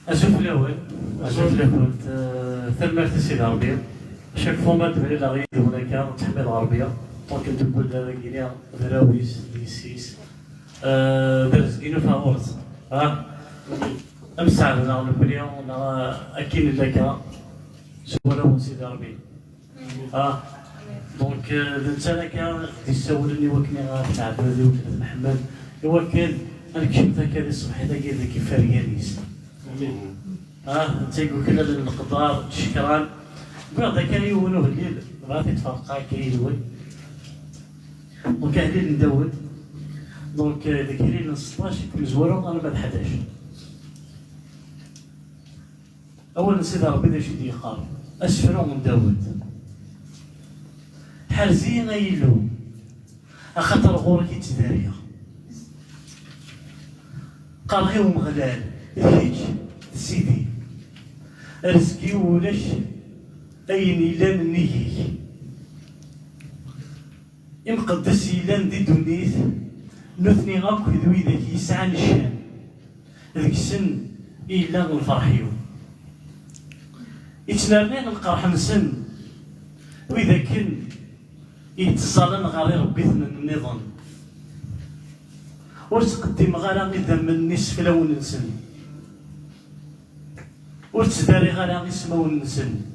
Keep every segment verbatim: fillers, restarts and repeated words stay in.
Azul fell-awen, azul fell-akent, eh, tanemmirt i Sidi Ṛebbi. Chaque fois ma d-mlaleɣ yid-wen akka, ttḥemmideɣ Ṛebbi. Donc, tewwi-d ara gini d arraw-is, d yessi-s. Eh, d rrezg-inu ɣur-s. Ah, am sseɛd neɣ nekkni, neɣ, eh, akken nella akka, s warraw n Sidi Ṛebbi. Ah, donc, euh, d netta akka i ɣ-d-issawlen i wakken ad t-nɛebbed, i wakken ad t-nḥemmel, i wakken ad nekcem akka di ṣṣebḥit-agi deg ifergan-is. Ah, netta i yuklalen leqder, ccekran. Wwiɣ-d akka yiwen uhellil, bɣiɣ ad t-id-ferqeɣ akka yid-wen. Donc, ahellil n Dawed. Donc, euh, deg ahellil n seṭṭac i k-mezwareɣ arma d ḥdac. Awal n Sidi Ṛebbi d acu i d-yeqqar? Asefru n Dawed. Ḥerz-iyi, ay Illu, axaṭer ɣur-k i ttdariɣ. Qqareɣ i Umeɣlal, d kečč, d Sidi. Rrezg-iw ulac ayen yellan nnig-ik. Imqeddes yellan di ddunit, nutni akk d widak yesɛan ccan, deg-sen i yella lferḥ-iw. Ittnerni lqerḥ-nsen wid akken i yettẓallan ɣer irebbiten nniḍen. Ur ttqeddimeɣ ara idammen n iseflawen-nsen. Ur ttdariɣ ara ismawen-nsen.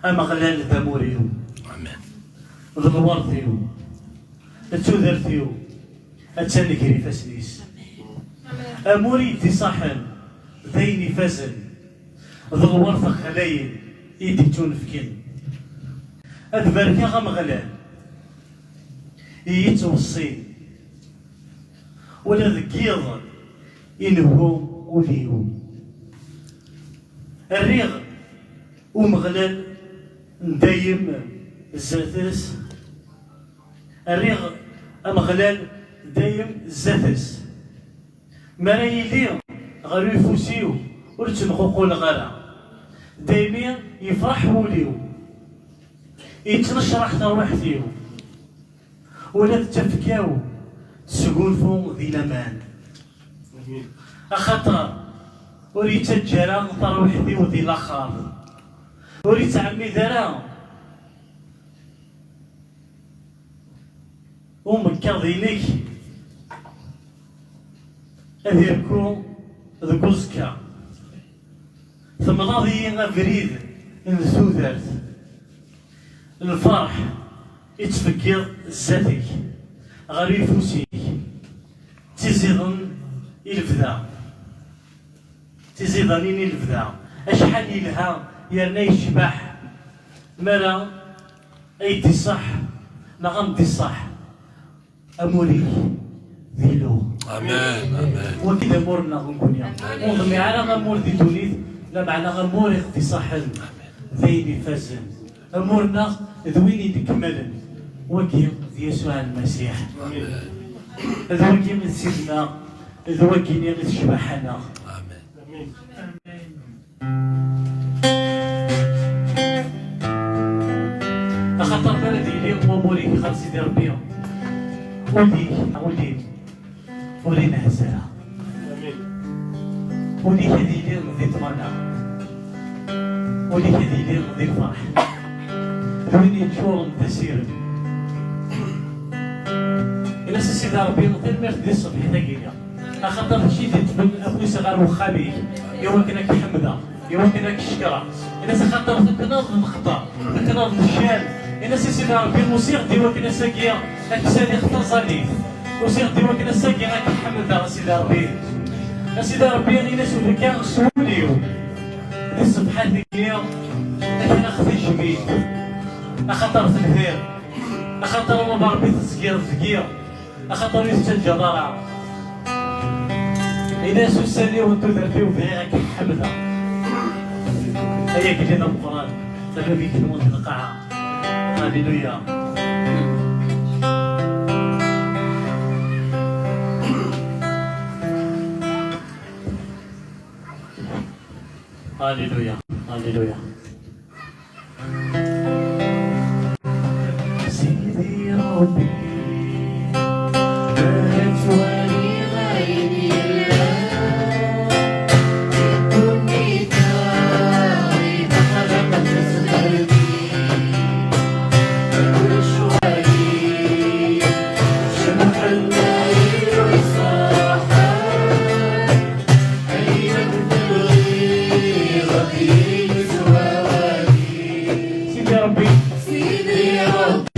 Ameɣlal d amur-iw. Amen. D lwert-iw. D tudert-iw. Attan gar ifassen-is. Amur i yi-d-iṣaḥen d ayen ifazen. D lwert ɣlayen i d-ittunefken. Ad barkeɣ Ameɣlal i yi-ttweṣṣin. Ula deg yiḍ inehhu ul-iw. Rriɣ Umeɣlal n dayem zdat-s. Rriɣ Ameɣlal dayem zdat-s. Mi ara yili ɣer uyeffus-iw, ur ttnququleɣ ara. Daymi yefreḥ wul-iw, yettnecraḥ tarwiḥt-iw. Ula d tafekka-w tesgunfu di laman. Axaṭer ur yettaǧǧa ara tarwiḥt-iw di laxert. Ur yettɛemmid ara umekkaḍ-inek ad irku deg uẓekka. Temlaḍ-iyi abrid n tudert. Lferḥ i ttfeggiḍ zdat-k ɣer uyeffus-ik. D tiziḍen i lebda. Tiziḍanin i lebda. Acḥal yelha yerna yecbeḥ mi ara ay d-iṣaḥ neɣ am d-iṣaḥ amur-ik d Illu. Amen, amen. Wagi d amur-nneɣ nekkni. Amen. Ur nḍmiɛ ara amur di ddunit, lameɛna amur i ɣ-d-iṣaḥen d ayen ifazen. Amur-nneɣ d win inekmalen. Wagi d Yasuɛ Lmasiḥ. Amen. D wagi i d Ssid-nneɣ, d wagi i d ccbaḥa-nneɣ. Amen. Axaṭer mi ara d-yili wamur-ik ɣer Sidi Ṛebbi, ul-ik, ul-im, ur inehheṛ ara. Ul-ik ad yili di ṭṭmana, ul-ik ad yili di lferḥ, d win yeččuren d asirem. Ini-as a Sidi Ṛebbi, tanemmirt di ṣṣebḥit-agi-nni. Axaṭer d kečč i d-iṭṭfen afus ɣer uxxam-ik, i wakken ad k-ḥemdeɣ, i wakken ad k-cekkreɣ. Ini-as axaṭer teknaḍ n lexbar, teknaḍ n ccan. Ini-as a Sidi Ṛebbi, usiɣ-d i wakken ass-agi ad k-saliɣ taẓallit. Usiɣ-d i wakken ass-agi ad k-ḥemdeɣ a Sidi Ṛebbi. A Sidi Ṛebbi, ini-as ur nekka s wul-iw di ṣṣebḥat-agi, akken ad ɣ-tejbid. Axaṭer telhiḍ, axaṭer a Baba Ṛebbi tezgiḍ deg-i. Axaṭer ur yi-tettaǧǧaḍ ara. Ini-as ussan-iw n tudert-iw bɣiɣ ad k-ḥemdeɣ. Ay agellid ameqqran, d bab igenwan di lqaɛa. Alléluia. Alléluia. Alléluia. Sidi Ṛebbi, ad twaliḍ ayen yellan. Sidi Ṛebbi. Sidi Ṛebbi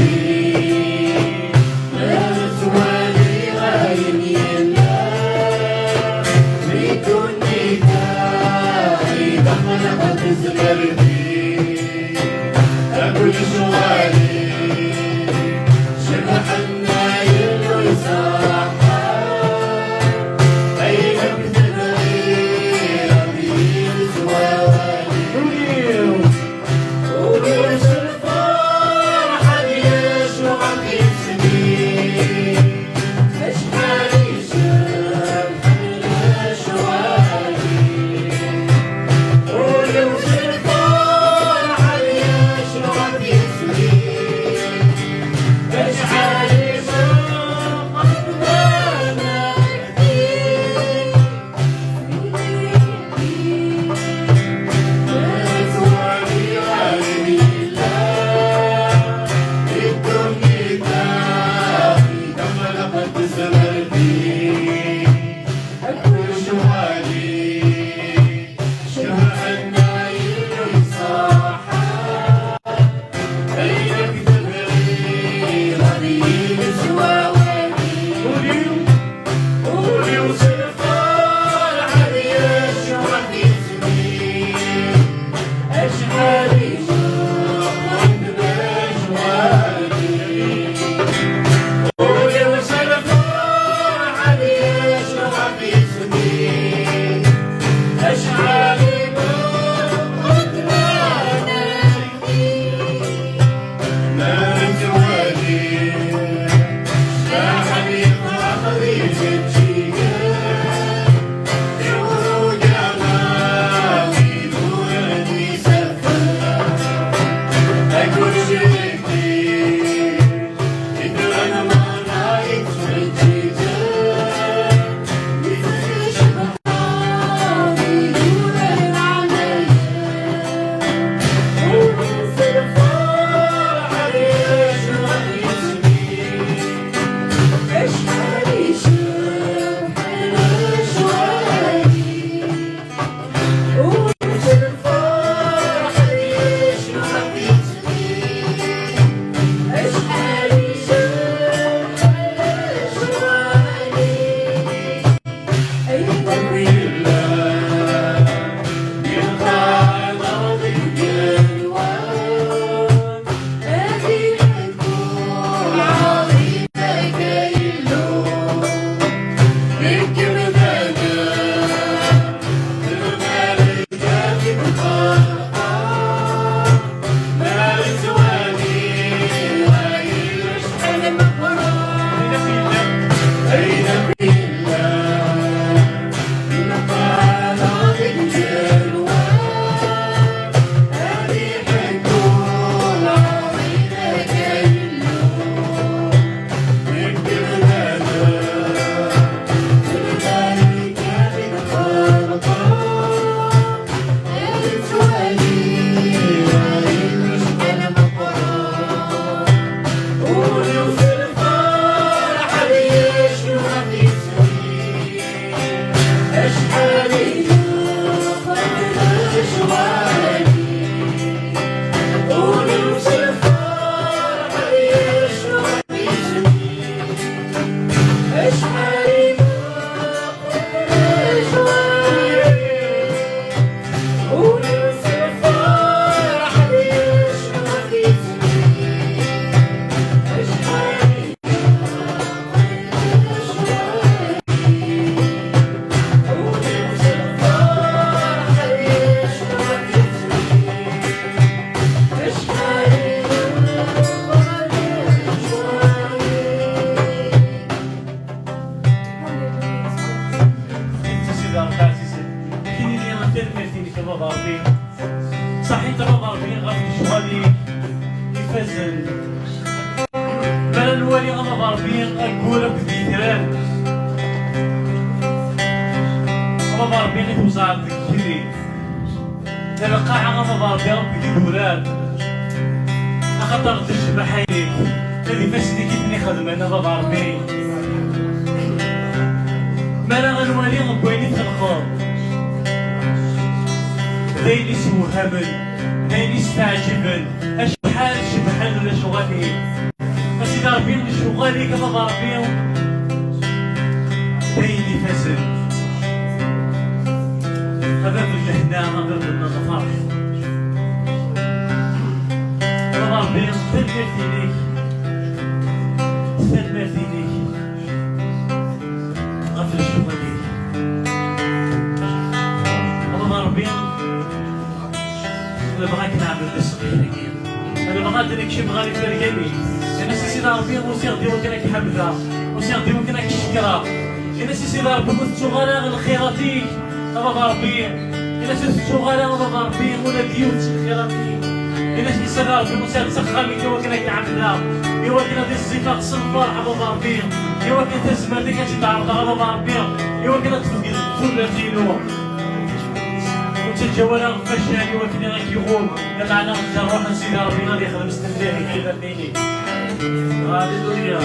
ɛzizen, ad k-nini tanemmirt-inek a Baba Ṛebbi. Ṣaḥit a Baba Ṛebbi ɣef lecɣal-ik ifazen. Mi ara nwali a Baba Ṛebbi aggur akked yitran, a Baba Ṛebbi i twezɛeḍ deg igenni. D lqaɛa a Baba Ṛebbi akked idurar. Axaṭer d ccbaḥa-inek, d ifassen-ik i ten-ixedmen a Baba Ṛebbi. d ayen isewhamen, d ayen isteɛǧiben, acḥal cebḥen lecɣal-ik. A Sidi Ṛebbi, lecɣal-ik a Baba Ṛebbi, d ayen ifazen. A bab n lehna, a bab n lferḥ. A Baba Ṛebbi, tanemmirt-inek, tanemmirt-inek ɣef lecɣal-ik. A Baba Ṛebbi, nebɣa ad k-neɛbed di ṣṣeḥḥa-agi. Nebɣa ad nekcem ɣer ifergan-ik. Ini-as a Sidi Ṛebbi, usiɣ-d i wakken ad k-ḥemdeɣ. Usiɣ-d i wakken ad k-cekkreɣ. Ini-as a Sidi Ṛebbi, ur tettuɣ ara lxirat-ik, a Baba Ṛebbi. Ini-as ur tettuɣ ara, a Baba Ṛebbi, ula d yiwet n lxirat-ik. Ini-as a Sidi Ṛebbi, usiɣ-d s axxam-ik i wakken ad k-ɛebdeɣ, i wakken ad iẓẓifeɣ s lferḥ, a Baba Ṛebbi, i wakken tazmert-ik ad tt-id-ɛerḍeɣ, a Baba Ṛebbi, i wakken ad tbeddel tudert-inu. Ur ttaǧǧaw ara ɣef wacu i wakken ad k-iɣum, lameɛna ǧǧa Ṛṛuḥ n Sidi Ṛebbi ad yexdem s temliḥ i tudert-inek. Halleluya.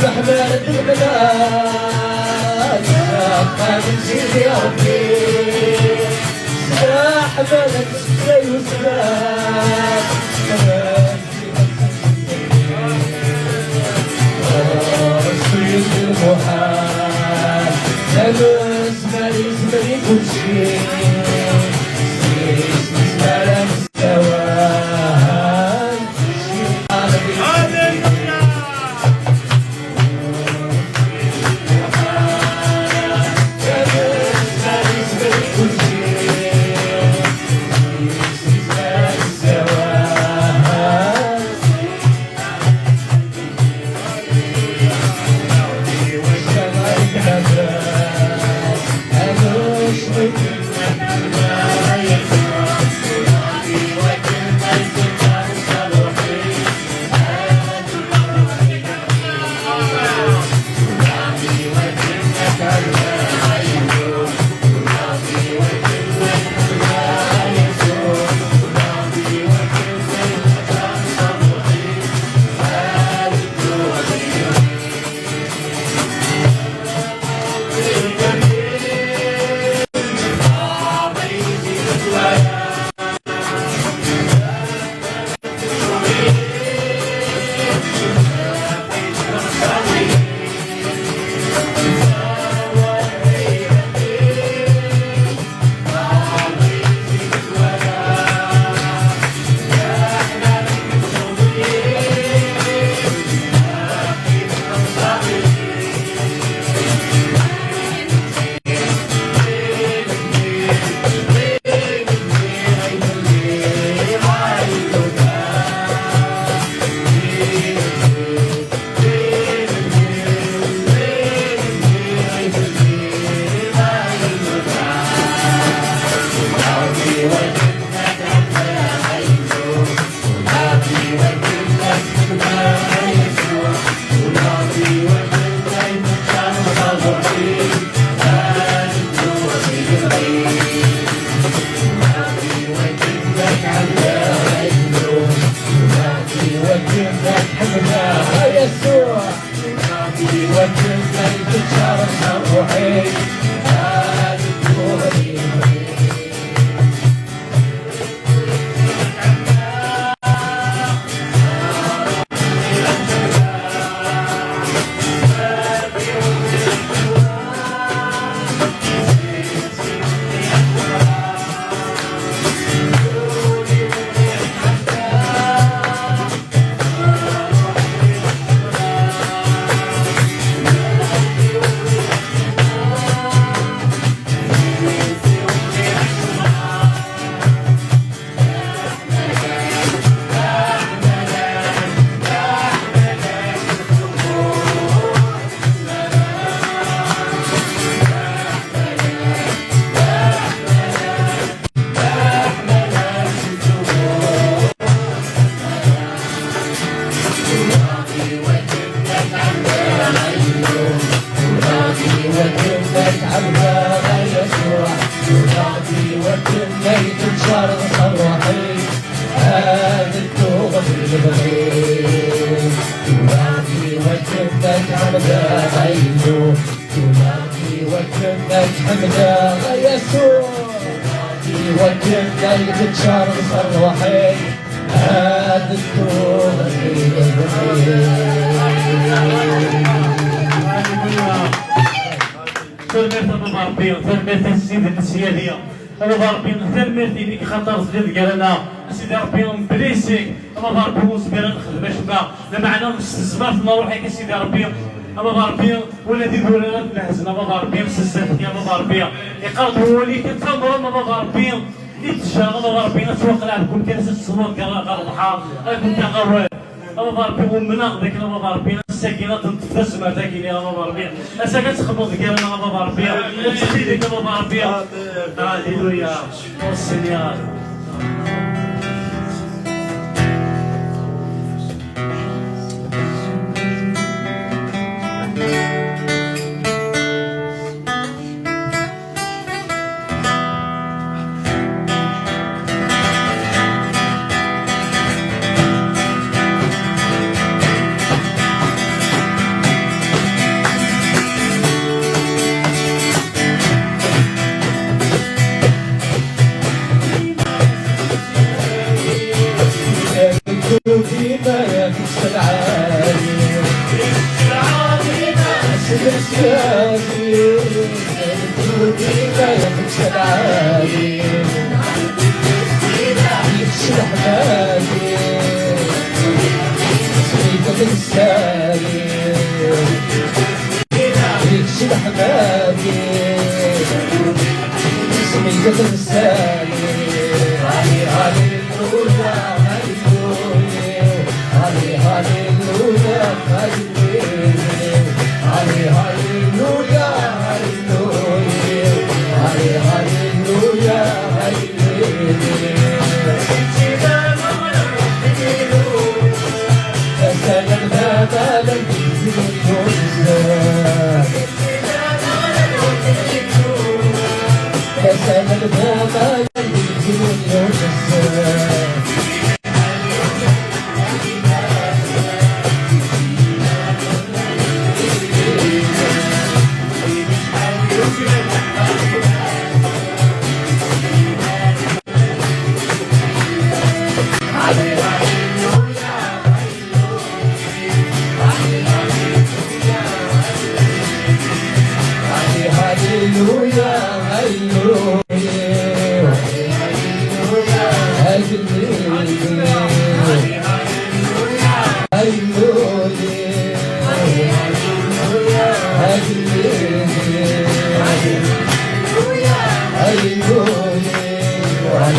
Ḥmalet lmelak, ḥmalet Sidi Ṛebbi, ḥmalet Sidi Yusef. Sidi lmuḥal, amezmar yezmer i kulci. Sidi lmuḥal. Ḥemdeɣ a Illu, tura iwakken ad ḥemdeɣ a Yasuɛ, iwakken ad k-ččareɣ s ṛṛuḥ-ik, ad dduɣ di lebɣi. Tanemmirt a Baba Ṛebbi, tanemmirt a Sidi n lesyadi. A Baba Ṛebbi, tanemmirt-inek xaṭer telliḍ gar-aneɣ. A Sidi Ṛebbi, mebla yes-k, a Baba Ṛebbi, ur nezmir ad nexdem acemma. Lameɛna s tezmert n ṛṛuḥ-ik, a Sidi Ṛebbi, a Baba Ṛebbi, ula d idurar ad nehzen, a Baba Ṛebbi, s zdat-k, a Baba Ṛebbi. Iqqar-d wawal-ik, ad tamreḍ, a Baba Ṛebbi, i d-tejjareḍ, a Baba Ṛebbi, ad twaqleɛ deg umkan-is, ad tettruḍ ɣer, ɣer lebḥer, ad kent-aɣ awal. A Baba Ṛebbi, umneɣ dakken, a Baba Ṛebbi, ass-agi ad teṭṭef tazmert-agi-nni, a Baba Ṛebbi. Ass-agi ad txedmeḍ gar-aneɣ, a Baba Ṛebbi. Nettxil-ik, a Baba Ṛebbi. Alléluia. Oh Seigneur.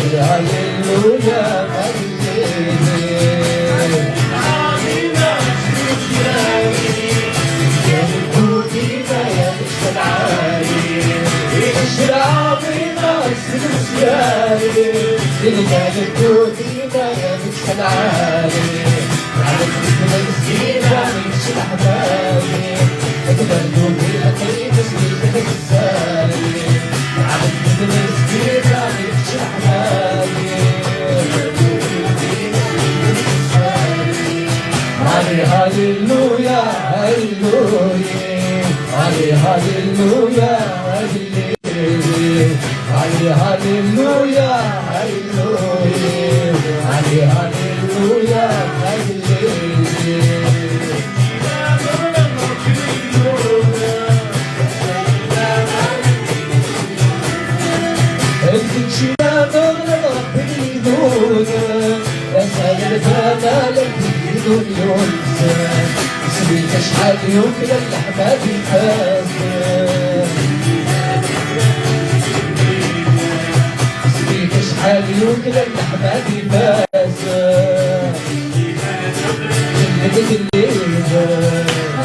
Hallelujah, hallelujah, hallelujah, hallelujah, hallelujah, hallelujah, hallelujah. Asmi acḥal yuklal leḥmadi fas. Asmi acḥal yuklal leḥmadi fas. Tellid, tellid.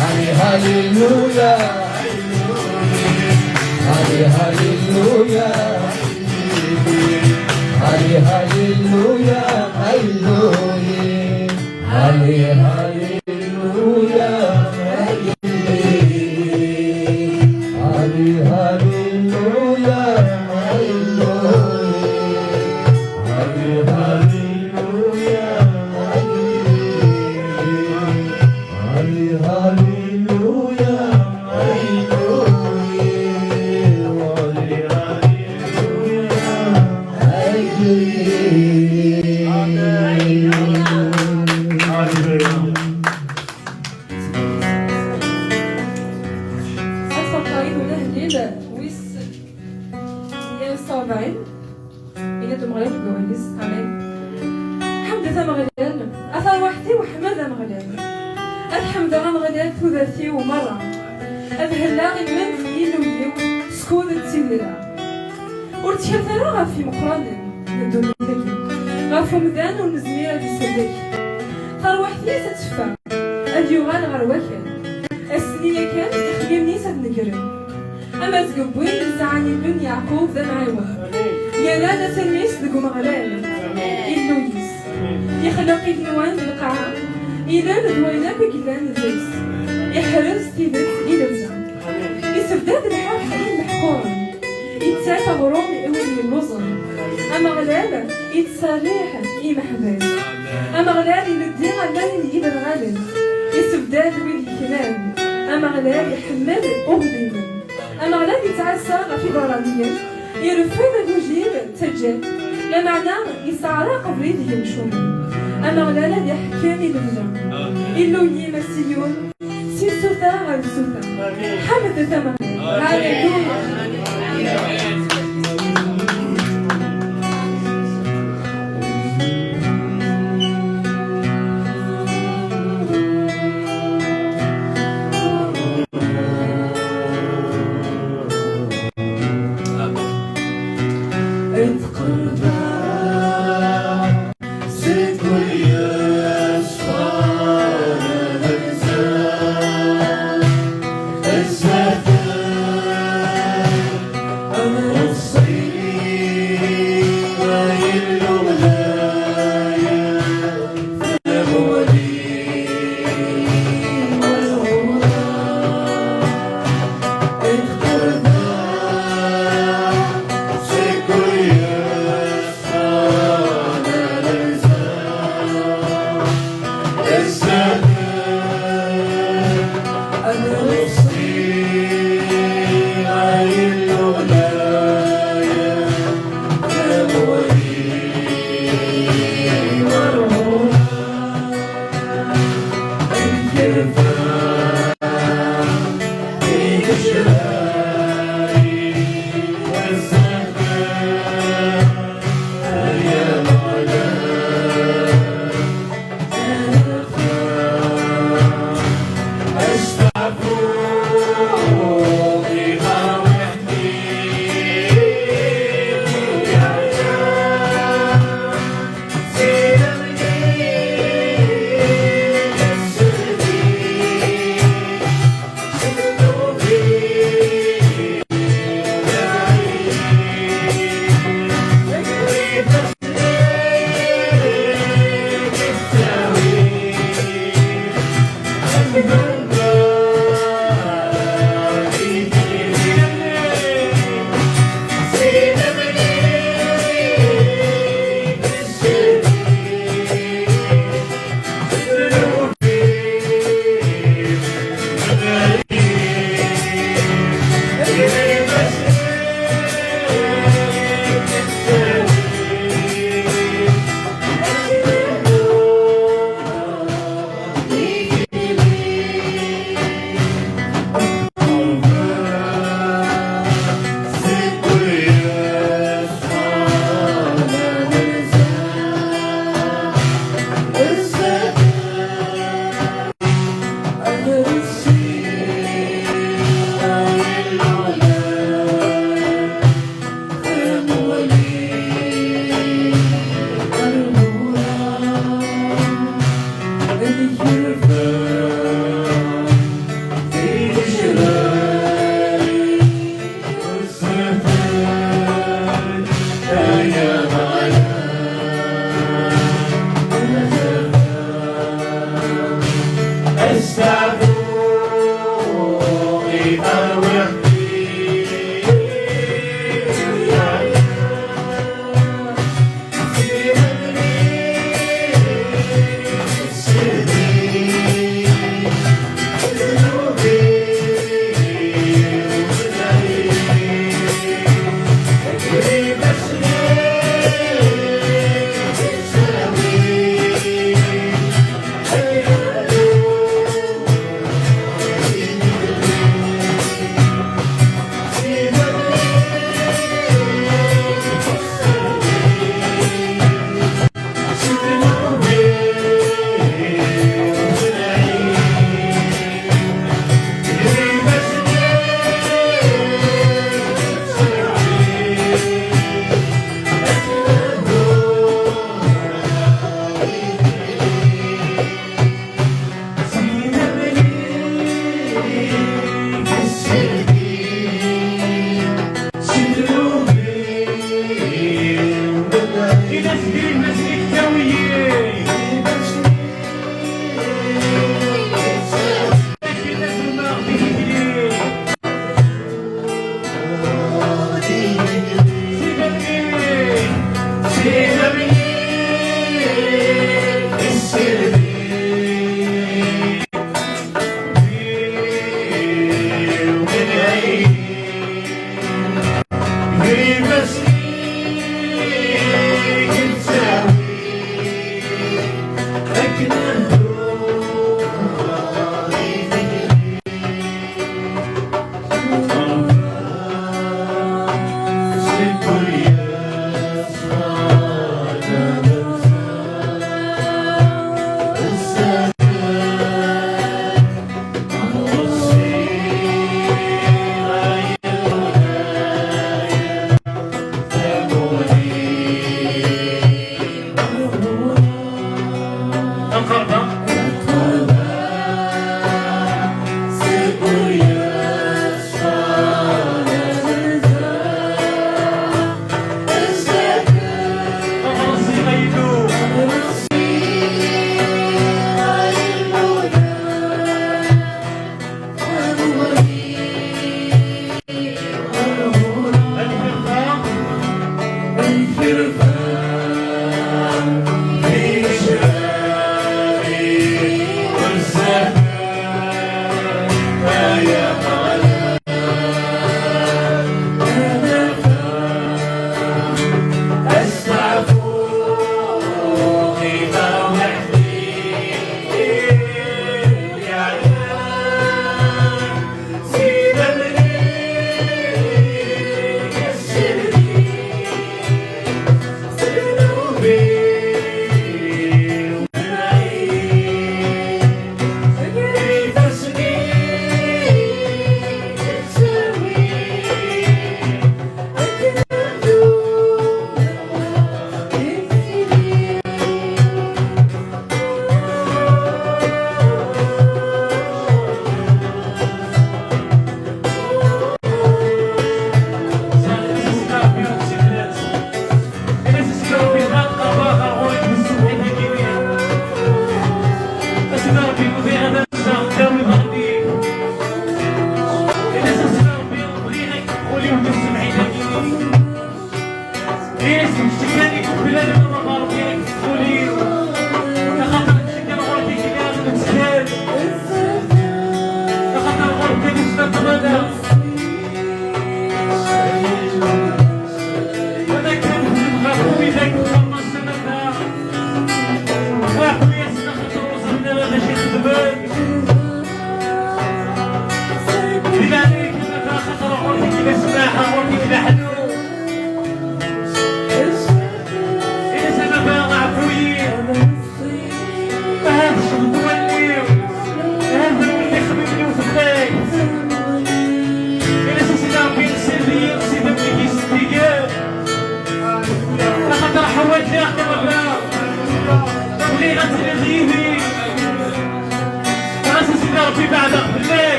Hallelujah. Hallelujah. Hallelujah. Hallelujah. Hallelujah. Wis meyya u sebɛin. Yenna-d Umeɣlal deg wawal-is, amin. Ḥemdet Ameɣlal, a tarwiḥt-iw, ḥmed Ameɣlal. Ad ḥemdeɣ Ameɣlal tudert-iw merra. Ad helleɣ i lmend n Yillu-iw, skud ttidireɣ. Ur ttkalet ara ɣef imeqqranen n ddunit-agi, ɣef umdan ur nezmir ad isellek. Tarwiḥt-is ad teffeɣ, ad yuɣal ɣer wakal. Ass-nni yakan, ixemmimen-is ad negren. Am azeggaɣ yesɛan Illu n Yeɛqub d amɛiwen. Yerra-d asalu-is deg Umeɣlal, Illu-is. Ixleq igenwan d lqaɛa, ilel d wayen akk i yellan deg-s. Iḥrez tidet i lebda. Isebdad lḥerḥ i imeḥquren. Ittak aɣrum i wid yelluẓen. Ameɣlal ittserriḥ i imeḥbas. Ameɣlal ileddi allayen n yiderɣalen. Isebdad wid yeknan. Ameɣlal iḥemmel uɣdimen. Ameɣlal yettɛassa ɣef iberraniyen, ireffed agujil d taǧǧalt, lameɛna yesseɛraq abrid i yimcumen. Ameɣlal ad iḥkem i lebda. Illu-yim a Siyun, si tsuta ɣer tsuta. Ḥemdet Ameɣlal. Aleluya.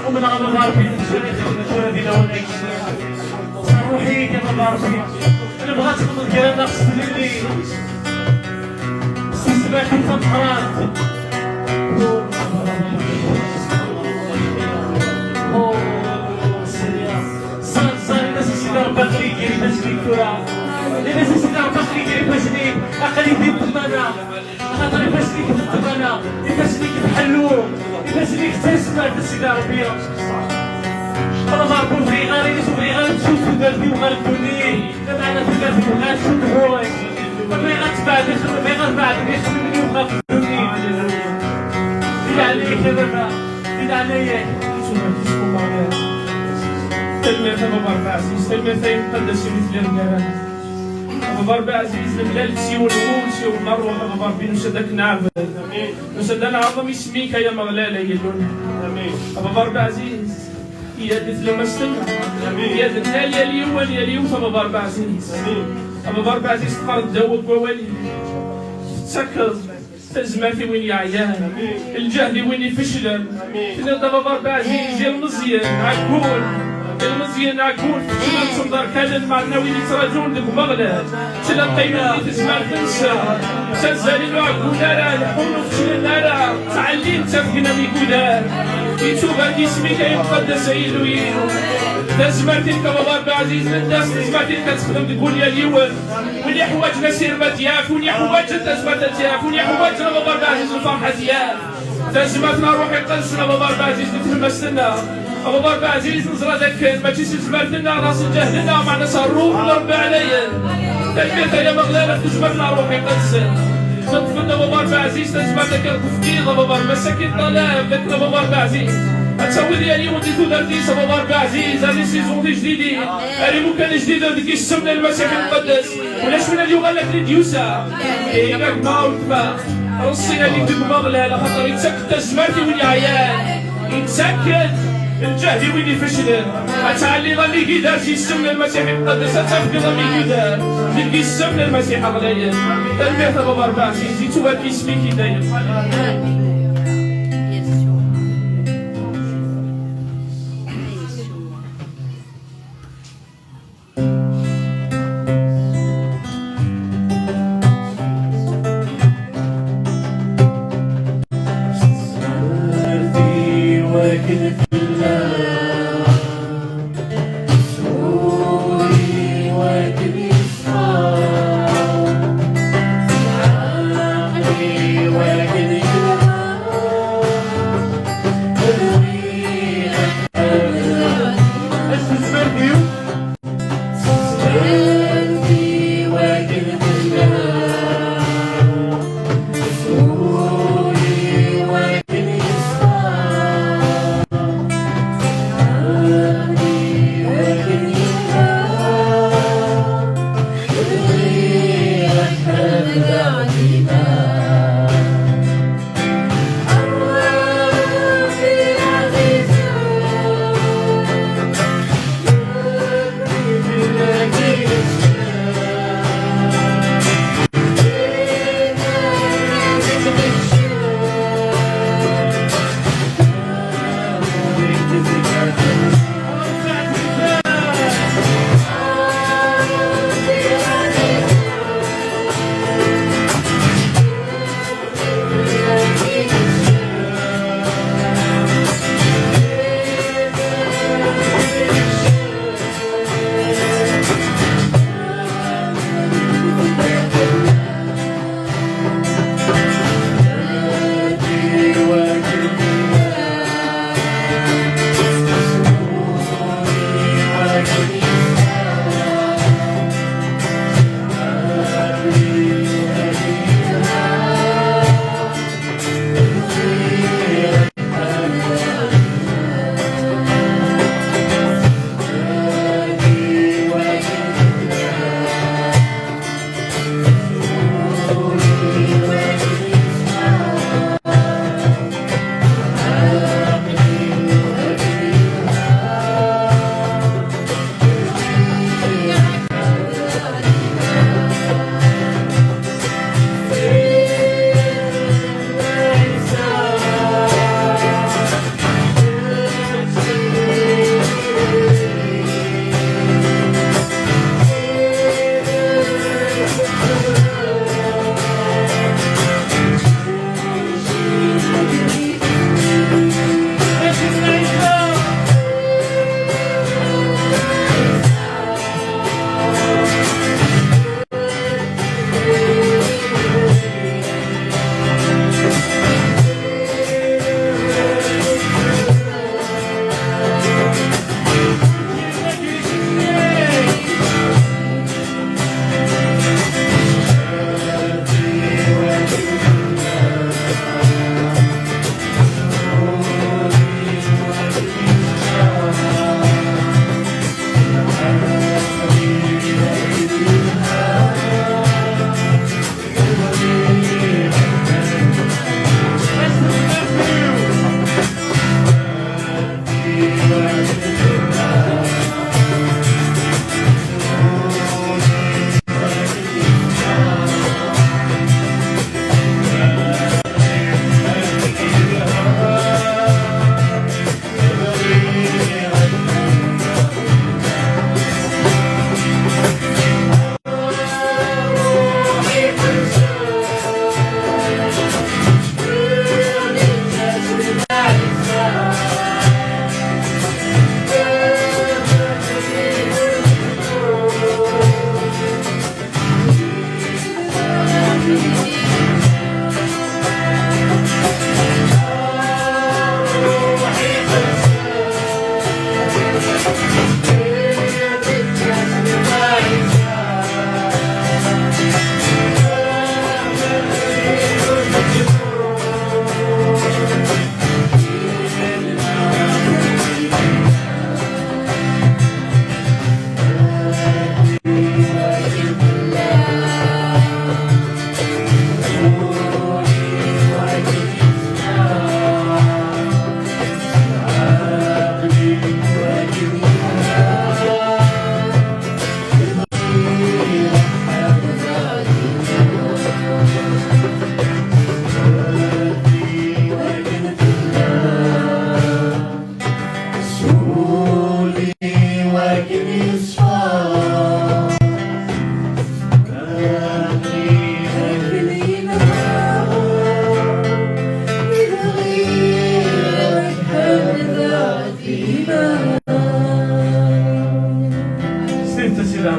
Ḥemmleɣ a Baba Ṛebbi, neččur ad ixdem tura di lawan-agi. Ṣerruḥ-iyi-d a Baba Ṛebbi. Nebɣa ad txedmeḍ gar-aneɣ s tlelli. S tezmert-ik tameqqrant. Ẓer, ẓer, ini-as a Sidi Ṛebbi aql-i gar ifassen-ik tura. Ini-as a Sidi Ṛebbi aql-i gar ifassen-ik, aql-i di ṭṭmana. Axaṭer ifassen-ik d ṭṭmana, ifassen-ik d ḥellu, ifassen-ik d tazmert a Sidi Ṛebbi. Ṭṭlebeɣ ur bɣiɣ ara, ini-as ur bɣiɣ ara ad tcudd tudert-iw ɣer ddunit. Lameɛna tudert-iw ɣer tcudd ɣur-k. Ma bɣiɣ ad tbeɛdeḍ, ma bɣiɣ ad beɛden ixeddamen-iw ɣef ddunit. Di leɛnaya-k a Baba, di leɛnaya-k. Tanemmirt a Baba Ṛebbi ɛziz, tanemmirt ay Imqeddes imi telliḍ gar-aneɣ. A Baba Ṛebbi ɛziz, nemlal-d s yiwen wul, s yiwen n ṛṛuḥ, a Baba Ṛebbi, nusa-d ad k-neɛbed. Nusa-d ad nɛeḍḍem isem-ik, ay Ameɣlal, ay Illu-nneɣ. A Baba Ṛebbi ɛziz, yya-d i tlemmast-nneɣ. Yya-d nnal yal yiwen, yal yiwet, a Baba Ṛebbi ɛziz. A Baba Ṛebbi ɛziz, teqqareḍ ddaw n wawal-ik, tettakeḍ tazmert i win yeɛyan, lǧehd i win ifeclen. Tenniḍ-d a Baba Ṛebbi ɛziz, ilmeẓyen ɛeggun, ilmeẓyen ɛeggun, feclen ttemderkalen, meɛna wid yettraǧun deg Umeɣlal, ttlaqimen di tezmert-nsen, ttazzalen ur ɛeggun ara, leḥḥun ur feclen ara, ttɛellin ttafgen am igudar. Ittubarek isem-ik ay Imqeddes ay Illu-iw. Tazmert-ik a Baba Ṛebbi ɛziz, lend-as tazmert-ik ad texdem deg wul yal yiwen. Win iḥwaǧen asirem ad t-yaf, win iḥwaǧen tazmert ad t-yaf, win iḥwaǧen a Baba Ṛebbi ɛziz lferḥ ad t-yaf. Tazmert n Ṛṛuḥ Iqedsen a Baba Ṛebbi ɛziz di tlemmast-nneɣ. A Baba Ṛebbi ɛziz, neẓra d akken mačči s tezmert-nneɣ neɣ s lǧehd-nneɣ, meɛna s Ṛṛuḥ n Ṛebbi ɛlayen. Tanemmirt ay Ameɣlal ɣef tezmert n Ṛṛuḥ Iqedsen. Neṭṭef-d a Baba Ṛebbi ɛziz tazmert akken tefkiḍ a Baba Ṛebbi, ass-agi ṭṭalab d akken a Baba Ṛebbi ɛziz ad tawiḍ yal yiwen di tudert-is a Baba Ṛebbi ɛziz, ar isiẓun tijdidin, ar imukan ijdiden deg yisem n Lmasiḥ Imqeddes. Ulac win ad yuɣal akken i d-yusa. Ihi a gma weltma, reṣṣi allen-ik deg Umeɣlal, axaṭer ittak-d tazmert i win yeɛyan, ittak-d lǧehd i win ifeclen. Ad tɛelliḍ am igidar s yisem n Lmasiḥ Imqeddes, ad tafgeḍ am igidar deg yisem n Lmasiḥ Aɣlayen. Tanemmirt a Baba Ṛebbi ɛziz, ittubarek isem-ik i dayem.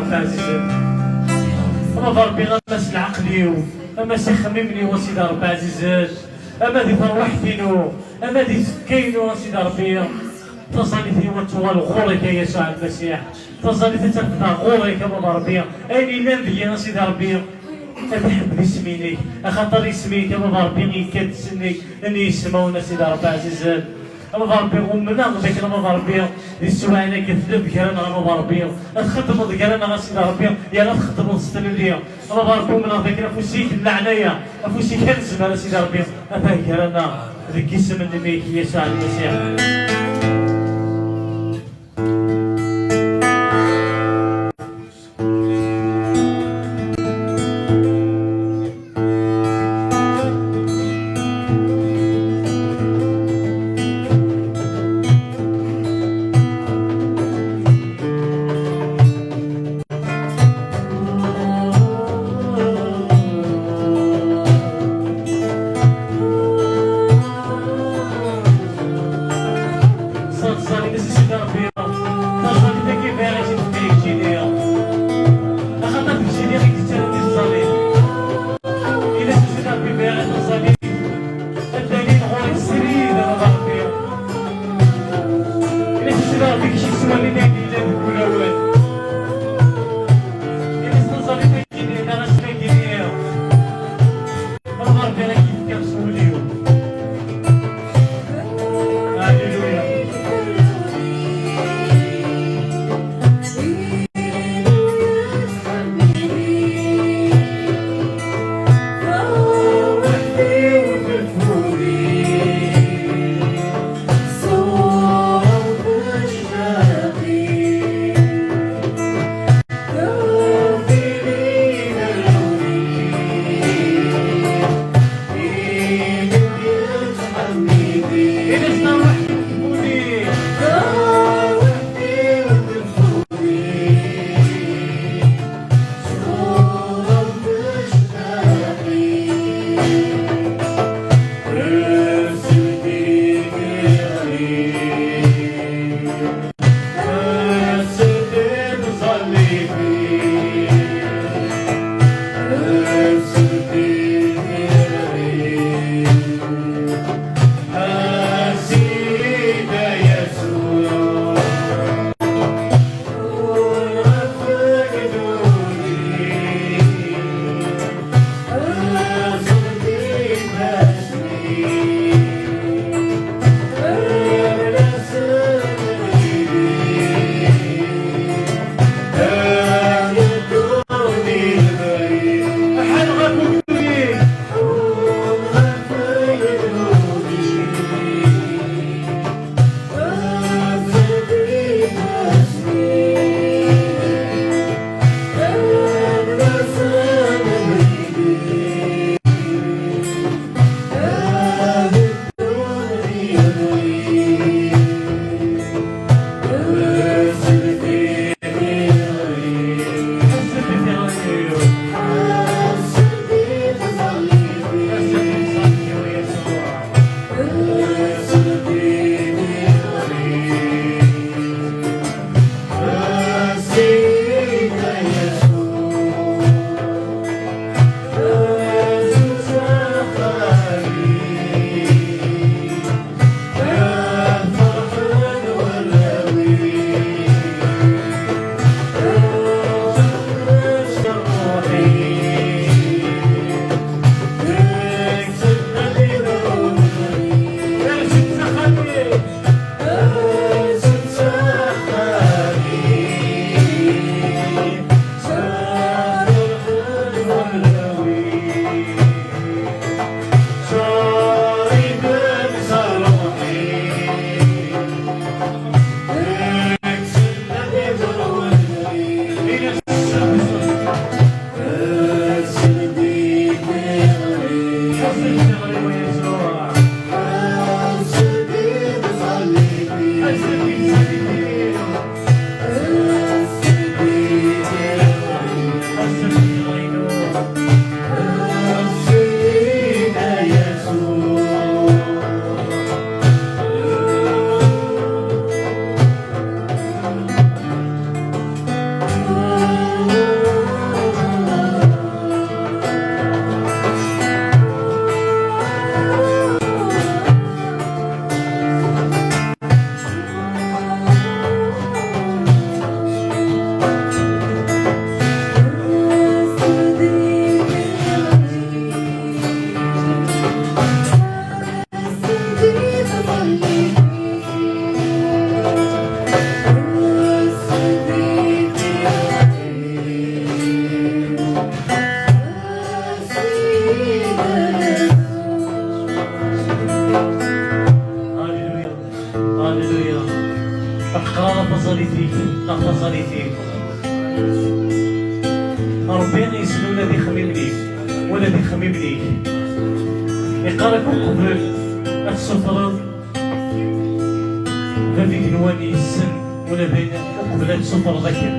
Ṛebbi ɛzizen. Ama d Ṛebbi, ama s lɛeql-iw, ama s ixemmimen-iw, a Sidi Ṛebbi ɛzizen, ama di terwiḥt-inu, ama di tfekka-inu, a Sidi Ṛebbi. Taẓallit-iw ad tuɣal ɣur-k, a Yasuɛ Lmasiḥ. Taẓallit ad tafeḍ ɣur-k, a Baba Ṛebbi. Ayen yellan deg-i, a Sidi Ṛebbi, ad iḥemmed isem-inek, axaṭer isem-ik, a Baba Ṛebbi, yekka-d s nnig n yismawen, a Sidi Ṛebbi ɛzizen. A Baba Ṛebbi, umneɣ d akken, a Baba Ṛebbi, di teswiɛin-agi telliḍ gar-aneɣ, a Baba Ṛebbi, ad txeddmeḍ gar-aneɣ, a Sidi Ṛebbi, yerna ad txeddmeḍ s tlelli. A Baba Ṛebbi, umneɣ d akken afus-ik n leɛnaya, afus-ik anezmar, a Sidi Ṛebbi, atan gar-aneɣ deg yisem n mmi-k, Yasuɛ Lmasiḥ. Taẓallit-agi bɣiɣ ad tt-id-tefk i Jini. Axaṭer d Jini i yettaran tiẓallit. Ini-as a Sidi Ṛebbi bɣiɣ ad taẓallit ad d-alin ɣur-i srid, a Ṛebbi. Ini-as a Sidi Ṛebbi kečč yettwalin ayen yellan deg wulawen. Ini-as taẓallit-agi-nni neɣ asmi-agi-nni. Ṛebbi ad k-yefk s wul-iw. Alléluia. Ur ḥeqqer ara taẓallit-ik neɣ taẓallit-im. Ṛebbi yessen ula d ixemmimen-ik, ula d ixemmimen-ik. Iqqar-ak uqbel ad tsutreḍ, Bab igenwan yessen ula d ayen uqbel ad tsutreḍ akken.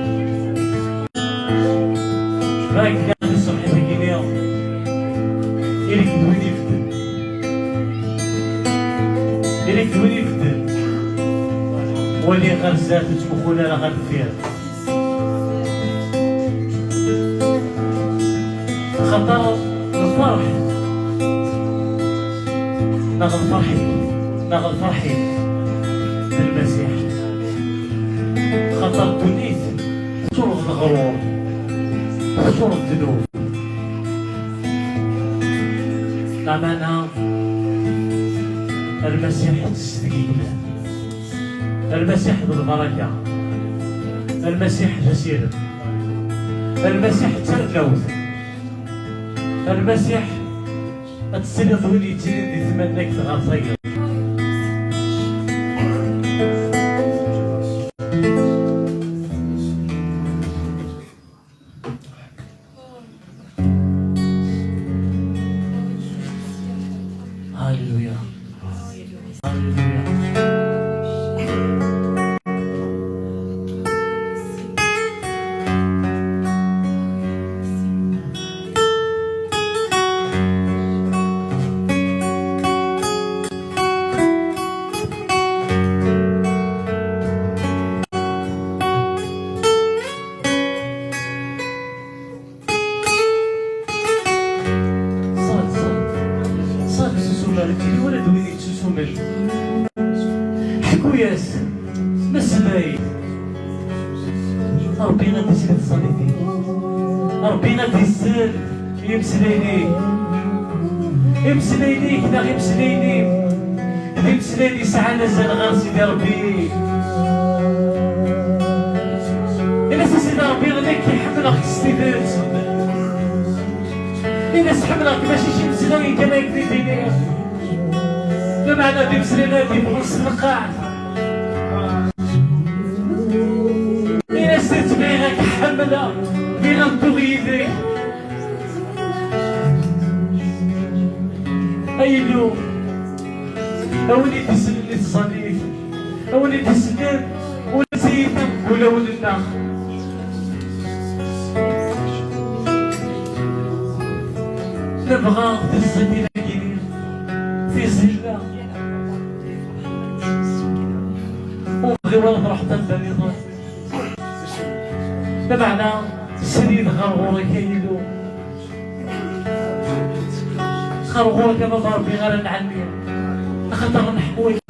Bɣiɣ ad d-iṣebḥ dagi-nni, ili-k d win ibedden. Ili-k d win ibedden. Wali ɣer zdat, ur ttmuqul ara ɣer deffir. Xaṭer lferḥ, neɣ lferḥ-ik, neɣ lferḥ-ik d Lmasiḥ. Xaṭer ddunit teččur d leɣrur, teččur d ddnub. Lameɛna Lmasiḥ d zedg yellan. Lmasiḥ d lbaraka. Lmasiḥ d asirem. Lmasiḥ d tarnawt. Lmasiḥ ad tettiliḍ d win yettilin di tmannagt ɣer tayeḍ. Hallelujah. Hallelujah. Ṣal, ṣal. Ṣal, susem ara tili wala d win yettusumen. Ḥku-yas, meslay. Ṛebbi ad d-isel tẓallit-ik. Ṛebbi ad d-isel i imeslayen-ik. Imeslayen-ik neɣ imeslayen-im. D imeslayen yesɛan azal ɣer Sidi Ṛebbi. Ini-as i Sidi Ṛebbi, nekk ḥemmleɣ-k s tidet. Ini-as ḥemmleɣ-k, mačči s imeslayen kan ay k-id-iniɣ. Lameɛna d imeslayen ad yeffɣen s lqaɛ. Ini-as tidet, bɣiɣ ad k-ḥemmleɣ, bɣiɣ ad dduɣ yid-k. Ay Illu, a win i d-isellen i tẓallit, a win i d-isellen ula d tiyita deg wulawen-nneɣ. Nebɣa tiẓẓifin-agi-nni, tiẓilla. Ur bɣiɣ ara truḥeḍ anda nniḍen. Lameɛna, srid ɣer ɣur-k, ay Illu. Ɣer ɣur-k, a Baba Ṛebbi, ara nɛelli, axaṭer neḥwaǧ-ik.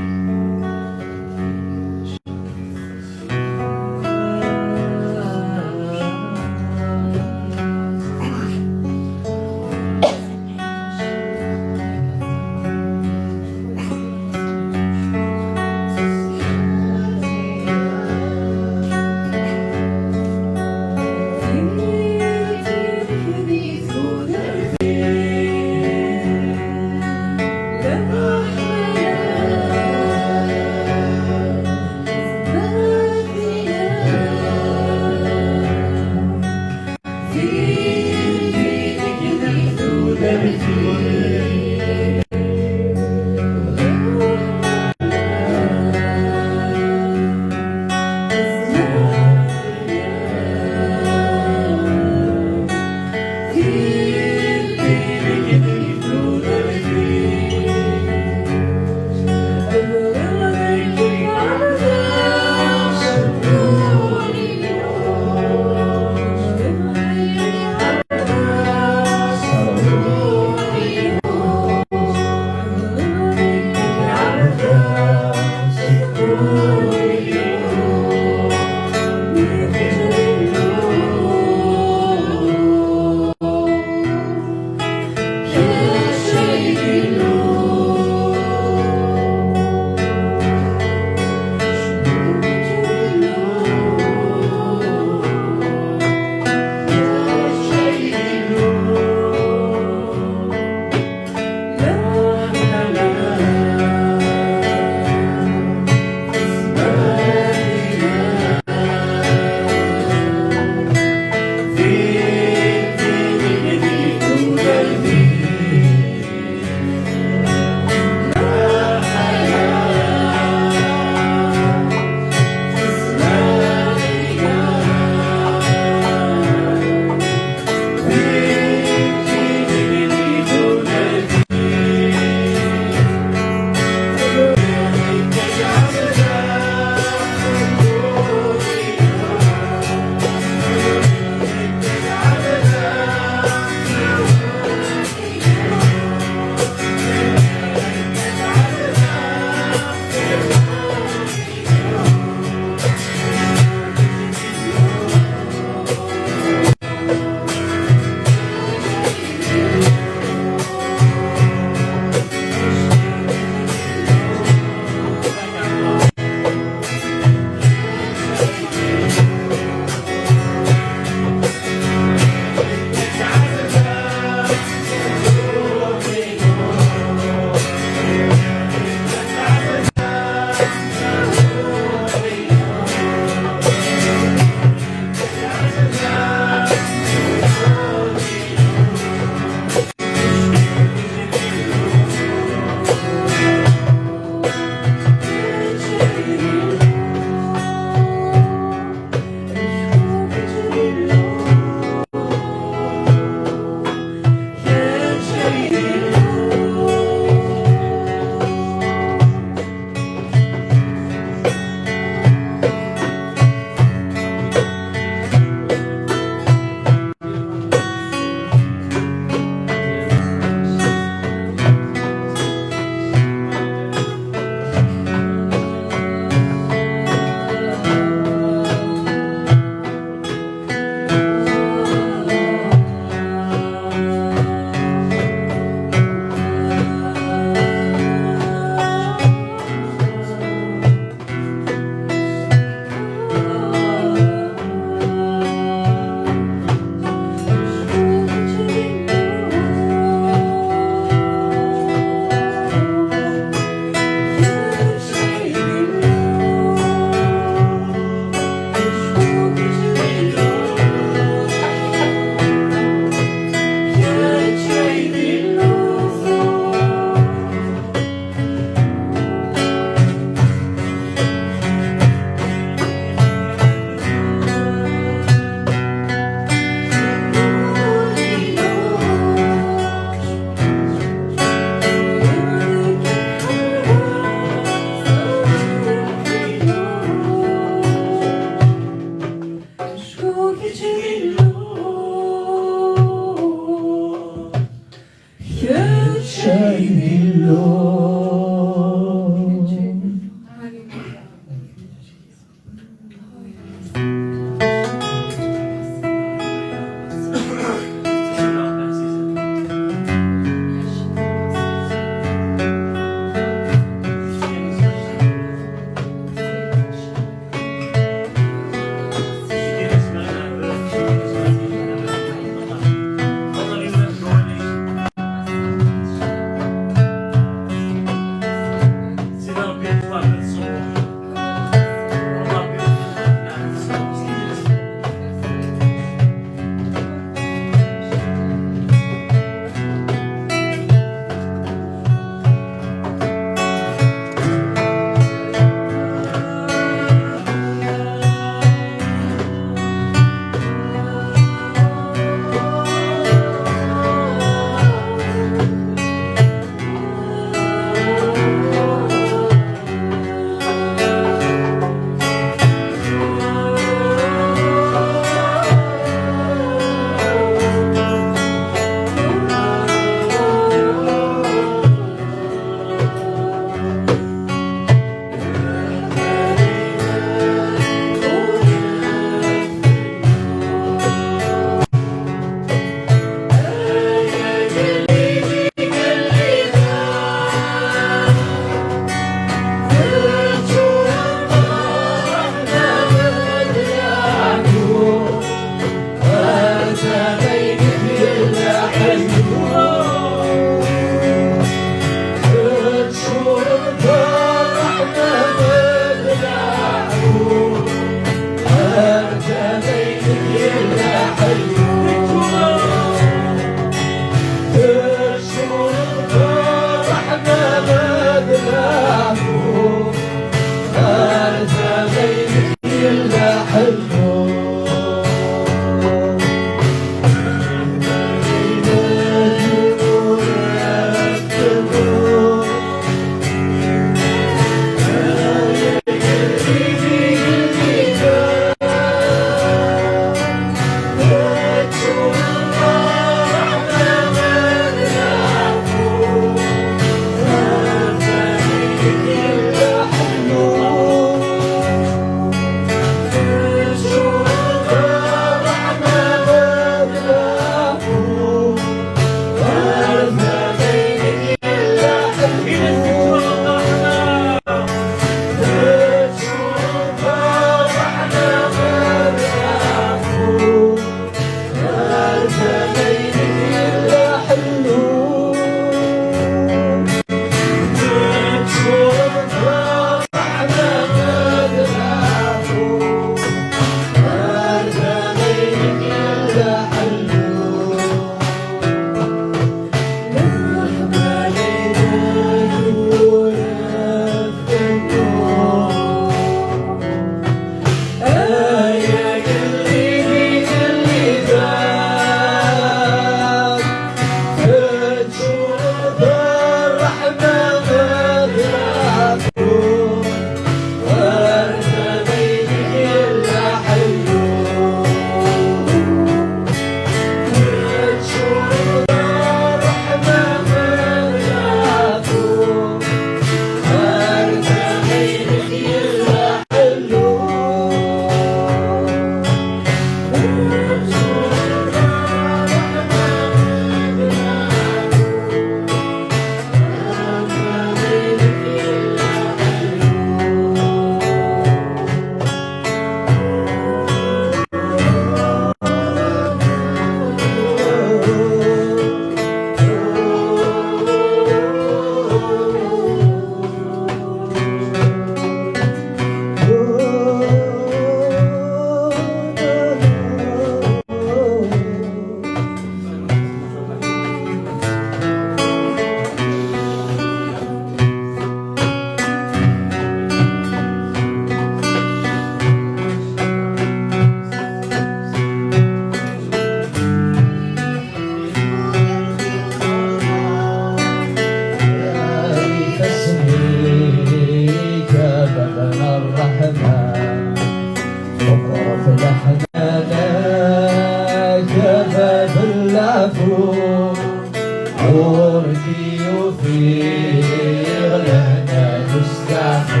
Ɣur-k i ufiɣ lehna d usteɛfu.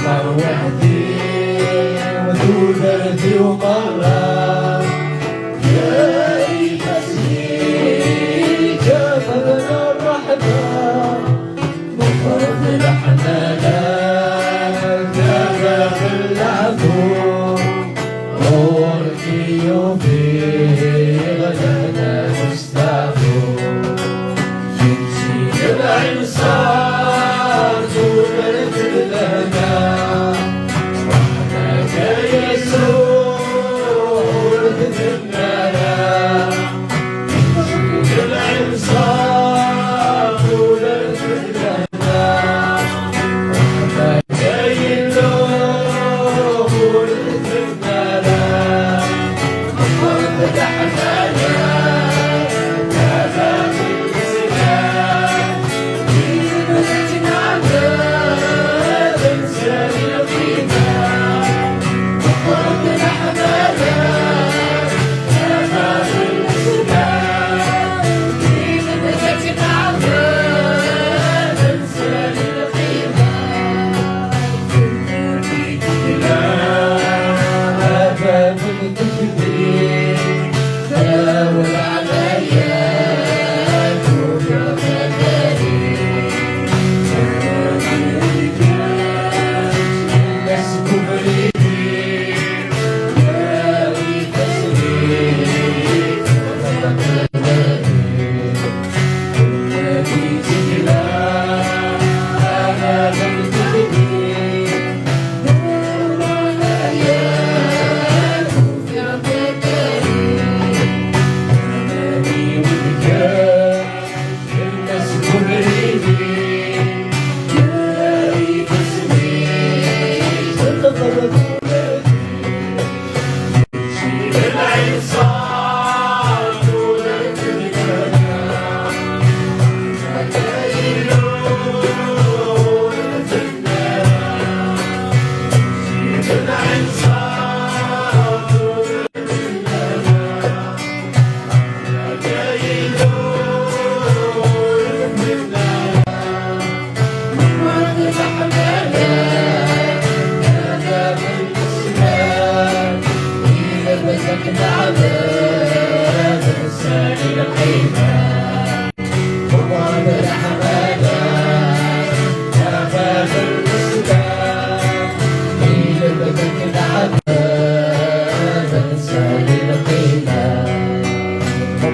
Ɣer weḥd-i, tudert-iw merra. Ya ifassen-ik, ixedmen ṛṛeḥma, meqqret leḥnana.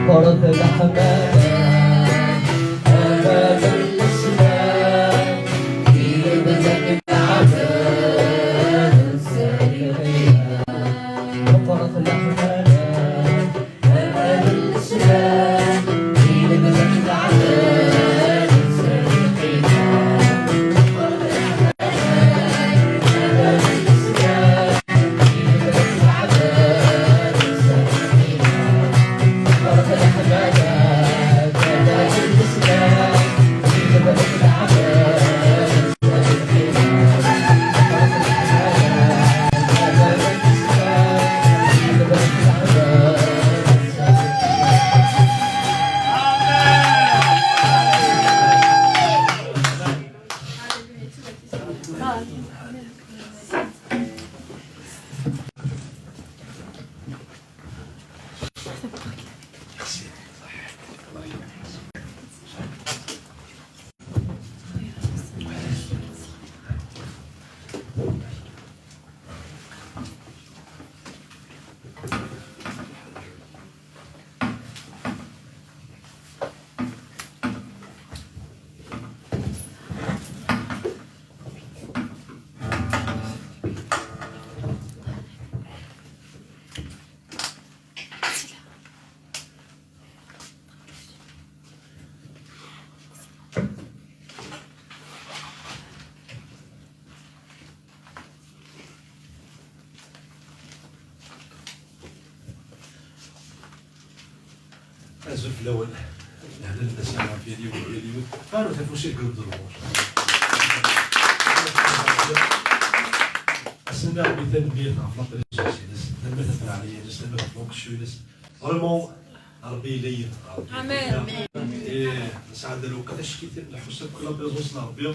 Ɣur-k leḥmala, aman n leslak, i lebda n leɛbad saliqina. Ɣur-k leḥmala, aman n leslak, i lebda n leɛbad saliqina. Azul fell-awen. Lehna n Masiḥ ɣef yal yiwen, yal yiwen. Qqaru tafusi deg webd lɣur. Ass-nni Rebbi tanemmirt ɣef la présence-ines, tanemmirt ɣef leɛnaya-ines, tanemmirt ɣef l'onction-ines. Vraiment, Rebbi yella yid-neɣ, Rebbi yella. Amen. Eh, nesɛedda lweqt acki nḥus akk la présence n Rebbi.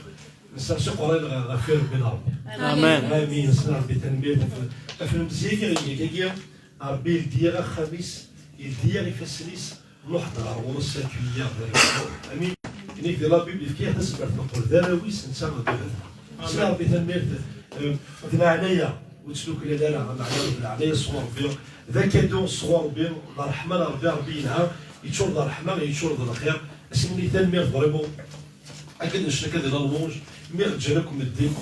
Nessers iqerray-nneɣ ɣef irebbi n Rebbi. Amen. Amin. Nesla Rebbi tanemmirt ɣef, ɣef lemzeyya i ɣ-iga yagi. Rebbi yeldi-yaɣ axxam-is, yeldi-yaɣ ifassen-is, nruḥ-d ɣer ɣur-s, accueillir. Amin. Inek di la Bible yefka-yaɣ tazmert neqqel d arraw-is netta d baba-tneɣ. Nesla Rebbi tanemmirt, eh, d leɛnaya ur ttnuklal ara, ameɛna d leɛnaya sɣur Rebbi, d akadu sɣur Rebbi, d ṛṛeḥma n Rebbi, Rebbi yelha, yeččur d ṛṛeḥma, yeččur d lxir. Ass-nni tanemmirt vraiment. Akka d necna akka di lalwanj, mi ɣ-ǧǧan akk medden,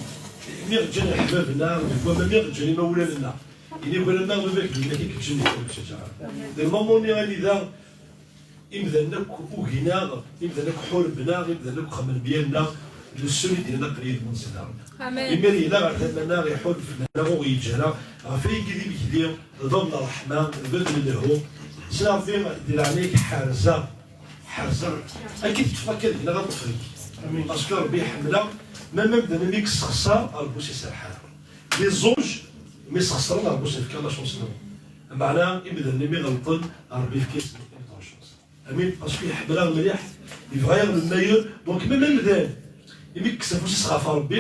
mi ɣ-ǧǧan leḥbab-nneɣ, deg wama mi ɣ-ǧǧan imawlan-nneɣ. Ini-awen, ama baba-k d yemma-k i k-ǧǧen, di tmurt n ǧǧaǧa. Di lmamu-nni anida imdanen akk ugin-aɣ, imdanen akk ḥurben-aɣ, imdanen akk xemmen meyal-nneɣ, d usu i d-yenna aql-iyi d Munsel Arebbi. Amen. Imir yella ɣer tama-nneɣ, iḥureb fell-aneɣ, ur ɣ-yeǧǧi ara. Ɣef wayagi d imekdi, d bab n ṛṛeḥma, d bab n lehhu. Sla Rebbi, di leɛnaya-k ḥerz-aɣ. Ḥerz-aɣ. Akka i teṭṭfeḍ akka deg-neɣ ad ṭṭfeɣ. Amin. Parce que Rebbi iḥemmel-aɣ, ma amdan mi yessexṣar, Rebbi ur s-iserreḥ ara. Di ẓẓuj, mi sxesren, Rebbi ur s-yefka la chance-nniḍen. Meɛna, imdanen mi ɣelṭen, Rebbi yefka-yasen une autre chance. Amin, parce que iḥemmel-aɣ mliḥ, yebɣa-yaɣ le meilleur. Donc, même amdan, imi yekkes afus-is ɣef Rebbi,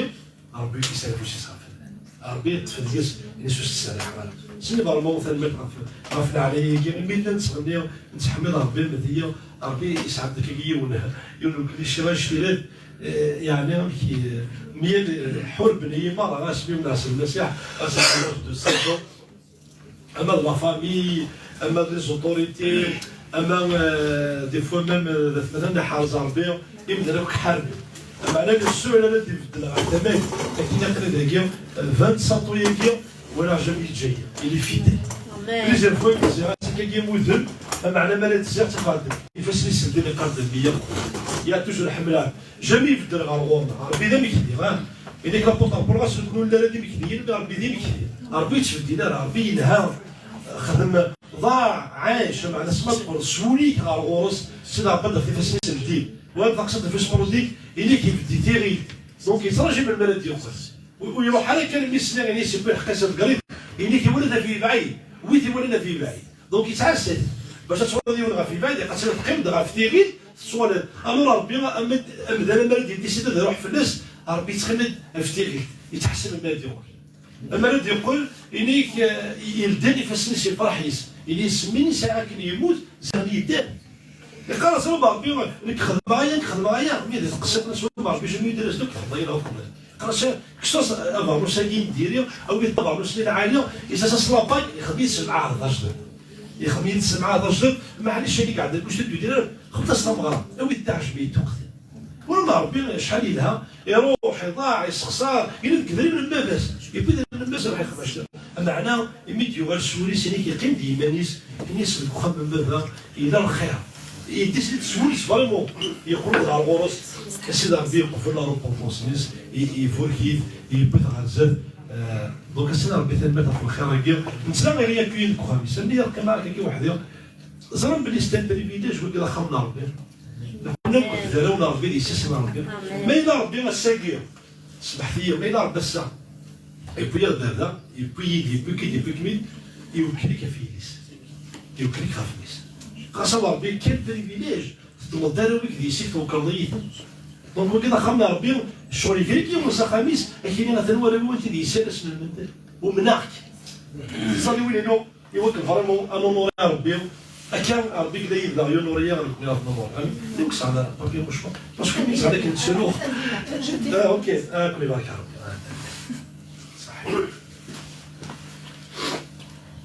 Rebbi yekkes afus-is ɣef lmal. Rebbi yeṭṭef deg-s, ini-as ur s-ttserriḥeɣ ara. Sini bar lmawt, tanemmirt ɣef, ɣef leɛnaya-agi, imi nella nettɣenni, nettḥemmid Rebbi, amat-iyi, Rebbi yesɛa-d deg-i yiwen, yiwen n uklici, ɣer ccfirat, eh, yeɛni amek, eh, myal, eh, ḥurben-iyi merra, asmi mneɛ s Lmasiḥ, ɣas aql-aɣ de sept ans. Ama d la famille, ama d les autorités, ama, euh, des fois même, euh, d atmaten iḥerz Rebbi, imdanen akk ḥarben. Ameɛna le seul ara d-ibeddel ɣer tama-k, akken aql-i dagi, euh, vingt-sept ans-agi, walaɣ jamais yeǧǧa-yi. Il est fidèle. Amen. Plusieurs fois, i d-zziɣ ass-agi udem, ameɛna mi ara d-zziɣ ttafeɣ-d ifassen-is ldin iqerden-iyi. Il a toujours ḥemmleɣ. Jamais ibeddel ɣer ɣur-neɣ. Rebbi d amekdi, ha? Ini-k l'apôtre Paul, ɣas nekni ur nelli ara d imekdiyen, mais Rebbi d imekdi. Rebbi ur yettbeddil ara, Rebbi yelha. Xdem, ḍaɛ, ɛac, meɛna asma teqqel s wul-ik ɣer ɣur-s, Sidi Rebbi ad d-taf ifassen-is ldin. Wala taqsiṭ n ufus prudik, ini-k ibeddi tiɣilt. Donc, yettṛaǧu melmi ara d-yeqqel. Ur, ur iruḥ ara kan mi sliɣ ini-s yewwi lḥeqq-is ad grit, ini-k iwala ɣef yebɛid, wi t-iwalan ɣef yebɛid. Donc, yettɛassa-t. Bac ad twaliḍ yiwen ɣef yebɛid, iqas ad teqqimeḍ ɣef tiɣilt, tettwaliḍ. Alors, Rebbi, am-, amdan, amar ad yedisidi ad iruḥ fell-as, Rebbi yettxemmim ɣef tiɣilt, yettḥessib amar ad yuɣal. Amar ad yeqqel, ini-k, eh, yeldi ifassen-is, yefreḥ yis. Ini-as, mi nesɛa akken yemmut, ziɣen yedder. Iqqar-as, "Rebbi, nekk xedmeɣ aya, nekk xedmeɣ aya." Mi d tqessiṭ-nnes, "Rebbi, jamais yedder-as, nekk xedmeɣ aya." Iqqar-as, "Kkes-as abernus-agi n diri, awi-d abernus-nni lɛali." Isas-as labag, ixdem-it s lɛahed d ajdid. Yexdem-iyi-d ssemɛa tajdiṭ, maɛlic, akken i iɛedda kullec, ur d-tudir ara, xdem-as tameɣra, awi-d taɛejmiṭ, tuqt. Wala ma Ṛebbi acḥal yelha, iṛuḥ, iḍaɛ, yessexṣar, yella deg idrimen n baba-s, yewwi idrimen n baba-s, iṛuḥ ixdem acḥal. Ameɛna, imi d-yuɣal s wul-is, inek yeqqim d yiman-is, ini-as deg uxxam n baba, yella lxir. Yeddi-s-id s wul-is, vraiment, yeqqel-d ɣer ɣur-s, Sidi Ṛebbi yeqbel la repentance-ines, i-, iburek-it, yewwi-t ɣer zdat. Euh, donc, Sidi Ṛebbi, tanemmirt ɣef lxir-agi. Netta i ɣ-yakuyin deg uxxam-is. Am yeqqim akka weḥd-i. Ẓran belli c'est un privilège, wagi d axxam n Ṛebbi. Neḥna akk d arraw n Ṛebbi, d yessi-s n Ṛebbi. Amen. Ma yella Ṛebbi ass-agi, smeḥt-iyi, ma yella Ṛebbi ass-a, yewwi-yaɣ-d ar da, yewwi-yi-d, yewwi-k-id, yewwi-kem-id, iwekkel-ik ɣef yelli-s. Iwekkel-ik ɣef mmi-s. Xas a Ṛebbi, quel privilège! Teddmeḍ-d arraw-ik d yessi-k, twekleḍ-iyi-ten. Donc, wagi d axxam n Ṛebbi, ccɣel iger-ik yiwen s axxam-is, ad k-yini atan warraw-iw anti d yessi-k, ad asen-lmend. Umneɣ-k. Teẓẓal i win-inu, i wakken vraiment ad nunuri Ṛebbi. Akka, Ṛebbi yella yid-neɣ, yunuri-aɣ, nekkni ɣef nunuri. Amin. Nekk sɛan apapya mouchoir. Parce que nekk sɛan akken ttruɣ. Ah, ok. Ah, ken ibarek Ṛebbi. Ah. Ṣaḥi.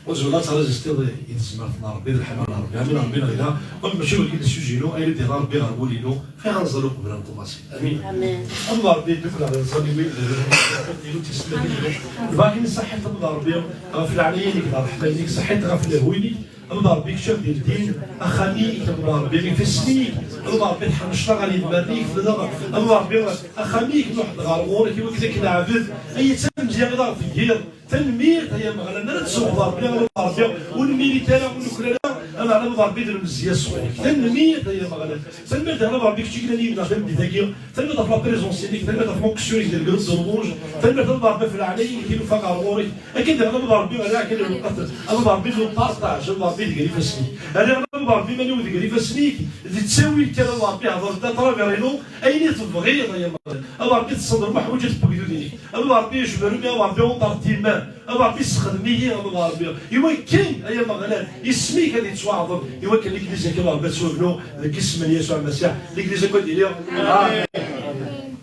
Ur tezmireḍ ad tṛezistiḍ i tezmert n Ṛebbi, d lḥemma n Ṛebbi. Amin, Ṛebbi neɣ yella. Donc, mačči wagi d ssujinu, ayen i d-yerra Ṛebbi ɣer wul-inu, xir ad nẓer uqbel ad nṭumaṣi. Amin. Amin. Am Ṛebbi, ddukleɣ d iẓalliwen, d inu tiselmadin-inu. Nebɣa kan ṣaḥit am Ṛebbi, ɣef leɛnaya-inek, d ṛṛeḥma-inek, ṣaḥit ɣef lehwi-inek, am Ṛebbi kečč di ddin, axxam-ik, am Ṛebbi ifassen-ik, am Ṛebbi tḥennceḍ ɣer yedmaren-ik, tebdiḍ, am Ṛebbi axxam-ik, nruḥ-d ɣer ɣur-k, i wakken ad k-neɛbed, ay d tamedya i d aɣ-teǧǧiḍ. Tanemmirt, ay Ameɣlal, mi ara d-tsuɣeḍ Ṛebbi, a Ṛebbi, ur nmirit ara, ur nuklal ara, ameɛna a Ṛebbi d lemzeyya sɣur-k. Tanemmirt, ay Ameɣlal. Tanemmirt, a Ṛebbi, kečč i yellan yid-neɣ tameddit-agi. Tanemmirt ɣef la présence-inek, tanemmirt ɣef l'onction-ik d lgrade de rouge. Tanemmirt, a Ṛebbi, ɣef leɛnaya-inek i nufa ɣer ɣur-k. Akken daɣen, a Ṛebbi, ala akken lweqt, a Ṛebbi, le partage, a Ṛebbi, deg ifassen-ik. Ala, a Ṛebbi, iman-iw deg ifassen-ik, d ttawil kan, a Ṛebbi, hḍer-d à travers-inu, ayen i tebɣiḍ, ay Ameɣlal. A Ṛebbi, tessneḍ leḥwayeǧ i tewwiḍ udin-ik. A Ṛebbi, jber-iyi, a Ṛebbi, uṭer timman. A Ṛebbi, ssexdem-iyi, a Ṛebbi. Iwakken, ay Ameɣlal, isem-ik ad yettwaɛḍem. Iwakken Legliz-ik, a Ṛebbi, ad tebnu deg isem n Yasuɛ Lmasiḥ. Legliz akk ad d-tili. Amin. Amin.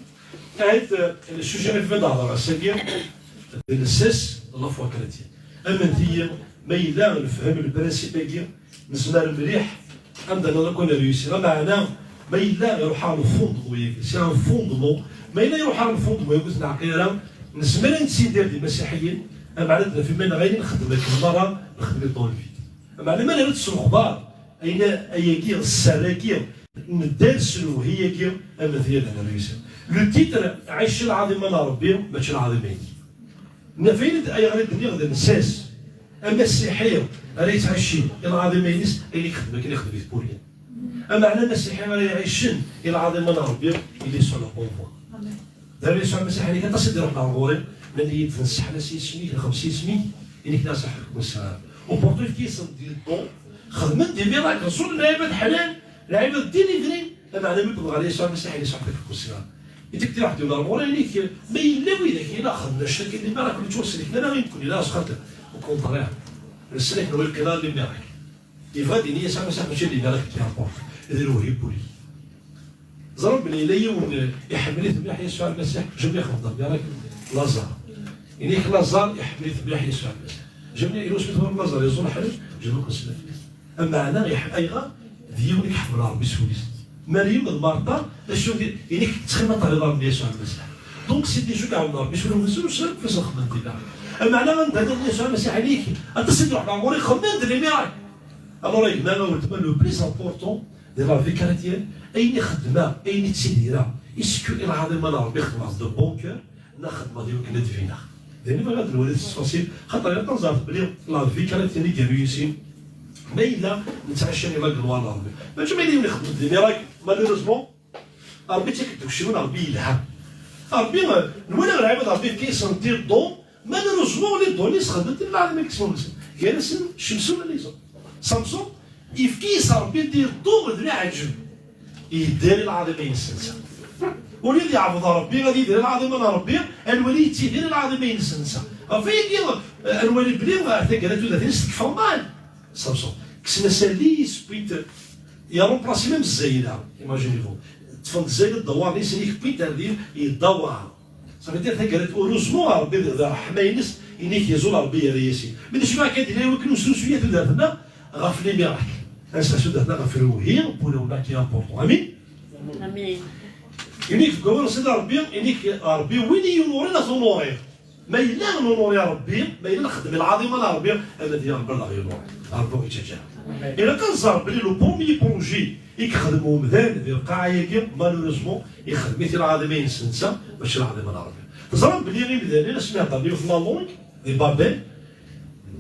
Ahit, eh, le sujet i d-hedreɣ ass-agi, d lsas, la foi chrétienne. Amen-iyi, ma yella nefhem le principe-agi, nezmer mliḥ anda nella akk ad nréussir. Ameɛna, ma yella iruḥ-aɣ le fondement-agi, c'est un fondement, ma yella iruḥ-aɣ le fondement-agi ur t-neɛqil ara, nezmer ad nettidir d imasiḥiyen, ameɛna ad naf iman-nneɣ ayen i nxeddem akken merra nxeddem-it dans le vide. Ameɛna, ma nella nessenxeḍ ayen ayagi, sser-agi, neddal s lewhi-agi, amen-iyi ad nréussir. Le titre, Ɛic i lɛaḍima n Ṛebbi, mačči lɛaḍima-inek. Naf ayen d-, ayɣer i d-nniɣ d lsas. Amasiḥi ara yettɛicin i lɛaḍima-ines, ayen i yexdem akken ixdem-it pour rien. Ameɛna amasiḥi ara iɛicen i lɛaḍima n Ṛebbi, il est sur la bonne voie. D ara Yasuɛ Lmasiḥ, inek aṭas i d-iruḥen ɣer ɣur-i, nnan-iyi-d, tenseḥla s yisem-ik, nexdem s yisem-ik, inek nniɣ-as aḥ, ur sɛiɣ ara. Upertu efk-isen-d les dons, xedmen des miracles, ẓẓulen lɛibad ḥlan, lɛibad délivrés, ameɛna mi wwḍeɣ ɣer Yasuɛ Lmasiḥ, ini-as aḥ, ur sɛiɣ ara. Itik di waḥed yula ɣur-i, inek, ma yella widak i la xedmen acḥal kan des miracles, ur ttwasellken ara i nekkni, la, xaṭer, au contraire, neslek, nwala kan les miracles. Yebɣa ad d-yini Yasuɛ Lmasiḥ mačči d lmirakel i k-d-yeɛṭen, d lewhi n wul-ik. Ẓran belli yella yiwen, eh, iḥemmel-it mliḥ Yasuɛ Lmasiḥ, jamais xedmeḍ mirakel, Laẓar. Ini-k Laẓar iḥemmel-it mliḥ Yasuɛ Lmasiḥ. Jamais, ila wasmi tebɣam Laẓar yeẓẓul ḥalu, jamais ken-slat. Ameɛna, iḥ-, ayɣer? D yiwen i iḥemmel Ṛebbi s wul-is. Meryem d Marta, d acu di, ini-k ttxil ma terriḍ-aɣ-d Yasuɛ Lmasiḥ. Donc, c'est des gens iɛawnen Ṛebbi s wul-nsen, ur sɛin fas xedmen dinna. Ameɛna, anda nniḍen Yasuɛ Lmasiḥ, ini-k, aṭas i d-iruḥen ɣur-i, xedmen-d les miracles. Alors, a gma, a weltma, le plus important de la vie chrétienne, ayen i xeddmeɣ, ayen i ttidireɣ, est-ce que i lɛaḍima n Ṛebbi xedmeɣ de bon cœur, neɣ xeddmeɣ-t i wakken ad d-bineɣ? D ayen i bɣiɣ ad nwali s ttfaṣil, xaṭer ilaq ad nẓer belli la vie chrétienne i iruy isin, ma yella nettɛici i la gloire n Ṛebbi. Mačči ma yella yiwen ixeddem-d des miracles, malheureusement, Ṛebbi yettak-d deg ucciwen, Ṛebbi yelha. Ṛebbi, eh, nwala lɛibad Ṛebbi yefka-yasen des dons, malheureusement, les dons-nni sxedmen-ten lɛaḍima deg isem-nsen. Gar-asen Cemsun, alayzan. Samṣun, yefka-yas Ṛebbi des dons d leɛǧeb. Yedder i lɛaḍima-ines netta. Ula d yeɛbed Ṛebbi, ad yedder i lɛaḍima n Ṛebbi, ad nwali yettidir i lɛaḍima-ines netta. Ɣef wayagi, eh, ad nwali belli, eh, taggara tudert-ines tekfa mal. Samṣun. Kksen-as allen-is, wwin-t, yeremplasi même zzayla, imaginez-vous. Ṭṭfen-d zzayla ddawar-is, inek wwin-t ar din, yeddawar. Ça veut dire, taggara, heureusement, Ṛebbi d, d ṛṛeḥma-ines, inek yeẓul Ṛebbi yerra-yas-in. Mais d acu kan, d-yella wakken ur nesrusuy tudert-nneɣ, ɣef les miracles. Ad nesteqsi Sidi Ṛebbi ɣef lewhi n wulawen-a qui important. Amin. Amin. Inik deg wawal n Sidi Ṛebbi, inik Ṛebbi win i yunurin ad t-unuriɣ. Ma yella nunuri Ṛebbi, ma yella nxeddem lɛaḍima n Ṛebbi, ama d Ṛebbi ad aɣ-yunuri. Ṛebbi ur yettaǧǧa. Ilaq ad nẓer belli le premier projet i yexdem umdan di lqaɛa-agi, malheureusement, ixdem-it i lɛaḍima-ines netta, mačči lɛaḍima n Ṛebbi. Teẓram belli imdanen asmi heddren yiwet la langue di Babel,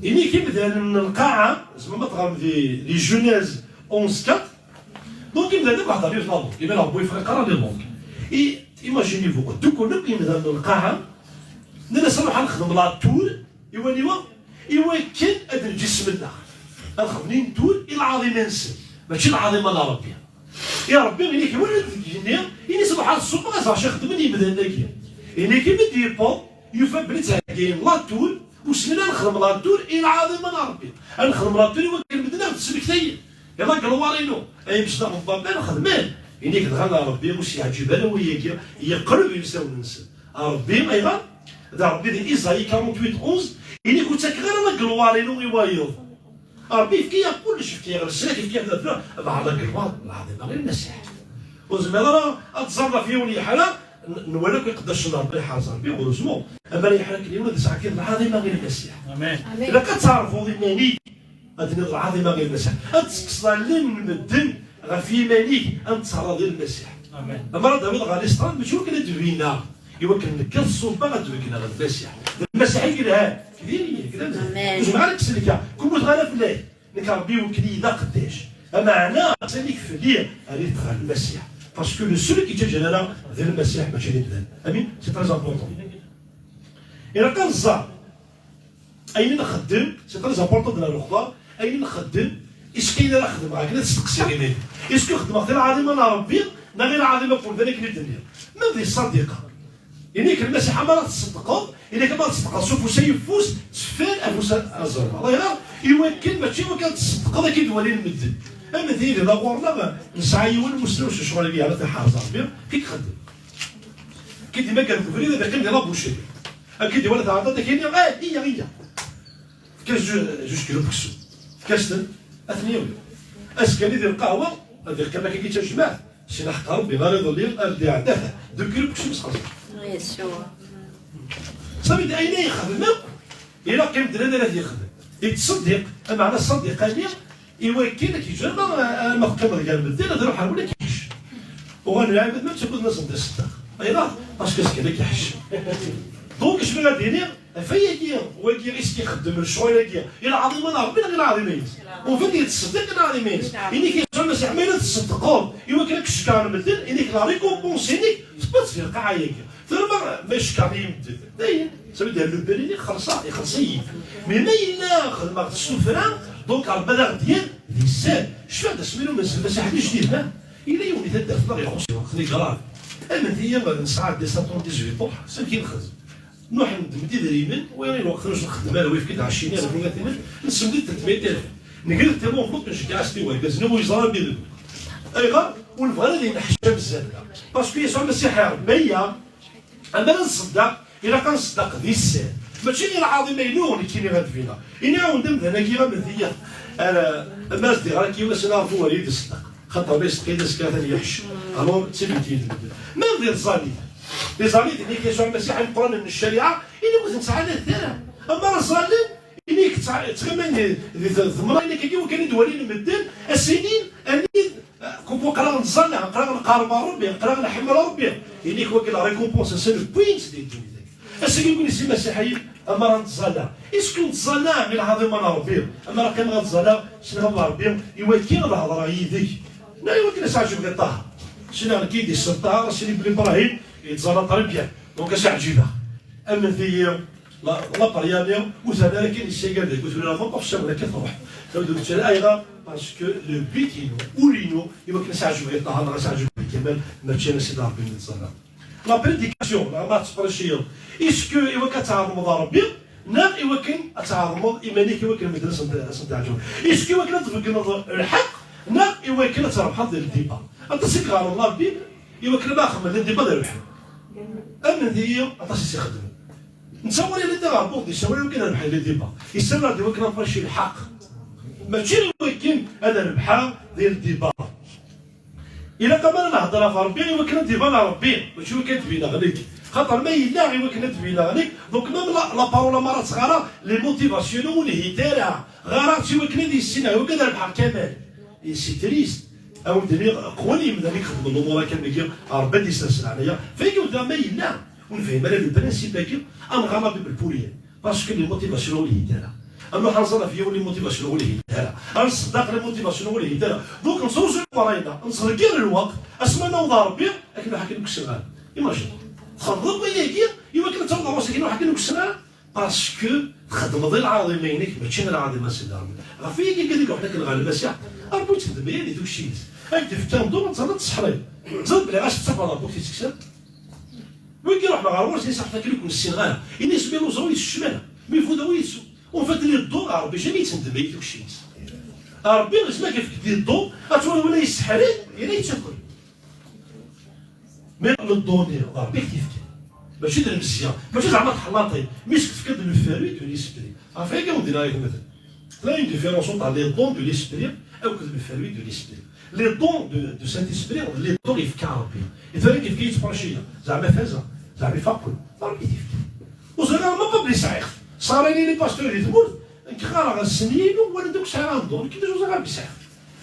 inik imdanen n lqaɛa, tzemrem ad teɣrem di, di Genèse onze quatre, donc imdanen akk heddren yiwet la langue, iban Ṛebbi yeffeɣ iqara les langues. I, imaginez-vous, dduklen akk imdanen n lqaɛa, nnan-as ad nruḥ ad nexdem la tour, i waniwa? I wakken ad neǧǧ isem-nneɣ. Ad xedmen une tour i lɛaḍima-nsen, mačči lɛaḍima n Ṛebbi. I Ṛebbi inik iwala-d deg yigenni, ini-as ruḥ ad ṣubbeɣ ad ẓreɣ acu xedmen yimdanen-agi. Inik mi d-yewweḍ, yufa belli ttheggayen la tour, u ssnen ad nexdem la tour i lɛaḍima n Ṛebbi. Ad nexdem la tour i wakken medden ad ɣ-d-smektayen. Yella deg lwar-inu, ay imecṭaḥ n Ṛebbi, ad nexdem. Inik dɣa Ṛebbi ur s-yeɛǧib ara wayagi, yeqleb ilsawen-nsen. Ṛebbi, ayɣer? D Ṛebbi di Isaïe quarante-huit onze, inik ur ttakeɣ ara la gloire-inu i wayeḍ. Ṛebbi yefka-yaɣ kullec, yefka-yaɣ leslak, yefka-yaɣ lafra, meɛna la gloire, lɛaḍima ɣer Lmasiḥ. Ur nezmir ara ad tẓer ɣef yiwen yeḥra, n-, nwala akk iqeddacen n Ṛebbi iḥerz Ṛebbi, heureusement. Ama la yeḥra akken yiwen ad yesɛa kan lɛaḍima ɣer Lmasiḥ. Amen. Ilaq ad tɛerfuḍ iman-ik, ad tiniḍ lɛaḍima ɣer Lmasiḥ. Ad tekkseḍ allen n medden ɣef yiman-ik, ad n-terreḍ i Lmasiḥ. Amen. Amar ad d-tawiḍ ɣer l'islam, mačči wakken ad d-wineɣ, i wakken nekk ad ṣubbeɣ ad d-beggneɣ Lmasiḥ. D Lmasiḥ i yelhan, diri-yi, d Lmasiḥ. Amen. Ur zmireɣ ara ad k-sellkeɣ, kummut ɣer aflak. Nekk Ṛebbi iwekkel-iyi d aqeddac. Ameɛna, atan-ik fell-i, err-it ɣer Lmasiḥ. Parce que le seul qui yettaǧǧan ara d Lmasiḥ, mačči d imdanen. Amin? C'est très important. Ilaq ad nẓer. Ayen i nxeddem, c'est très important de la nuxḍa, ayen i nxeddem, est-ce que ayen ara xedmeɣ akken ad steqsiɣ iman-iw, est-ce que xeddmeɣ-t i lɛaḍima n Ṛebbi neɣ i lɛaḍima n wemdan akken i d-nniɣ? Même di ṣṣadiqa. Ini-k Lmasiḥ, amar ad tṣeddqeḍ, ini-k amar ad tṣeddqeḍ s ufus ayeffus, sfel afus aẓerma. Ayɣer? I wakken, mačči i wakken ad tṣeddqeḍ akken i d-walin medden. Am tidi la ɣur-neɣ, nesɛa yiwen n umusnaw s ccɣel-agi ara t-iḥerz Ṛebbi, kif ixeddem. Kif d-yemmager deg ubrid, ad iqqim di la boucherie. Akken d-iwala tɛerḍa, ad ak-yini, eh, iyya, iyya. Fek-as ju-, juj kilo n weksum. Fek-as-ten, ad ten-yawi. Azekka-nni di lqahwa, ad iqqim akka i tajmaɛt, syin aḥeqq Ṛebbi, ɣer iḍelli, ar d-iɛedda, deux kilo n weksum sxerṣen. Yes, sure. Ṣafi d ayen ay yexdem akk, ilaq i medden ad t-yexdem. Yettṣeddiq, ameɛna ṣṣadiqa-nni, i wakken ad k-yeǧǧ, ma, ma teqqimeḍ gar medden, ad ruḥ rwel ad k-yeḥc. Uɣal lɛibad ma ttakk-iten-asen d aṣeddiq. Ayɣer? Parce que azekka ad k-yeḥc. Donc, acu ara d-iniɣ? Ɣef wayagi, wagi i s-ixeddem lecɣal-agi, i lɛaḍima n Ṛebbi neɣ i lɛaḍima-ines? Ufan yettṣeddiq i lɛaḍima-ines. Inik Yasuɛ Lmasiḥ, ma yella tṣeddqeḍ i wakken ad k-cekkren medden, inik la récompense-inek tewweḍ-tt di lqaɛa-agi. Tura ma, ma cekkren-iyi medden, dayen, ça veut dire le bien-inek xelṣeɣ, ixelṣ-iyi. Mais ma yella xedmeɣ-t s tuffra, donc Ṛebbi ad aɣ-d-yerr di sser. Cfiɣ-d asmi ur nzil Lmasiḥ d ijdiden, ha? Yella yiwen di taddart-nneɣ ixuṣṣ, ixuṣṣ di grave. Amen-iyi, nesɛa dix-sept ans, dix-huit ans, s amek i nxeddem? Nruḥ neddem-d idrimen, wa i lweqt ur nxeddem ara, wa yefka-d ɛecrin alef, wa tin, nsemd-d tletmiyya alef. Negret-d l'enveloppe, nceggeɛ-as-t i wergaz-nni, ur yeẓri ara belli d nekk. Ayɣer? Ur nebɣi ara ad yenneḥcam zzerda. Parce que Yasuɛ Lmasiḥ iɛerf, ma yella, amer ad nṣeddeq, ilaq ad nṣeddeq di sser. Mačči di lɛaḍima-inu, nekkini ad d-bineɣ. Ini-awen-d amdan-agi, amen-iyi, ara, amer ad s-d-iɣer akka yiwen, ad s-iniɣ Ṛebbi ur iyi-d-iṣeddeq. Xaṭer ma yesseqi-d azekka atan yeḥcem. Alors, d tibit i d-nbedd. Même di tẓallit. Di tẓallit, inik Yasuɛ Lmasiḥ imeqqranen n ccariɛa, ini ur ten-ttɛanadet ara. Amar ẓallen, inik ttɣiman di, di tḍemra, inik akka iwakken i d-walin medden, a s-inin, anid, kubu aql-aɣ nettẓalla, aql-aɣ nqerreb ɣer Ṛebbi, aql-aɣ nḥemmel Ṛebbi. Inik wagi la récompense-nsen wwin-tt di ddunit-agi. Ass-agi wwin-tt imasiḥiyen, amar ad nettẓalla. Est-ce que nettẓalla i lɛaḍima n Ṛebbi? Amar ad qqimeɣ ad ttẓallaɣ, s lɣella n Ṛebbi, i wakken ad hedṛeɣ yid-k. Neɣ i wakken ad s-ɛejbeɣ i Ṭaher. Sinaɣ nekk i d-isel Ṭaher, sini belli Ibrahim yettẓalla très bien. Donc ad s-ɛeǧbeɣ. Amen-iyi, la, la prière-nni, ur terri ara kan yessagad deg utura, ma ṭṭef ssawel akka truḥ. Tawi d ur ayɣer? Parce que le but-inu, ul-inu, i wakken ad s-ɛejbeɣ i Ṭaher, neɣ ad s-ɛejbeɣ i Kamal, mačči ala Sidi Ṛebbi i nettẓalla. La prédication, neɣ ma tettqerriciyeḍ, est-ce que i wakken ad tɛeḍmeḍ Ṛebbi, neɣ i wakken ad tɛeḍmeḍ iman-ik i wakken medden ad sen-, ad sen-tɛeǧbeḍ? Est-ce que i wakken ad tbeggneḍ lḥeqq, neɣ i wakken ad trebḥeḍ di le débat? Aṭas i iɣer la Bible, i wakken ad xedmen le débat d rrbeḥ. Amen-iyi, aṭas i s-ixeddmen. Netta wala yella d aɣerbuḍ, yessawal i wakken ad rrbeḥ le débat. Yessawal i wakken ad nferci lḥeqq. Mačči i ad rebḥeɣ di ldibar. Ilaq aman ad nehder ɣef Ṛebbi i wakken ad d-iban Ṛebbi, mačči i wakken ad d-bineɣ nekk. Xaṭer ma yella i wakken ad d-bineɣ nekk, donc même la, la parole ma ara tɣara, les motivations ur lhint ara. Ɣaraɣ-tt i wakken ad issineɣ, i wakken ad rebḥeɣ Kamal. Et c'est triste. A wen-d-iniɣ, qwan yemdanen i ixeddmen lumuṛ akka am wigi, Ṛebbi ad d-isers leɛnaya. Fayagi ur d-, ma yella ur nefhim ara le principe-agi, ad nɣer la Bible pour rien. Parce que les motivations ur lhint ara. Ad nruḥ ad nẓer ɣef yiwen, les motivations ur lhint ara. Ad nṣeddeq, les motivations ur lhint ara. Donc, nettruẓu leqrayna, nettḍeggir lweqt, asmi ad naweḍ ɣer Ṛebbi, akken ur ḥakken deg usenɣal. Imagine. Txedmeḍ wayagi, i wakken ad tawḍeḍ ɣer wass-agi, ur ḥakken deg usenɣal. Parce que txedmeḍ i lɛaḍima-inek, mačči i lɛaḍima n Sidi Ṛebbi. Ɣef wayagi kan i iruḥen akken ɣer Lmasiḥ, Ṛebbi ur yettendem ara di tukci-ines. Ad k-d-ifk amḍu, ad teẓreḍ ad tesseḥrayeḍ. Teẓriḍ belli ɣas tettafeḍ Ṛebbi ur k-t-id-tekksem. Wigi iruḥen ɣer ɣur-s, yesseḥfa akken ur ken-ssineɣ ara. Ini-as mi luẓeɣ ur yessecmal, mi fudeɣ ur yettu. En fait, les dons, Ṛebbi jamais yettendem di tukci-ines. Ṛebbi, isma k-ifk des dons, ad twaliḍ wala yesseḥray, yella yettaker. Mais le don-nni, d Ṛebbi i k-t-ifkan. Mačči d lemzeyya, mačči zeɛma teḥlaṭi. Mi s-k-tefka-d le fruit de l'esprit. Ɣef wayagi ur d-nniɣ i gma-tneɣ. Tella une différence entre les dons de l'esprit akked le fruit de l'esprit. Les dons de, de Saint-Esprit, les dons yefka Ṛebbi. I tura yefka-yi-tt Franchiya. Zeɛma fazeɣ, zeɛma ifaqen. D Ṛebbi i t-yefkan. Ur ẓriɣ ara ma qabel i sɛiɣ-t. Sɣarayen-iyi les pasteurs di tmurt, nekk ɣareɣ ass-nni-inu, wala d akk sɛiɣ un don. Nekk d ajuẓ ɣer bi sɛiɣ.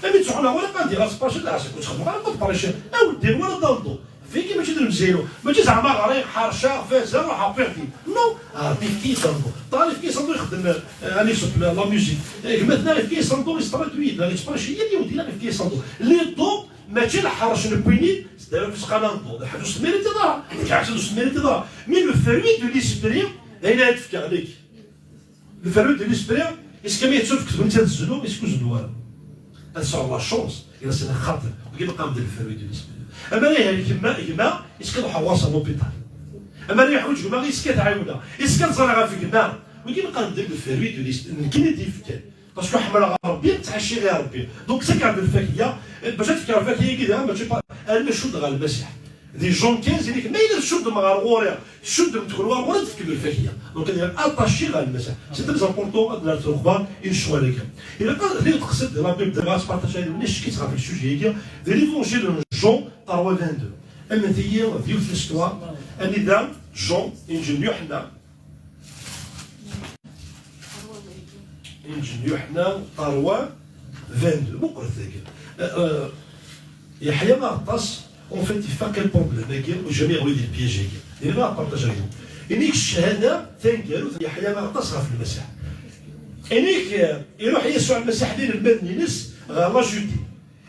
Ami ttɛunaɣ wala qandi ɣer sparci d ɛsek ur ttxemmeɣ ara ma tparci. Aweddin wala d un don. Fiki mačči d lemziyya-inu. Mačči zeɛma ɣriɣ, ḥerceɣ, fazeɣ, ruḥeɣ, wwiɣ-t-id. Non, Ṛebbi yefka-yi-d un don. Ṭṭal yefka-yi-d un don ixeddem, euh, allez, souple, la, la musique. Eh, gma-tneɣ yefka-yi-d un don, yestraduy-d, la, yettparci, yal yiwen dinna yefka-yi-d un don. Les dons, mačči lḥerc n wwin-id, c'est-à-dire tusqan un don. D ḥaǧa ur s-tméritiḍ ara. Ḥaǧa ur s-tméritiḍ ara. Mais le fruit de l'esprit, d ayen ara d-fkeɣ nekk. Le fruit de l'esprit, est-ce que mi yettufk tebɣimt ad tezlu, est-ce que ur zellu ara? Ad sɛuɣ la chance, il a c'est xaṭer, wigi meqqam d le fruit de l'esprit. Amar ihi gma, gma, est-ce que ad ruḥeɣ ɣur-s à l'hôpital? Amar iḥuǧ gma, est-ce que ad ɛiwneɣ? Est-ce que ad ẓreɣ ɣef gma? Wigi meqqam d le fruit de l'esprit, nekkini d-yefkan. Parce que ḥemmleɣ Ṛebbi, ttɛiciɣ i Ṛebbi. Donc, ttakeɣ-d lfakya, bac ad fkeɣ lfakya-agi daɣen, mačči pa-, alma cuddeɣ ɣer Lmasiḥ. Di Jean quinze, inek, ma yella tcuddem ɣer ɣur-i, tcuddem-d kul ɣer ɣur-i, ad d-tefkem lfakya. Donc, ad attaché ɣer Lmasiḥ. C'est très important, ad nerr lexbar i lecɣal-agi. Ilaq ad, ad teqsed la Bible, dɣa spartager, ulac ccek ɣef le sujet-agi, di l'Évangile de Jean, trois vingt-deux. Amet-iyi d yiwet l'histoire, anida Jean, Injil n Yuḥenna, Injil n Yuḥenna, trois vingt-deux. Meqqret tagi. Euh, euh, Yeḥya Aɣeṭṭas, en fait, yeffa quel problème-agi, ur jamais yeɣli di le piège-agi. Ini-k ccahada taneggarut n Yeḥya Aɣeṭṭas ɣef Lmasiḥ. Inek, euh, iruḥ Yasuɛ Lmasiḥ d inelmaden-ines ɣer la Judée.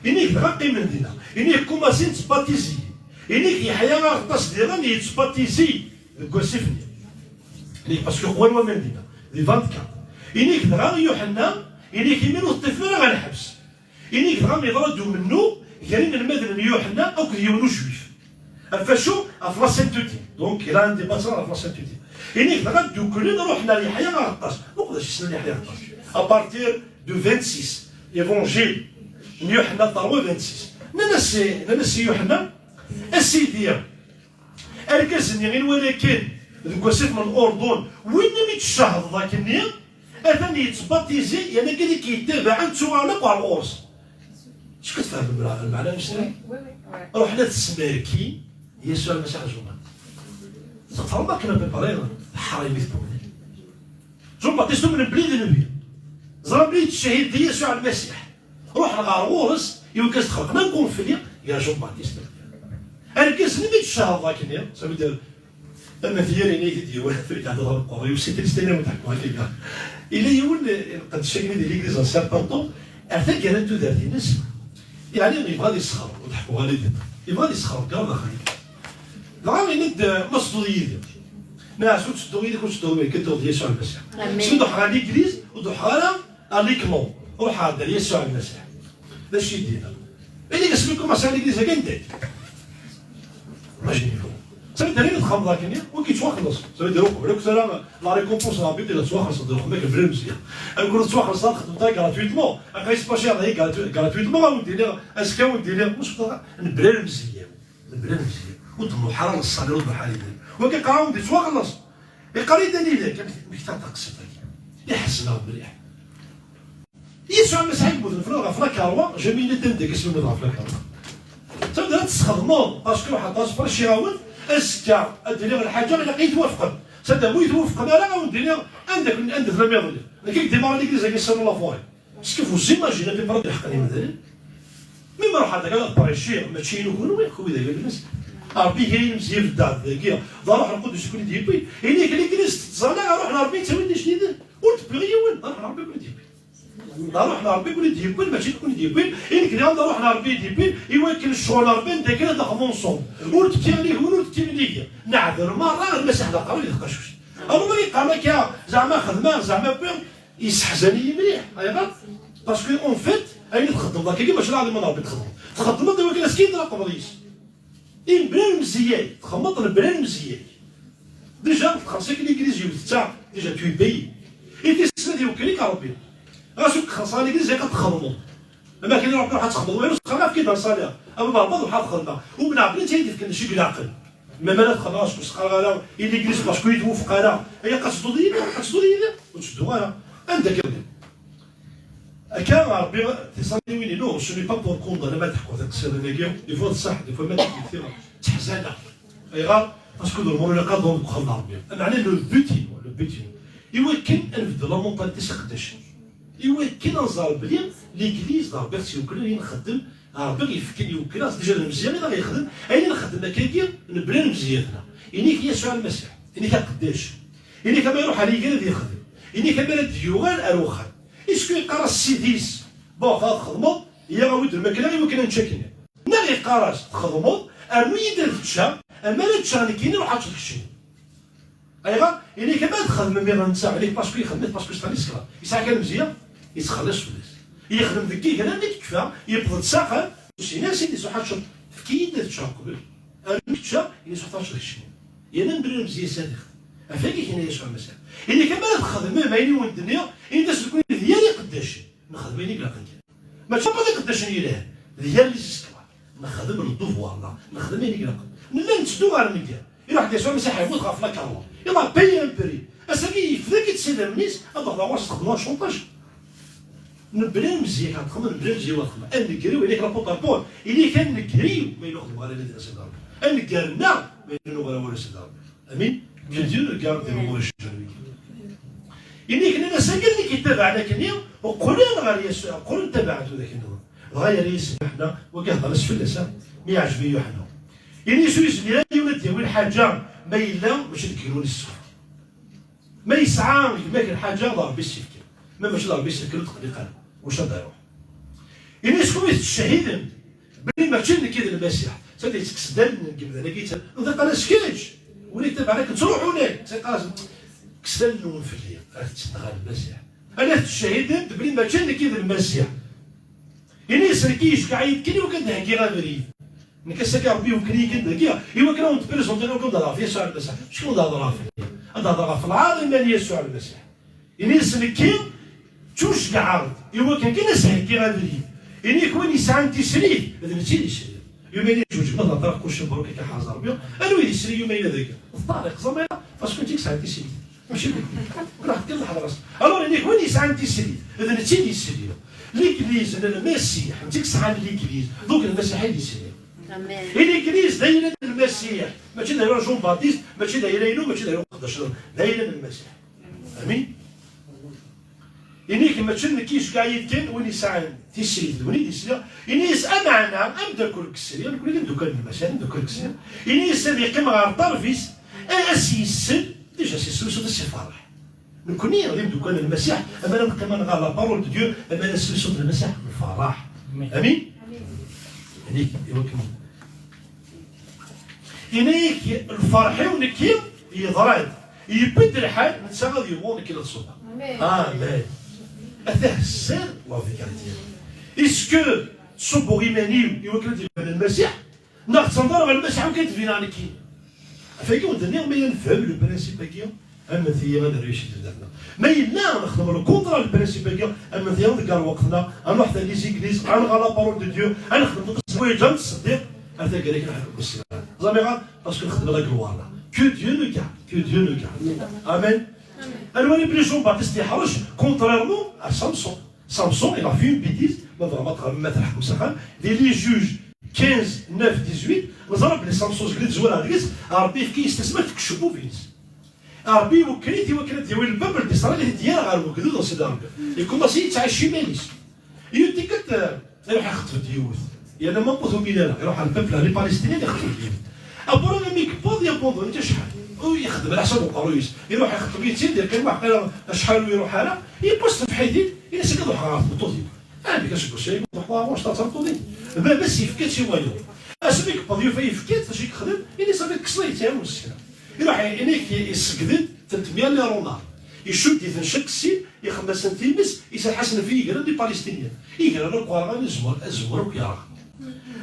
Inek dɣa qqimen dinna. Inek kumasin ttbatiziyen. Inek Yeḥya Aɣeṭṭas diɣen yettbatizi deg wasif-nni. Inek parce que qwan waman dinna. Di vingt-quatre. Inek dɣa Yuḥenna, inek imir ur teṭṭifem ara ɣer lḥebs. Inek dɣa yeḍra-d umennuɣ gar inelmaden n Yuḥenna akked yiwen ujuif. Ɣef wacu? Ɣef la sainteté. Donc, il a un débat ɣef la sainteté. Inek dɣa dduklen, ruḥen ar Yeḥya Aɣeṭṭas. Muqel d acu i s-nnan Yeḥya Aɣeṭṭas. À partir de vingt-six, Évangile n Yuḥenna trois vingt-six. Nnan-as, nnan-as i Yuḥenna, a Sidi, argaz-nni i nwala kan deg wasif n Urdun, win imi d-tcehdeḍ akkenni, atan yettbatizi, yerna kan i k-yettabaɛen ttuɣalen akk ɣer ɣur-s. Acu tfehmem lmeɛna n Sidi? Ruḥen ad smerkin Yasuɛ Lmasiḥ Jean-Baptiste. Tfehmem akken à peu près teḥra imi tewwel. Jean-Baptiste umnen belli d nnbi. Ẓran belli yettcehid di Yasuɛ Lmasiḥ. Ruḥen ɣer ɣur-s, iwakken ad s-xelqen un conflit gar Jean-Baptiste. Argaz-nni mi d-tcehdeḍ akken, ça veut dire, Ama tiyari-nni i t-id-yewwan, tefreg ɛedda ɣer lqerri-w, c'est triste, ur d-ḥekkuɣ akka. Yella yiwen, eh, nqeddec akken di l'église un certain temps, ar taggara n tudert-ines, yeɛni yebɣa ad yesxer, ur d-ḥekkuɣ ara di, yebɣa ad yesxer, kkreɣ daxel. Dɣa yenna-d, eh, ma tedduḍ yid-i. Nniɣ-as, ur ttedduɣ yid-k, ur ttedduɣ yid-k, ad tedduḍ d Yasuɛ Lmasiḥ. Amin. Seg d-ruḥeɣ ɣer l'église, ur d-ruḥeɣ ara à l'écran, ruḥeɣ-d ar Yasuɛ Lmasiḥ. D acu i d-yenna? Ini-as mi kumaṣ ar l'église-agi, anda-k? Imaginez-vous. Ça veut dire, ayen txedmeḍ akken, ur k-yettwaxelleṣ. Ça veut dire, uqbel akk tura, la récompense n Ṛebbi, tella tettwaxelṣeḍ, d lxedma-k bla lemzeyya. Akken ur tettwaxelṣeḍ, ara txedmeḍ-aya gratuitement. Aql-i spacir, gratuitement, ad wen-d-iniɣ, azekka ad wen-d-iniɣ, ur s-, bla lemzeyya. Bla lemzeyya. Ur d-nruḥ ara neṣṣali, ur d-nruḥ ara idri. Wagi qqar-awen-d yettwaxelleṣ. Iqqar-iyi-d anida-k, amek, amek ta taqsiṭ-agi? Iḥzen-aɣ mliḥ. Yasuɛ Lmasiḥ i yemmuten fell-, ɣef lakarwa, jamais yella d anda i yemmut ɣef lakarwa. Tabda ad tesxedmeḍ, parce que ruḥ aṭas fric iɣawen, azekka ad d-iliɣ lḥaǧa ilaq i twafqem. Tabda mu twafqem ara, ad wen-d-iniɣ anda, anda tellam iḍelli. Nekk i yedimar ligliz-agi Saint-Laurent-la-Forêt. Est-ce que vous imaginez à peu près lḥeqq n yimdanen? Mi ma ruḥeɣ dagi ad prêchiɣ, mačči inu kunwi, kunwi d agdud-is. Ṛebbi iga ilemzi ibeddeɛ dagi, d Ṛṛuḥ Lqudus i ken-id-yewwin. Ini-k ligliz tettẓalla, Ṛṛuḥ n Ṛebbi yettawi-d ijdiden. Ur d-wwiɣ yiwen, d Ṛṛuḥ n Ṛebbi i ken-id-yewwin. D Ṛṛuḥ n Ṛebbi i ken-id-yewwin, mačči d ken-id-yewwin. I nekk diɣen d Ṛṛuḥ n Ṛebbi i yi-d-yewwin, i wakken ccɣel n Ṛebbi anda kan ad xḍun ṣṣum. Ur d-kkiɣ nnig win, ur d-kkiɣ nnig. Neɛdel merra, Lmasiḥ d aqerru di tqacuct. Anwa i yeqqaren akka, zeɛma xedmeɣ, zeɛma wwiɣ? Yesseḥzan-iyi mliḥ. Ayɣer? Parce que, en fait, ayen i txeddmeḍ akkagi mačči d aɛḍim n Ṛebbi i txeddmeḍ. Txeddmeḍ i wakken ad s-k-id-tṛaqbeḍ yis. I mebla lemzeyya-k, txedmeḍ mebla lemzeyya-k. Déjà, txelleṣ-ik ligliz yiwet d ta, déjà, tu es payé. I tis snat iwekkel-ik Ṛebbi. Ɣas ur k-xelleṣ ara ligliz, ilaq ad txedmeḍ. Ama kan Ṛebbi ruḥ ad txedmeḍ, win ur txedmeḍ ad k-id-nṣaliɣ. Ama Ṛebbi ruḥ ad txedmeḍ. Umneɣ belli d tayi d-ifken ccek leɛqel. Ma, ma la txedmeḍ, ur s-qqareɣ ara i ligliz parce que ur yi-twufeq ara. Ilaq ad tedduḍ yid-i, ad tedduḍ yid-i. Ur ttedduɣ ara. Anda akka? Akka, Ṛebbi, tiẓalliwin-inu, ce n'est pas pour condamner, ma teḥkuḍ iqsiḍen-agi, des fois d ṣṣeḥ, des fois ma d-ttmektiɣ, tteḥzaneɣ. Ayɣer? Parce que d lmur ilaq ad deg uxxam n Ṛebbi. Ameɛna le but-inu, le but-inu. I wakken ad nbeddel la mentalité s iqeddacen. I wakken ad nẓer belli ligliz d Ṛebbi i ɣ-tt-yewwlen, ayen nxeddem, Ṛebbi i ɣ-yefken yewwel-aɣ, déjà d lemzeyya i ɣ-yexdem, ayen nxeddem akkagi, nebna lemzeyya-tneɣ. Inik Yasuɛ Lmasiḥ, inik aqeddac, inik ama iruḥ ar yiger ad yexdem, inik ama ad d-yuɣal ar uxxam. Est-ce que yeqqar-as Ssid-is, bon, ad txedmeḍ, ya awi-d lmakla i wakken ad nečč akken. Neɣ yeqqar-as, txedmeḍ, rnu-yi-d ad ččeɣ, ama ad ččeɣ nekkini, ruḥ ad teččeḍ keččini. Ayɣer? Inik ama ad txedmem i netta, inik parce que ixdem-it, parce que c'est un esclave. Yesɛa kan lemzeyya, yettxelliṣ fell-as. Yexdem deg yiger, mi yekfa, yewweḍ-d s axxam, ur s-yenni ara Ssid-is, ruḥ ad teččeḍ, efk-iyi-d ad ččeɣ qbel. Rnu keččeɣ, inis ruḥ ad teččeḍ keččini. Yerna mebla lemzeyya s ad ixdem. Ɣef wagi i k-yenna Yasuɛ Lmasiḥ. Inik ama ad txedmem ayen i wen-d-nniɣ, ini-d-as nekkni d yir iqeddacen. Nexdem ayen i ilaqen kan. Mačči d iqeddacen yelhan, d yir les esclaves. Nexdem le devoir-nneɣ, nexdem ayen i ilaqen. Nella netteddu ɣer nnger. Iruḥ-d Yasuɛ Lmasiḥ yemmut ɣef lakerwa. Il a payé un prix. Ass-agi yefda-k-id s idammen-is, ad d-ɣreɣ ɣur-s txedmeḍ acuṭac. Mebla lemzeyya kan txedmeḍ, mebla lemzeyya wa txedmeḍ. Anegriw, ilik l'apôtre Paul, ilik anegriw, ma yella ur xedmeɣ ara d ass-a. Aneggar-nneɣ, ma yella nuɣal awal ass-a. Amin. Que Dieu nous garde des mauvais chemins. Ini-k nnan-as, akken i k-ittabaɛen akkenni, qqlen ɣer Yasuɛ, qqlen ttabaɛen tura akken-nniḍen. Dɣa yerra-yasen Yuḥenna, wagi heddren-as fell-as, ha? Mi yeɛjeb i Yuḥenna. Ini-as ur yezmir ara yiwen ad d-yawi lḥaǧa, ma yella, mačči deg yigenwan i s-tefka. Ma yesɛa gma-k lḥaǧa, d Ṛebbi i s-yefkan. Ma mačči d Ṛebbi i s-yefkan, ur teqliq ara. Wacu ad d-iruḥ? Ini-as kunwi tettcehhidem belli mačči d nekk i d Lmasiḥ. Ttadda yettekkes-d allen n yemdanen-agi, yettal, d iqqar-as kečč, win yettabaɛen akken ttruḥun-ak, ttadda yeqqar-as, kkset allen-nwen fell-i, ad tteddeɣ ɣer Lmasiḥ. Ala tettcehhidemt belli mačči d nekk i d Lmasiḥ. Ini-as nekk yeceggeɛ-iyi-d kan i wakken ad d-heggiɣ abrid. Nekk ass-agi Ṛebbi iwekken-iyi kan ad d-heggiɣ, i wakken ad wen-d-prezentiɣ i wakken ad d-hedreɣ ɣef Yasuɛ Lmasiḥ. Acu ad d-hedreɣ fell-i? Ad d-hedreɣ ɣef lɛaḍima n Yasuɛ Lmasiḥ. Ini-as nekki, ttceggeɛeɣ-d, i wakken kan ad s-heggiɣ abrid. Ini-ak win yesɛan tislit, d netta i d isli. Yumayla jewǧ ma d-hedreɣ kulci mebṛuk akka ḥaz Ṛebbi. Anwa i d isli yumayla dagi? D Ṭariq, ẓamira, parce que nekk sɛan tislit. Mačči d nekk. Raḥet kan leḥḍra-s. Alors, ini-ak win yesɛan tislit, d netta i d isli. Ligliz n Lmasiḥ, netta i yesɛan ligliz. Donc, Lmasiḥ i d isli. Amen. I ligliz d ayla n Lmasiḥ. Mačči d ayla n Jean Baptiste, mačči d ayla-inu, mačči d ayla n uqeddac. D ayla n Lmasiḥ. Amin. Ini-k mačči d nekk yeceggeɛ-iyi-d kan, win yesɛan tislit d win i d-isliɣ. Ini-as ameɛna ameddakel deg sriɣ, nekkni d imeddukal n Lmasiḥ, ameddakel deg sriɣ. Ini-as ad yeqqim ɣer ṭṭerf-is, a-, a s-yessel, déjà s-yessel s iferreḥ. Nekkni d imeddukal n Lmasiḥ, ama ad neqqim ad nɣer la parole de Dieu, ama ad nessel ṣṣut n Lmasiḥ, nferreḥ. Amin. Amin. Ini-k, iwakken Ini-k lferḥ-iw nekki yeḍra-d, yewwi-d lḥal, netta ad yewweḍ nekki la tṣubbeɣ. Amen. Amen. Atah sser la vérité. Est-ce que ttṣubbuɣ iman-iw i wakken ad d-iban Lmasiḥ? Neɣ ttnḍareɣ ɣer Lmasiḥ i wakken ad d-bineɣ nekki? Ɣef wagi ur d-nniɣ ma yella nefhem le principe-agi. Amet-iyi ad nerr iceddaten-nneɣ. Ma yella nexdem le contraire n le principe-agi, amet-iyi ad nḍegger lweqt-nneɣ, ad nruḥ ɣer les églises, ad nɣer la parole de Dieu, ad nexdem ṭṭes n lḥwayeǧ, ad nettṣeddiq, ar taggara kan ad ḥekku s ssirat. Ẓamiɣ, parce que nexdem la gloire-nneɣ. Que Dieu nous garde, que Dieu nous garde. Amen. Ad nwali belli Jean Baptiste yeḥṛec, contrairement à Samson. Samson, il a fait une bêtise, ma bɣa ma tɣ-, ma tleḥqem s axxam, di les Juges quinze, neuf, dix-huit, neẓra belli Samson, zgelli tezwara deg-s, Ṛebbi yefka-yas tasmert deg ucebbub-ines. Ṛebbi iwekker-it i wakken ad d-yawi le peuple d'Israël, ad t-id-yerr ɣer wegdud n Sidi Ṛebbi. Ikumaṣi yettɛici iman-is. Yiwet tikkelt, eh, iruḥ ixeṭṭeb-d yiwet. Yerna ma ur tumin ara, iruḥ ɣer le peuple, les Palestiniens, ixeṭṭeb-d yiwet. Abura mi yewweḍ, yewweḍ, netta acḥal. Ur yexdem ara ḥsab uqerruy-is. Iruḥ ixeṭṭeb-itt-id, yeqqim waḥed acḥal ur iruḥ ara, yewweḍ s tebḥit-id, ini-as akka ad ruḥeɣ ɣer tmeṭṭut-iw. Ɛni aseggas-a yewweḍ ɣer ɣur-s tameṭṭut-iw? Baba-s yefka-tt i wayeḍ. Asmi yewweḍ yufa yefka-tt, acu i yexdem? Ini-as amek kkseɣ yettɛiwin s kra. Iruḥ, ini-k isegged-d telt mya liruna. Icudd-iten cak sin, ixemmem-asen times, iserreḥ-asen ɣef yigran d Ipalestiniyen. Igran akk rɣan, azemmur, azemmur akk yerɣa.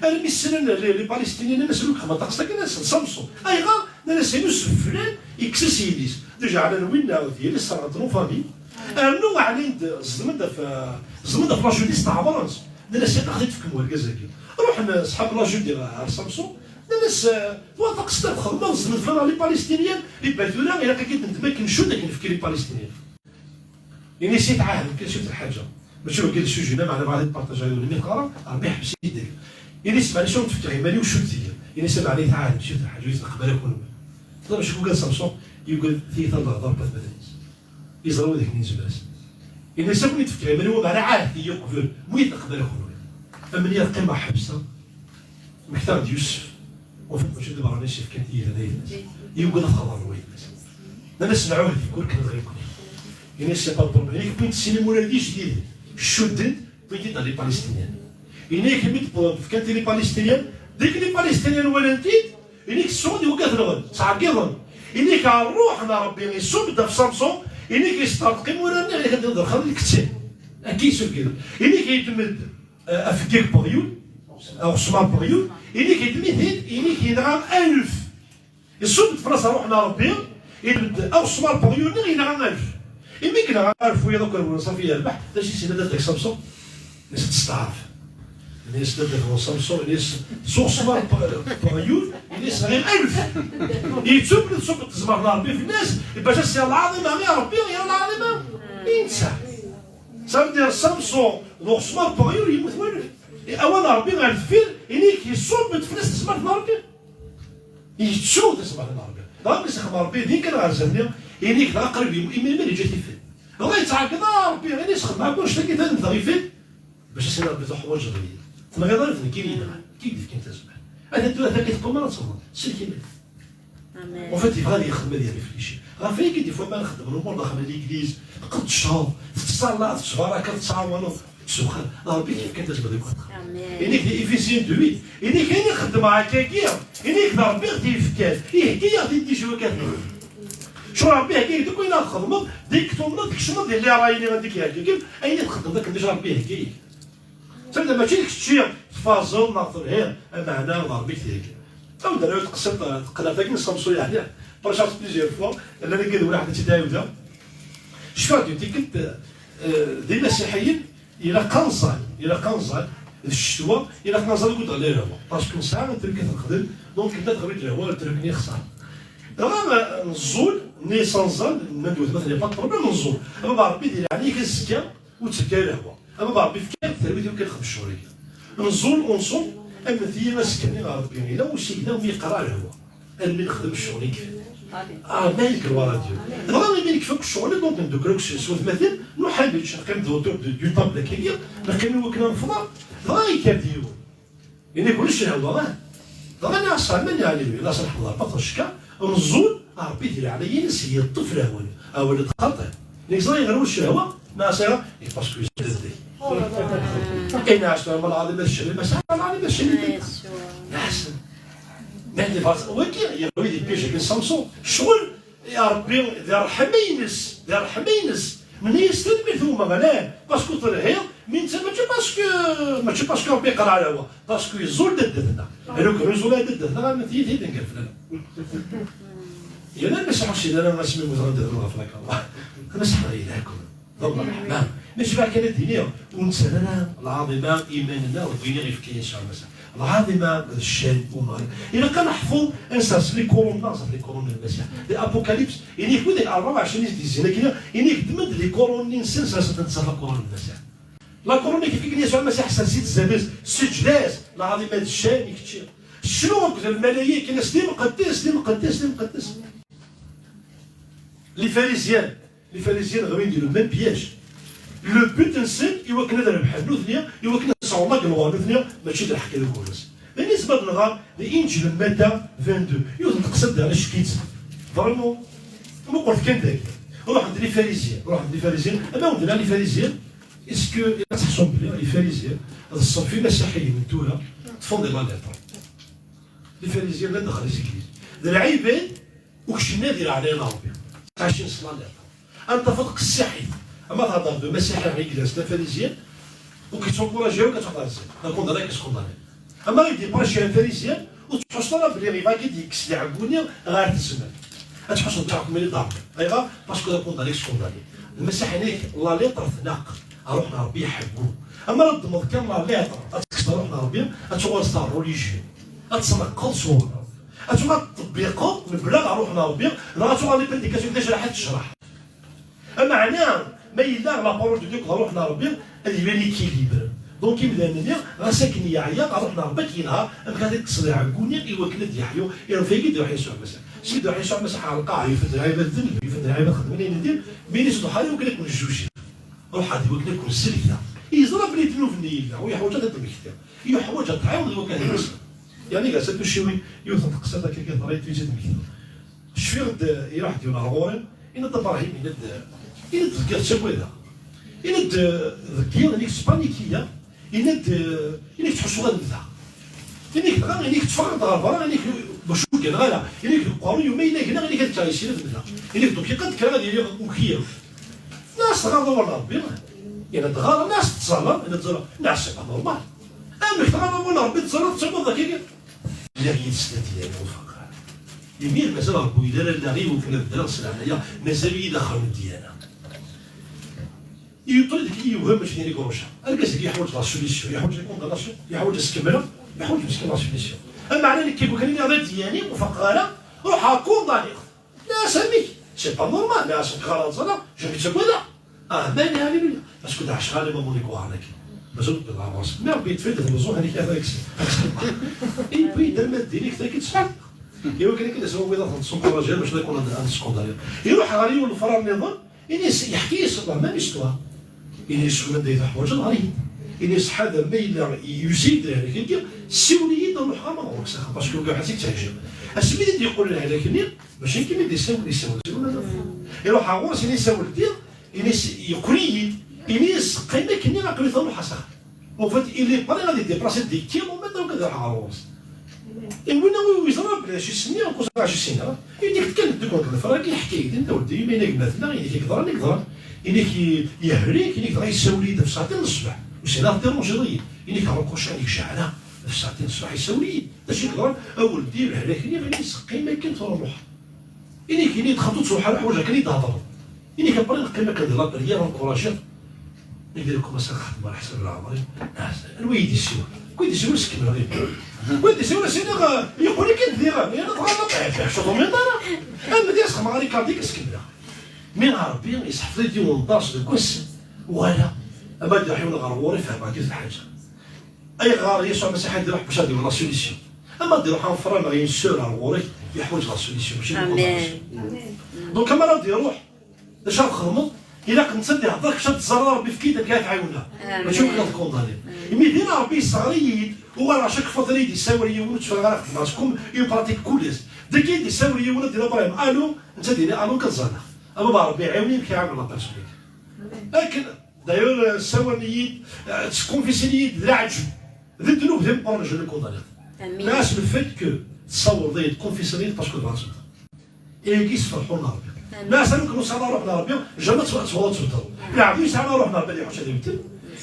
Armi ssnen li, Lipalestiniyen, nnan-asen ur gxem aṭas akken, nnan-asen Samson. Ayɣer? Nnan-asen usu flan, ikkes-as yelli-s. Déjà ɛnan winna d yelli-s, serɣen-ten ufami. Rnu ɛnan-d, ẓedmen-d ɣef, ẓedmen-d ɣef la justice, ɛewren-tt. Nnan-as ilaq ad t-id-tefkem wergaz-agi. Ruḥen ṣḥab la justice ɣer Samson, nnan-as, eh, twafeq s txedmeḍ, ẓedmen fell-aneɣ Lipalestiniyen, iban tura ilaq ad k-id-nendem akken ncudd akken nefki Lipalestiniyen. Ini-as i tɛahdem kan s yiwet n lḥaǧa. Mačči wagi d sujet-nneɣ, meɛna bɣiɣ ad partageɣ yiwen mi teqqareḍ, Ṛebbi ḥbes-iyi-d. Ini-as, meɛlic ur d-fkiɣ iman-iw, cudd-iyi. Ini-as, meɛna i tɛahdem s yiwet n lḥaǧa, ur yi-tqebbel akk. Teẓram acu yugan Samson? Yugan tiyita n leɣder n watmaten-is. Yeẓra widak-nni yezmer-asen. Ini-as, akk mi d-fkiɣ iman-iw, meɛna ɛahed-iyi uqbel, ur yi-tqebbel akk. Am nniya qqimeɣ ḥebseɣ, Mmektaɣ-d Yusef, en fait, mačči d iberraniyen i s-yefkan tiyita d ayla-s. Yugad ad t-xḍer wayla-s. Nnan-as, nɛuhed-ik, ur k-nebɣi nekkni. Ini-as, c'est pas le problème. Ini-ak, wwin-d sin imura d ijdiden, cudden-t, wwin-t-id ɣer Lipalestiniyen. Ini-ak, mi d-wwḍen, fkan-t i Lipalestiniyen, deg Lipalestiniyen walan-t-id, ini-ak, sɛun-d iwakken ad t-nɣen, ttɛeggiḍen. Ini-ak, ṛṛuḥ n Ṛebbi iṣubb-d ɣef Samṣun, ini-ak, yesṭerḍeq imura-nni, ini-ak, ad d-iḍerxen lkettan. Akka i yessufeg. Ini-ak, yeddem-d eh, afeggag n weɣyul, aɣesmar n weɣyul, ini-k yeddem-it-id, ini-k yenɣa alef. Iṣubb-d fell-as ṛṛuḥ n Ṛebbi, yeddem-d aɣesmar n weɣyul-nni, yenɣa alef. Imi yenɣa alef wiyaḍ akk rewlen, ṣafi yerbeḥ, d acu i s-yenna dadda-k Samṣun? Ini-as ad testeɛref. Ini-as dadda-k Samṣun, ini-as s uɣesmar n weɣyul, ini-as nɣiɣ alef. Yettub-d, tṣubb-d tzemmert n Ṛebbi fell-as, bac ad s-yerr lɛaḍima i Ṛebbi, yerr lɛaḍima i netta. Ça veut dire Samṣun d uɣesmar n weɣyul yemmut walef. Awal n Ṛebbi ɣer deffir, ini-k iṣubb-d fell-as tezmert n Ṛebbi. Yettu tezmert n Ṛebbi. Dɣa mi s-ixdem Ṛebbi din kan ɣer zerni, ini-k dɣa qrib yemmut, imir imir yeǧǧa-t ifad. Dɣa yettɛeggiḍ, a Ṛebbi, ini-s xedmeɣ akk annect-agi, tanemmirt ɣef ifad. Bac as-yini Ṛebbi tuḥwaǧeḍ-iyi. Tenɣiḍ alef, nekk i yi-yenɣan, nekk i yi-d-yefkan tazmert. Atan tura, atan i teqqumar ad teffɣeḍ. Sellek iman-ik. En fait, yebɣa ad yexdem, ad yerfliji. Ɣef wayagi, des fois, ma nxeddem lumuṛ daxel n l'église, tqeddceḍ, tettṣallaḍ, tettbarakeḍ, tettɛawaneḍ, tessewxameḍ, Ṛebbi k-yefkan tazmert deg uxaṭer. Ini-k di Éphésiens deux huit, ini-k ayen i xeddmeɣ akkagi, ini-k d Ṛebbi i ɣ-t-yefkan, ihegga-yaɣ-t-id déjà akka. Cɣel Ṛebbi ihegga-yak-d akk ayen ara txedmeḍ, deg tumneḍ, tkecmeḍ di les rails-nni i k-ihegga, ayen i txeddmeḍ akken déjà Ṛebbi ihegga-yak. Tabda mačči d kečči tfazeḍ neɣ telhiḍ, ameɛna d Ṛebbi i k-t-iheggan. Tabda ara tqeṣṣiḍ teqlabt-agi n Samṣun, yeɛni, parcaɣ-tt plusieurs fois, llan akka d win ḥed ad tt-id-ɛiwdeɣ. Cfiɣ-d yiwet tikkelt, eh, d imasiḥiyen, ilaq ad nẓall, ilaq ad nẓall, d ccetwa, ilaq ad nẓall deg udeɣlal lehwa. Parce que nesɛa truc ad t-nexdem, donc ma tɣawi-d lehwa, truc-nni yexṣer. Dɣa, eh, neẓẓul, nni s anẓal, nnan-d wetma-tneɣ, pas de problème, neẓẓul. A baba Ṛebbi, di leɛnaya-k, azekka, ur tteg ara lehwa. A baba Ṛebbi, efk-aɣ talwit i wakken ad nexdem ccɣel-agi. Nẓul u nṣum, am tiyita azekka-nni ɣer Ṛebbi, yella usigna umi yeqreɛ lehwa. Almi nexdem ccɣel-agi. Amen, gloire à Dieu. Dɣa imi nekfa akk ccɣel, donc, ndukkel akk s, s watmaten, nuḥaǧ, neqqim-d autour de, du table akkagi, neqqim i wakken ad nefḍer, dɣa yekker-d yiwen. Ini-k ulac lehwa, ah. Dɣa nniɣ-as amen, yeɛni, nniɣ-as lḥemd Ṛebbi, ṭṭecka, nẓul, Ṛebbi di leɛnaya-ines yeṭṭef lehwa-nni. Awal d xaṭi. Nekk ẓriɣ ɣer ulac lehwa, nniɣ-as ayɣer? Eh, parce que yezdeddeg. Eh, nniɣ-as tura, ma lɛaḍima tecɛel, ma sɛa lɛaḍima tecɛel. Nniɣ-as, ma d-, wagi, yeɣwi di piège-agi n Samṣun. Ccɣel, Ya Ṛebbi, di ṛṛeḥma-ines, di ṛṛeḥma-ines, nenna-yas tanemmirt i Umeɣlal, parce que telhiḍ, mi netta mačči parce que, mačči parce que Ṛebbi yeqreɛ lehwa, parce que yeẓẓul dadda-tneɣ. Alors que yeẓẓul dadda-tneɣ, am tiyita i d-nger fell-aneɣ. Yerna Lmasiḥ ur s-yenni ara asmi mmuten dadda-tneɣ ɣef lakerḍa. Lmasiḥ dɣa yelha-ken. D Allah ṛṛeḥma. Mačči bɣiɣ kan ad d-iniɣ, ur nettarra ara lɛaḍima i yiman-nneɣ deg wayen i ɣ-yefka Yasuɛ Lmasiḥ. Lɛaḍima d ccan n Umeɣlal. Ilaq ad neḥfeḍ, ad nsers les couronnes-nneɣ ɣef les couronnes n Lmasiḥ. Di Apocalypse, ini-k wid ṛebɛa u ɛecrin i s-d-yezzin akkin, ini-k ddmen-d les couronnes-nsen, sersen-tent ɣef les couronnes n Lmasiḥ. La couronne i k-ifken Yasuɛ Lmasiḥ, sers-itt zdat-s, seǧǧed-as, lɛaḍima d ccan i kečči. Cnu akked lmalayek, ini-as d imqeddes, d imqeddes, d imqeddes. Les Pharisiens, les Pharisiens ɣwin di le même piège. Le but-nsen i wakken ad rebḥen nutni, i wakken ad sɛun la gloire nutni, mačči d lḥeqq i d ugur-nsen. Ayen i nezmer ad nɣer di Inǧil n Matta vingt-deux, yiwet n teqsiṭ d-, d ackit. Vraiment, meqqret kan dagi. Ruḥen-d les Pharisiens, ruḥen-d les Pharisiens, ama wen-d-nnan les Pharisiens, est-ce que ad tḥesbem belli les Pharisiens d ṣṣenf imasiḥiyen n tura ṭṭfen di la lettre? Les Pharisiens llan daxel iseklis. D lɛibad ur keččmen di leɛnaya n Ṛebbi. Ttɛicin s la lettre. Ad tafeḍ qessiḥit. Ama thedder d umasiḥi i yellan s la Pharisiens, ur k-yettwankurajji ara, ur k-yettwaṭerzi. D akundani i k-yeskunḍani. Ama i d-iprêchi un Pharisien, ur tettḥusseḍ ara belli iba-k-id yekkes leɛguni ɣer tezmert. Ad tḥusseḍ d taḥkumi i d-ṛebbi. Ayɣer? Parce que d akundani i k-yeskunḍani. Lmasiḥ-inek la lettre tnaq. Ṛṛuḥ n Ṛebbi iḥeggu. Ama ad teddmeḍ kan la lettre, ad tekkseḍ ṛṛuḥ n Ṛebbi, ad tuɣaleḍ d religieux. Ad tneqqeḍ s uɣrum. Ad tuɣaleḍ teṭṭebbiqeḍ mebla ṛṛuḥ n Ṛebbi, neɣ ad tuɣal les prédications d ajraḥ ad tejreḥ. Ameɛna, ma yella la parole de Dieu d ṛṛuḥ n Ṛebbi, ad yili l'équilibre. Donc imdanen-nni, ɣas akken yeɛya, ṛṛuḥ n Ṛebbi ad k-yenher amek ara tekkseḍ aɛeggu-nni i wakken ad d-yeḥyu, iɣef-agi d-iruḥ Yasuɛ Lmasiḥ. Seg d-iruḥ Yasuɛ Lmasiḥ ɣer lqaɛa, yufad lɛibad ddnub, yufad lɛibad xedmen ayen din, mi ini subḥan, i wakken ad ken-sjujiɣ. Ruḥ ad iwakken ad ken-sellkeɣ. Yeẓra belli ddnub-nni yella, ur yeḥwaǧ ad t-id-mmektiɣ. Yeḥwaǧ ad t-tɛiwneḍ i wakken ad yekkes. Yeɛni gar-s ad tuciwi yiwet n teqsiṭ akka kan teḍra-yi-d tujjit mekta. Cfiɣ-d, eh, iruḥ-d yiwen ɣer ɣur-i, yenna-d: "Abrahim," yenna-d, eh, yenna-d, "deg yiḍ ttagadeɣ." Yenna-d, eh, "Deg yiḍ, ini-k spanikiya," yenna-d, eh, "ini-k ttḥussuɣ ad mmteɣ." Ini-k dɣa, ini-k tteffɣeɣ-d ɣer berra, ini-k bac ur gganeɣ ara, ini-k deg uqerruy-iw ma yella gneɣ, ini-k ad kkreɣ yessin ad mmteɣ. Ini-k donc iqad kkreɣ ad iliɣ ukiyeɣ. Nniɣ-as tɣaḍ awal n Ṛebbi, yenna-d ɣer, nniɣ-as tettẓallaḍ, yenna-d ẓẓalleɣ. Nniɣ-as c'est pas normal. Amek tɣaḍ awal n Ṛebbi tettẓallaḍ tettawiḍ akka? Lliɣ yid-s la d-yerra ur faqeɣ ara. Imir mazal Ṛebbi ur yelli ara allaɣ-iw akken ad ddreɣ s leɛnaya, mazal-iyi daxel n ddyana. Yeṭṭel deg-i yewhem akken i groca. Argaz-agi yeḥwaǧ la solution, yeḥwaǧ la condamnation, yeḥwaǧ ad s-kemmleɣ, yeḥwaǧ meskin la solution. Ameɛna nekk i wakken iniɣ d adyani, ur faqeɣ ara, ruḥeɣ kundaniɣ. Nniɣ-as amek? C'est pas normal, nniɣ-as nekk ɣer ẓẓala, je vais ttagadeɣ. Ah, mani, alléluia. Parce que d ɛecra les moments les guards-agi. Mazal ur d-wwiḍ ɣer ɣur-s. Mais Ṛebbi yeṭṭef-it d lmeẓẓuɣ, amek ara yekkes. Et puis, d alma d din-ik tagi tesɛiḍ. Iwakken akken ad s-wawiḍ ad ten-tessuqraǧi, mačči d akun ad, ad nsekundari. Iruḥ ɣer yiwen lefrar nniḍen, ini-as, yeḥka-yas la même histoire. Ini-as, "Anda i teḥwaǧeḍ ɣer-iyi." Ini-as, "Ḥader, ma yella yusi-d lehlak-agi, siwel-iyi-d, ad ruḥeɣ ama ɣur-k s axxam, parce que ur ḥass i k-ttɛejjiɣ." Asmi i d-yeqqel lehlak-nni, mačči akken i d-isawel, isawel, isawel, isawel. Iruḥ ɣer ɣur-s, ini, "Sawel-d." Ini-as, yeqqel-iyi, ini-as, "Qqim akkenni, aql-i ad ruḥeɣ s axxam." En fait, il est prêt ad idéplacer des kilomètres akked ad iruḥ ɣer ɣur-s. Et winna ur yeẓra belli acu i s-nniɣ, akked acu i s-nniɣ. Ini-k-d kan deg wad lefrag, yeḥka-yi-d, anda ur d-yemma, ini-k ma tella, ini-k i yeḍran, i yeḍran. Ini-k i-, yehrik, ini-k dɣa yessawel-iyi-d ɣef ssaɛtin n ṣṣbeḥ. Usiɣ ad tirunjiḍ-iyi. Ini-k ɣer lkuca, ini-k jeɛleɣ ɣef ssaɛtin n ṣṣbeḥ, yessawel-iyi-d. D acu i yeḍran? Awel-d i lehlak-nni, ini-s qqim akken tura ruḥ. Ini-k, ini-k, xaṭi ur ttruḥ ara, ḥwaǧeɣ kan i d-thedreḍ. Ini-k, après neqqim akken di la prière, encourager. Nekk di commencer ad xedmeɣ ḥsab leɛmer-iw. Anwa i yi-d-yessiwel? Anwa i yi-d-yessiwel, skemmleɣ. Anwa i yi-d-yessiwel, as-iniɣ, eh, yeqqel-ik-id diɣen. Yenna-d ɣer la prière, ur tumineḍ ara. Am di as-xedmeɣ ricardie, skemmleɣ. Mi Ṛebbi yesseḥfeḍ-iyi-d yiwen n ḍars deg wass, uɣaleɣ. Ama d-iruḥ yiwen ɣer ɣur-i, fehmeɣ-d yiwet lḥaǧa. Ayɣer Yasuɛ Masiḥ ad iruḥ bac ad iwel la solution? Ama ad iruḥ un frère neɣ une sœur ar ɣur-k, yeḥwaǧ la solution, mačči d condamnation. Donc, ama ad iruḥ, d acu ara txedmeḍ? Ilaq netta ad ihedder, kečč ad teẓreḍ Ṛebbi efk-iyi-d amek ara t-ɛiwneɣ. Mačči amek ara t-condamniḍ. Imi dinna Ṛebbi yesseɣri-yi-d, uɣaleɣ chaque fois ara yi-d-yessawel yiwen, ur tteffɣeɣ ara xedmeɣ-tt comme une pratique kull ass. Dagi i d-yessawel yiwen, ad d-yini Ṛebbi, allô, netta ad d-yini allô, ad ẓẓalleɣ. A baba Ṛebbi, ɛiwen-iyi amek ara ɛiwneɣ la personne-agi. Akken D'ailleurs, euh, ssawalen-iyi-d, euh, ttkunfisin-iyi-d d leɛǧeb. D ddnub d imeqqranen, je le condamne. Amin. Mais le fait que tessawleḍ-iyi-d, tkunfiseḍ-iyi-d, parce que bɣiɣ ad tbeddel. Et agi yessefreḥ Ṛebbi. Amin. Mais ass-a, lukan ur tesɛiḍ ara ṛṛuḥ n Ṛebbi, jamais ad tbeddleḍ. Amin. Leɛbed ur yesɛi ara ṛṛuḥ n Ṛebbi, ad iḥucc ad ibeddel.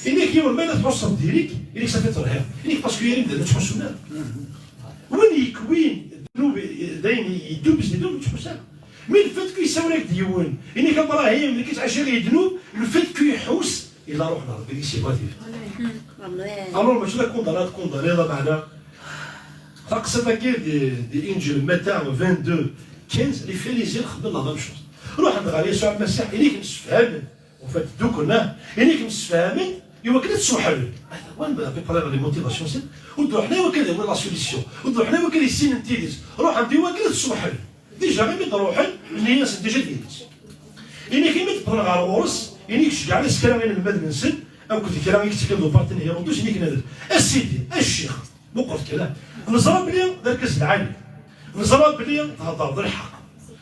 Ini-k yiwen, ma yella tḥusseḍ diri-k, ini-k ça fait terhiḍ. Ini-k parce que yal imdanen ttḥussun ara. Win yekwin ddnub, d ayen yeddubes di ddnub, ur yettḥuss ara. Mi le fait que yessawel-ak-d yiwen, ini-k Abrahim, nekk ttɛiciɣ i ddnub, le fait que iḥuss, yella ṛṛuḥ n Ṛebbi di-s, yebɣa-t. Amen. Alors, mačči d akundani ad tkundaniḍ, ameɛna. Taqsiṭ-agi di, di Inǧil Matta vingt-deux quinze, les Pharisiens xedmen la même chose. Ruḥen-d ɣer Yasuɛ Lmasiḥ, ini-k msefhamen. En fait, dduklen, ah, ini-k msefhamen, Iwakken ad sewḥlen. Wan ma bi problème de motivation c'est. Ur d-ruḥen iwakken ad awin la solution. Ur d-ruḥen iwakken ad issinen tidet. Ruḥen-d iwakken ad sewḥlen. Déjà imi d-ruḥen, nniya-nsen déjà tidet. Ini-k imi d-wwḍen ɣer ɣur-s, ini-k ceggɛen-as kra inelmaden-nsen akked kra i yettekkan d uparti n Hirudus, ini-k nnan-d: "A Sidi, a Ccix, meqqret kan. Neẓra belli d argaz lɛali. Neẓra belli theddreḍ lḥeqq.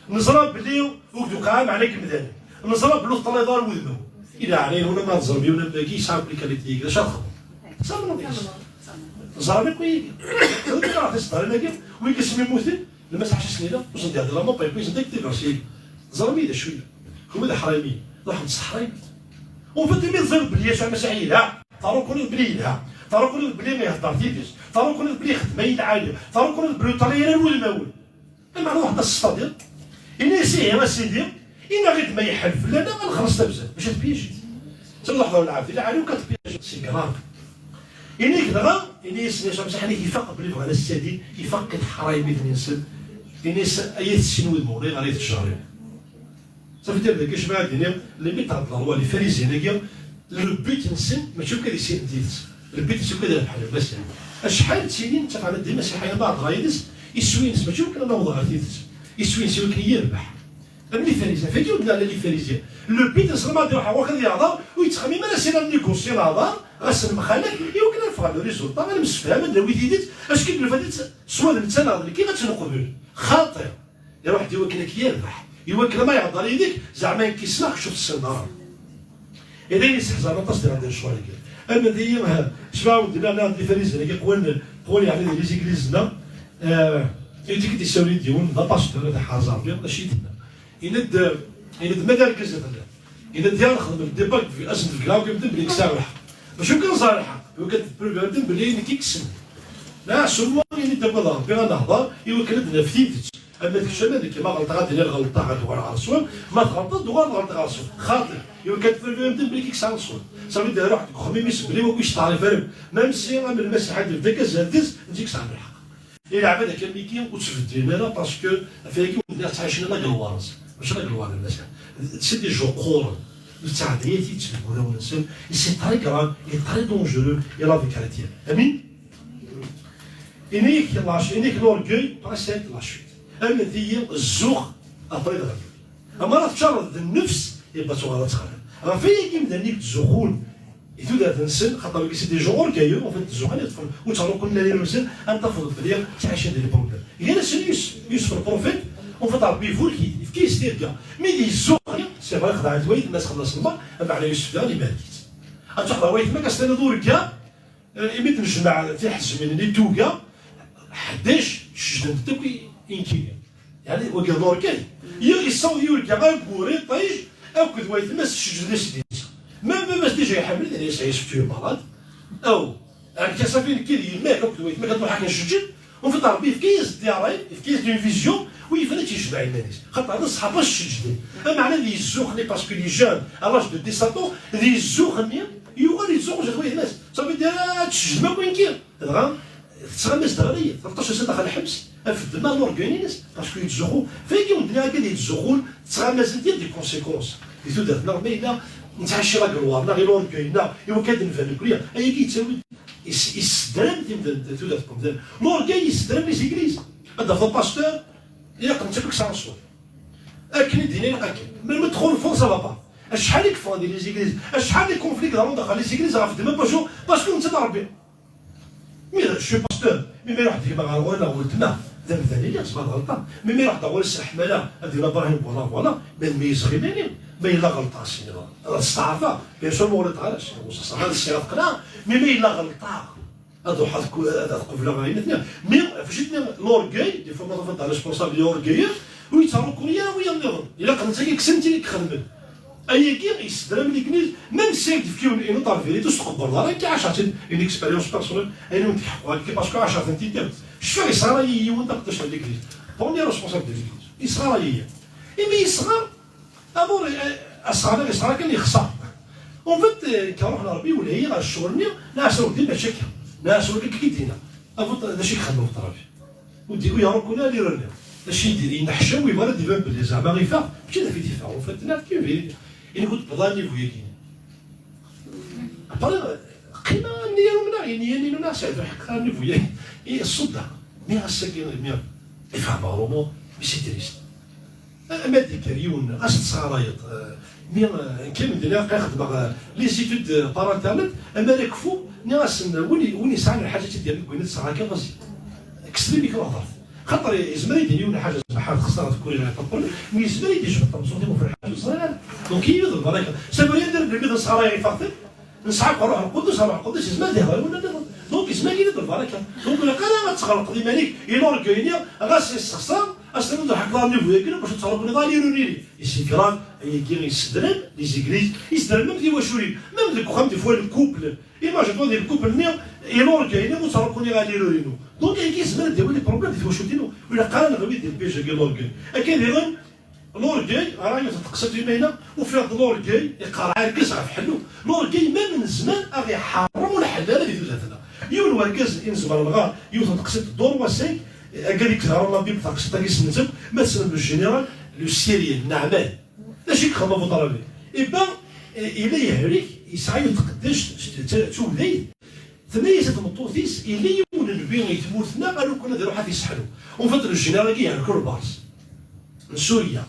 Neẓra belli ur k-d-uqiɛ ara meɛna deg yimdanen. Neẓra belli ur teṭṭalayeḍ ara wudem-iw." Ila ɛni huna ma teẓrem yiwen am wagi yesɛa akk les qualités-agi, d acu ara txedmeḍ? Ẓermeḍ yes. Ẓerm akk wigi. Ur d-qqareɣ tiseddarin-agi, wigi asmi mmuten, lmas ḥaca snila, ur sen-d-iɛedda la mort, puis ils ont activé. Ẓerm-iyi d acu-yi. Kenwi d aḥraymi. Ruḥem s teḥraymi. Ufet imi teẓriḍ belli Yasuɛ Masiḥ yelha. Tarukunit belli yelha. Tarukunit belli ihedder tidet. Tarukunit belli ixdem ayen lɛali. Tarukunit belli ur ṭṭalay ara wudem-awen. Ameɛna ruḥ-d ad s-tadiḍ. Ini-as ihi a Sidi, ini-aɣ-id ma yeḥel fell-aneɣ ad nexleṣ tabzert. Mačči ad t-piéger. Tella lḥeḍra n lɛebd lɛali ur k-ad t-piéger. C'est grave. Ini-k dɣa, ini-as Yasuɛ Masiḥ, ini-k ifaq belli bɣan a Sidi, ifaq i teḥraymi-nsen. Ini-as ay at sin wudem-nwen, ayɣer i tettjerrim? Ça veut dire dagi, jmaɛ ad d-iniɣ, limite ɣer ḍerwa, les pharisiens-agi, le but-nsen mačči akk ad issinen tidet. Le but-nsen akk ad rebḥen lmasiḥ. Acḥal d tinin ttafɛen-d imasiḥiyen baɛḍ ɣer yid-s, iswi-nsen mačči akk ad naweḍ ɣer tidet. Iswi-nsen akk i yirbeḥ. Am les pharisiens, fagi ur d-neɛla les pharisiens. Le but-nsen ma ad iruḥ ɣur-k ad yehḍer, ur yettxemmim ara sina négocier leɛḍer, ɣas nemxalaf, iwakken ad neffeɣ ɣer le résultat, ad nemsefham, ad nawi tidet, acu i d-nufa tidet, swa d netta neɣ d nekki, ad tt-neqbel. Xaṭi. Iruḥ-d iwakken ad k-yerbeḥ, iwakken ma yehḍer yid-k, zeɛma nekk ssneɣ-k, ur tessineḍ ara. Ila yesseḥzan aṭas di ɣer lecɣal-agi. Am d-iyi, cbaɛ ur d-nnan, nnan di Farizen-agi qwan, qwan yeɛni di les églises-nneɣ. Eh, i d-ik d-isawel-d yiwen d apasteur, ad iḥrez Rebbi, acu i d-tenna? Yenna-d, yenna-d ma d argaz i telliḍ. Yenna-d ya nexdem le débat, ad sen-d-beggneɣ akk i medden belli kkseɣ lḥeqq. Mačči kan ẓer lḥeqq, iwakken ad d-prouver medden belli nekk i yekksen. Neɣ summa ini-d akked Rebbi ad nehḍer, iwakken ad d-naf tidet. Ama d kečč ama d nekk, ma ɣelṭeɣ ad d-iniɣ ɣelṭeɣ, ad uɣaleɣ ɣer ṣṣwab, ma tɣelṭeḍ ad uɣaleɣ ɣelṭeɣ ɣer ṣṣwab. Xaṭi, iwakken ad d-prouver medden belli nekk i yekkseɣ ṣṣwab. Ça veut dire ruḥ deg uxemmem-is belli wagi yesteɛrif ara, même si am Lmasiḥ ad d-yebdu akka zdat-s, nekk i yekkseɣ lḥeqq. I leɛbad akka am wigi ur ttbeddilen ara, parce que ɣef wagi ur lliɣ ttɛicin ala deg lwerẓ. Mačči ala deg lwerẓ, Lmasiḥ. C'est des gens qquren. Nettɛedday-it-id deg wulawen-nsen. Et c'est très grave, et très dangereux, et la vie chrétienne. Amin? Ini-k lach-, ini-k l'orgueil précède la chute. Amen-iyi, zzux après la chute. Amara teččareḍ d nnefs, yebba tuɣal ad txerreb. Ɣef wayagi imdanen i yettzuxxun i tudert-nsen, xaṭer wigi c'est des gens orgueilleux, en fait, ttzuxxun, yeṭṭfen, ur ttɛerruqen lal-nsen, ad tafeḍ belli ttɛicin di lbonda. Gar-asen Yusef, Yusef lprofit, en fait, Rebbi iburek-it, yefka-yas tirga. Mi d-yezzuɣer, c'est vrai, xedɛen-t wayetma-s, xellas lmeṛ, ameɛna Yusef daɣen ibarek-itt. Ad tuḥḍer wayetma-k, ad s-tiniḍ urga, eh, imi d-nejmeɛ tiḥezmin-nni n tuga, ḥdac, cejdent-d akk i, i nekkini. Yeɛni, wagi d l'orgueil. Yiɣ yessaweḍ yurga ayyur, iṭij, akked wayetma-s ceǧǧden-as-d. Ma baba-s déjà iḥemmel, yenna-yas: "Yusef, tu es malade." Aw, ɛni kan safi nekki d yemma-k akked wayetma-k ad nruḥ ad k-nceǧǧed? En fait, Rebbi yefka-yas-d ṛṛay, yefka-yas-d une vision, u yebda ad tt-yejmeɛ iman-is. Xaṭer d ṣṣḥab-is ceǧǧden. Ameɛna d yezzuxx-nni, parce que les jeunes, à l'âge de dix-sept ans, d yezzuxx-nni, yuɣal yezzuxx zdat wayetma-s. Ça veut dire, ah, ad tcejdem akk i nekki. Dɣa, tettɣama-s-d ɣer-i, tleṭṭac ass daxel lḥebs, af ddemma l'orgueil-ines, parce que yettzuxxu. Fagi ur d-nniɣ akka d yettzuxxun, ttɣama-s-d, il y a des conséquences. Di tudert-nneɣ, ma yella nettɛici la gloire, neɣ i l'orgueil, neɣ i wakken ad nban nekkni, ayagi yettawi-d, yes-, yessedram timdal, tudert n umdan. L'orgueil yessedram les églises. Ad d-tafeḍ pasteur, ilaq netta akk yesɛa ṣṣwab. Akken i d-yenna ilaq akken. Melmi txulfeḍ, ça va pas. Acḥal i yeffɣen di les églises, acḥal les conflits i iḍerrun daxel les églises ɣef ddemma n wacu? Parce que netta d Rebbi. Mi je suis pasteur, mi ma iruḥ-d gma ɣer ɣur-i neɣ weltma, d amdan i lliɣ, tzemreḍ ɣelṭeɣ. Mi ma iruḥ-d ɣur-i s leḥmala, ad d-yini Brahim, voilà, voilà, ma, ma yezɣi iman-iw, ma yella ɣelṭeɣ, sini, ad steɛṛfeɣ, bien sûr, ma ɣelṭeɣ ara, sini, ur ṣaṣaɣ, ad sɛiɣ ad qenɛeɣ, mi ma yella ɣelṭeɣ, ad ruḥeɣ ad ku-, ad qebleɣ ayen i tenniḍ. Mi, ɣef acu tenniḍ, l'orgueil, des fois, ma tafeḍ d responsable orgueilleux, ur yettṛukun ara wiyaḍ nniḍen. Ilaq netta i yekksen, netta i ixedmen. Ayagi yessedram l'église, même si ak-d-yefk yiwen une autre vérité, ur s-tqebbleḍ ara, akka ɛaceɣ-tt-id, une expérience personnelle, ayen ur d-ḥeqqeɣ akka, parce que ɛaceɣ-tent-id. Cfiɣ yesɣaray-iyi yiwen taqeddact n l'église, premier responsable de l'église, yesɣaray-iyi. Imi yesɣar, amour, eh, asɣar-nni yesɣar kan yexṣer. En fait, eh, nekk ruḥ n Rebbi iwelleh-iyi ɣer ccɣel-nni, nniɣ-as a weldi mačči akka, nniɣ-as wagi akka i d-yenna. Abuṭ, d acu i ixeddem uṭrafi? Ur d-, ur iṛukkun ara l'erreur-nni. Acu i d-, yenneḥcam, yebɣa ad d-iban belli zeɛma ifaq, mačči d af i d-ifaq, en fait, tenna-d kan vérité. Ini-k ur d-tewwiḍ ara niveau-yagi. Après, qqimeɣ nniya umneɣ, nniya nni umneɣ, sɛiɣ lḥeqq, nnivu-ya, i ṣṣudda. Mi ass-agi, mi ifhem ɣer umu, mi si triste. Ma d-ikker yiwen, ɣas tesɣarayeḍ, eh, mi, eh, nekk am d-nniɣ, xedmeɣ, eh, les études, eh, par internet, amar akfu, nniɣ-asen, win i, win yesɛan lḥaǧa ad tt-id-yerr deg win i tesɣar kan, vas-y. Kkes-d imi-k, hḍer. Xaṭer yezmer ad d-yini yiwen lḥaǧa, zbaḥ ad xesreɣ tkuri ɣer ṭappel, mi yezmer ad d-yejbed tameẓẓuɣt-iw ɣef lḥaǧa ẓriɣ. Donc, yid d lbaraka. Ça veut rien dire belli d nesɣaray i faɣten, nesɛa aqerruḥ lqudus, aqerruḥ lqudus yezmer ad ihder i win nniḍen. Donc, yezmer yili d lbaraka. Donc, ur ilaq ara ad tɣelqeḍ iman-ik i l'orgueil-nni, ɣas yessexṣer, ad s-tiniḍ lḥeqq d rnivu-agi, bac ad tɣelqeḍ, niḍ ali ruriri. Et c'est grave, ayagi yessedram les églises, yessedram même tiwaculin, même deg uxxam, des fois, le couple. Imagine-toi, di lkupel-nni, i l'orgueil-nni ur ttṛukkun iɣalli inu. Donc, ayagi yezmer ad d-yawi les problèmes di twacult-inu. Ur ilaq ara neɣwi di lpiège-agi l'orgueil. Akka diɣen, l'orgueil, ara yiwet n tqsiṭ imayna, ufiɣ-d l'orgueil, iqerreɛ argaz ɣef ḥellu. L'orgueil, même nezmer ad ɣ-iḥeṛṛem ur nḥell ara di tudert-nneɣ. Yiwen wergaz i nezmer ad nɣer, yiwet n tqsiṭ ddor wasay, agad i yezharen la Bible, taqsiṭ-agi ssnen-tt akk, ma tessnem le général, le Syrien, Naɛman. D acu i yexdem Abu Ṭrabi? Iba, eh, yella yehrik, yesɛa yiwet tqeddact, d, d, d tugdayt. Tenna-yas i tmeṭṭut-is, yella yiwen n nnbi i tmurt-nneɣ, alukan ad iruḥ ad t-isseḥlu. En fait, le général-agi yeɛrek lbars n Surya.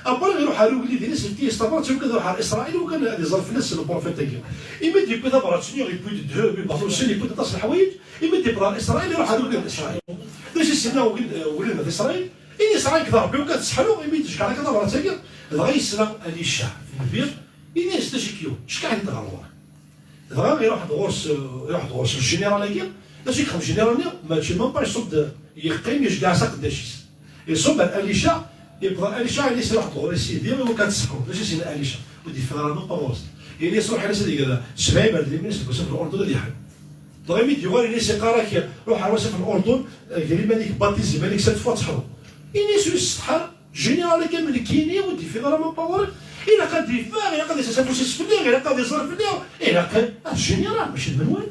Après, iruḥ ɣer ugellid-ines, yefka-yas tabrat, alukan ad iruḥ ɣer Isṛayil, alukan ad iẓer fell-as le prophète-agi. Imi d-yewwi tabrat-nni, yewwi-d ddheb, yewwi-d aṭas n leḥwayeǧ, imi d-yewweḍ ɣer Isṛayil, iruḥ ɣer ugellid n Isṛayil. D acu i s-yenna ugellid, ugellid n Isṛayil? Ini-as, ṛayi-k d Ṛebbi, ur k-ad-sseḥluɣ, imi d-ceggɛeɣ-ak tabrat-agi. Dɣa yesla Alica, nnbi, ini-as, d acu i k-yuɣen? Ceggɛeɣ-d ɣer ɣur-k. Dɣa iruḥ-d ɣur-s, iruḥ-d ɣur-s lǧiniral-agi, d acu i yexdem lǧiniral-nni? Mačči même pas iṣubb, yeqqim, yeceggeɛ s aqeddac-is. Iṣubb ar Alica, yebḍa Alica, ini-as, iruḥ-d ɣur-i sidi, i wakken ad tseḥḥuḍ. D acu i s-yenna Alica? Ur d-yeffeɣ ara même pas ɣur-s. Ini-as, ruḥ, ini-as ad yeg da, sebɛin berdin, ini-as deg wasif n Urdun ad yeḥlu. Dɣa imi d-yuɣal, ini-as, iqqar-ak, ruḥ ar wasif n Urdun, ger iman-ik, batiz iman-ik, cette fois ad teḥluḍ. Ini-as, ur yessetḥa ara. Général-agi amelkini ur d-yeffiɣ ara ma power. Ilaq ad yeffeɣ, ilaq ad yessers afus-is fell-i, ilaq ad iẓer fell-i. Ilaq ad général, mačči d menwala.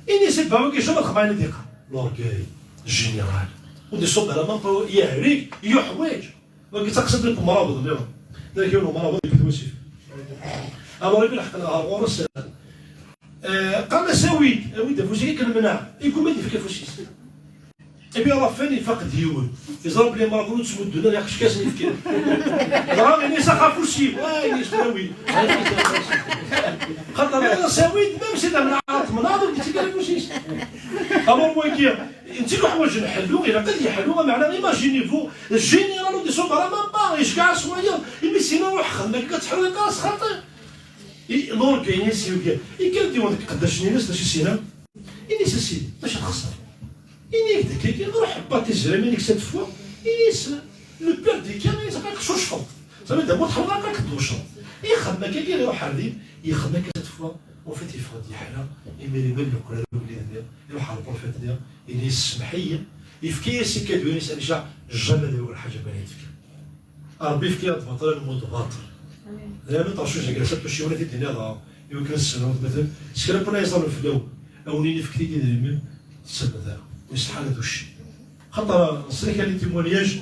Ini-as i baba-agi jamais ad xemɛin ad iqqar. L'orgueil, général. Ur d-iṣubb ara ma power, yeɛrig, yuḥwaǧ. Wagi d taqsiṭ n umrabeḍ nniḍen. Nniɣ-ak yiwen umrabeḍ deg tmusif. Alors, ibi lḥeqq ɣer ɣur-s. Eh, qqaren-as awi-d, awi-d afus-ik, akken menɛeɣ. Iguma ad yefk afus-is. Et puis à la fin, ifaq-d yiwen. Yeẓra belli imraḍen ur ttmuddun ara, yaqec-as-n yefkan. Dɣa ini-as, ax afus-iw. Ah, ini-as, awi. Xaṭer qqaren-as awi-d, même si d amnaɛṛ temnaɛḍ, ur d-yettak ara afus-is. Alors wagi, netta uḥwaǧ n ḥellu, ilaq ad yeḥlu, ameɛna imaginez-vous, général ur d-iṣubb ara même pas, yeceggeɛ-as wayeḍ, imi s-yenna ruḥ xdem akka, ad teḥluḍ, yeqqar-as xaṭi. I l'orgueil-nni s-yugi. Yekker-d yiwen deg iqeddacen-ines, d acu i s-yenna? Ini-as, a Sidi, d acu txeṣṣer? Ini-ak-d akkagi, ruḥ batiz iman-ik cette fois. Ini-as, le pire des cas, ini-as, aql-ak tcucfeḍ. Ẓriɣ d amu tḥelleḍ, aql-ak tducreḍ. Ixdem akkagi, iruḥ ar din, yexdem akka cette fois. En fait, yeffeɣ-d yeḥla, imir iban leqrar ugellid-nni, iruḥ ɣer lprofit-nni, ini-as, semmeḥ-iyi. Yefka-yas ikadwen-is, Alica, jamais ad yuɣal ḥaǧa kan ay tefka. Ṛebbi yefka-yaɣ-d baṭel, ad nemmut baṭel. Amin. Daymi ṭercuj deg rasa tuciwin ad t-id-iniḍ, iwakken ad ssneɣ wetmaten, s kra n win ay iẓallen fell-awen, a wen-yini fket-iyi-d idrimen, tettafem-t ara. Ur yessetḥa ara d uccen. Xaṭer, nesla kan i témoignage,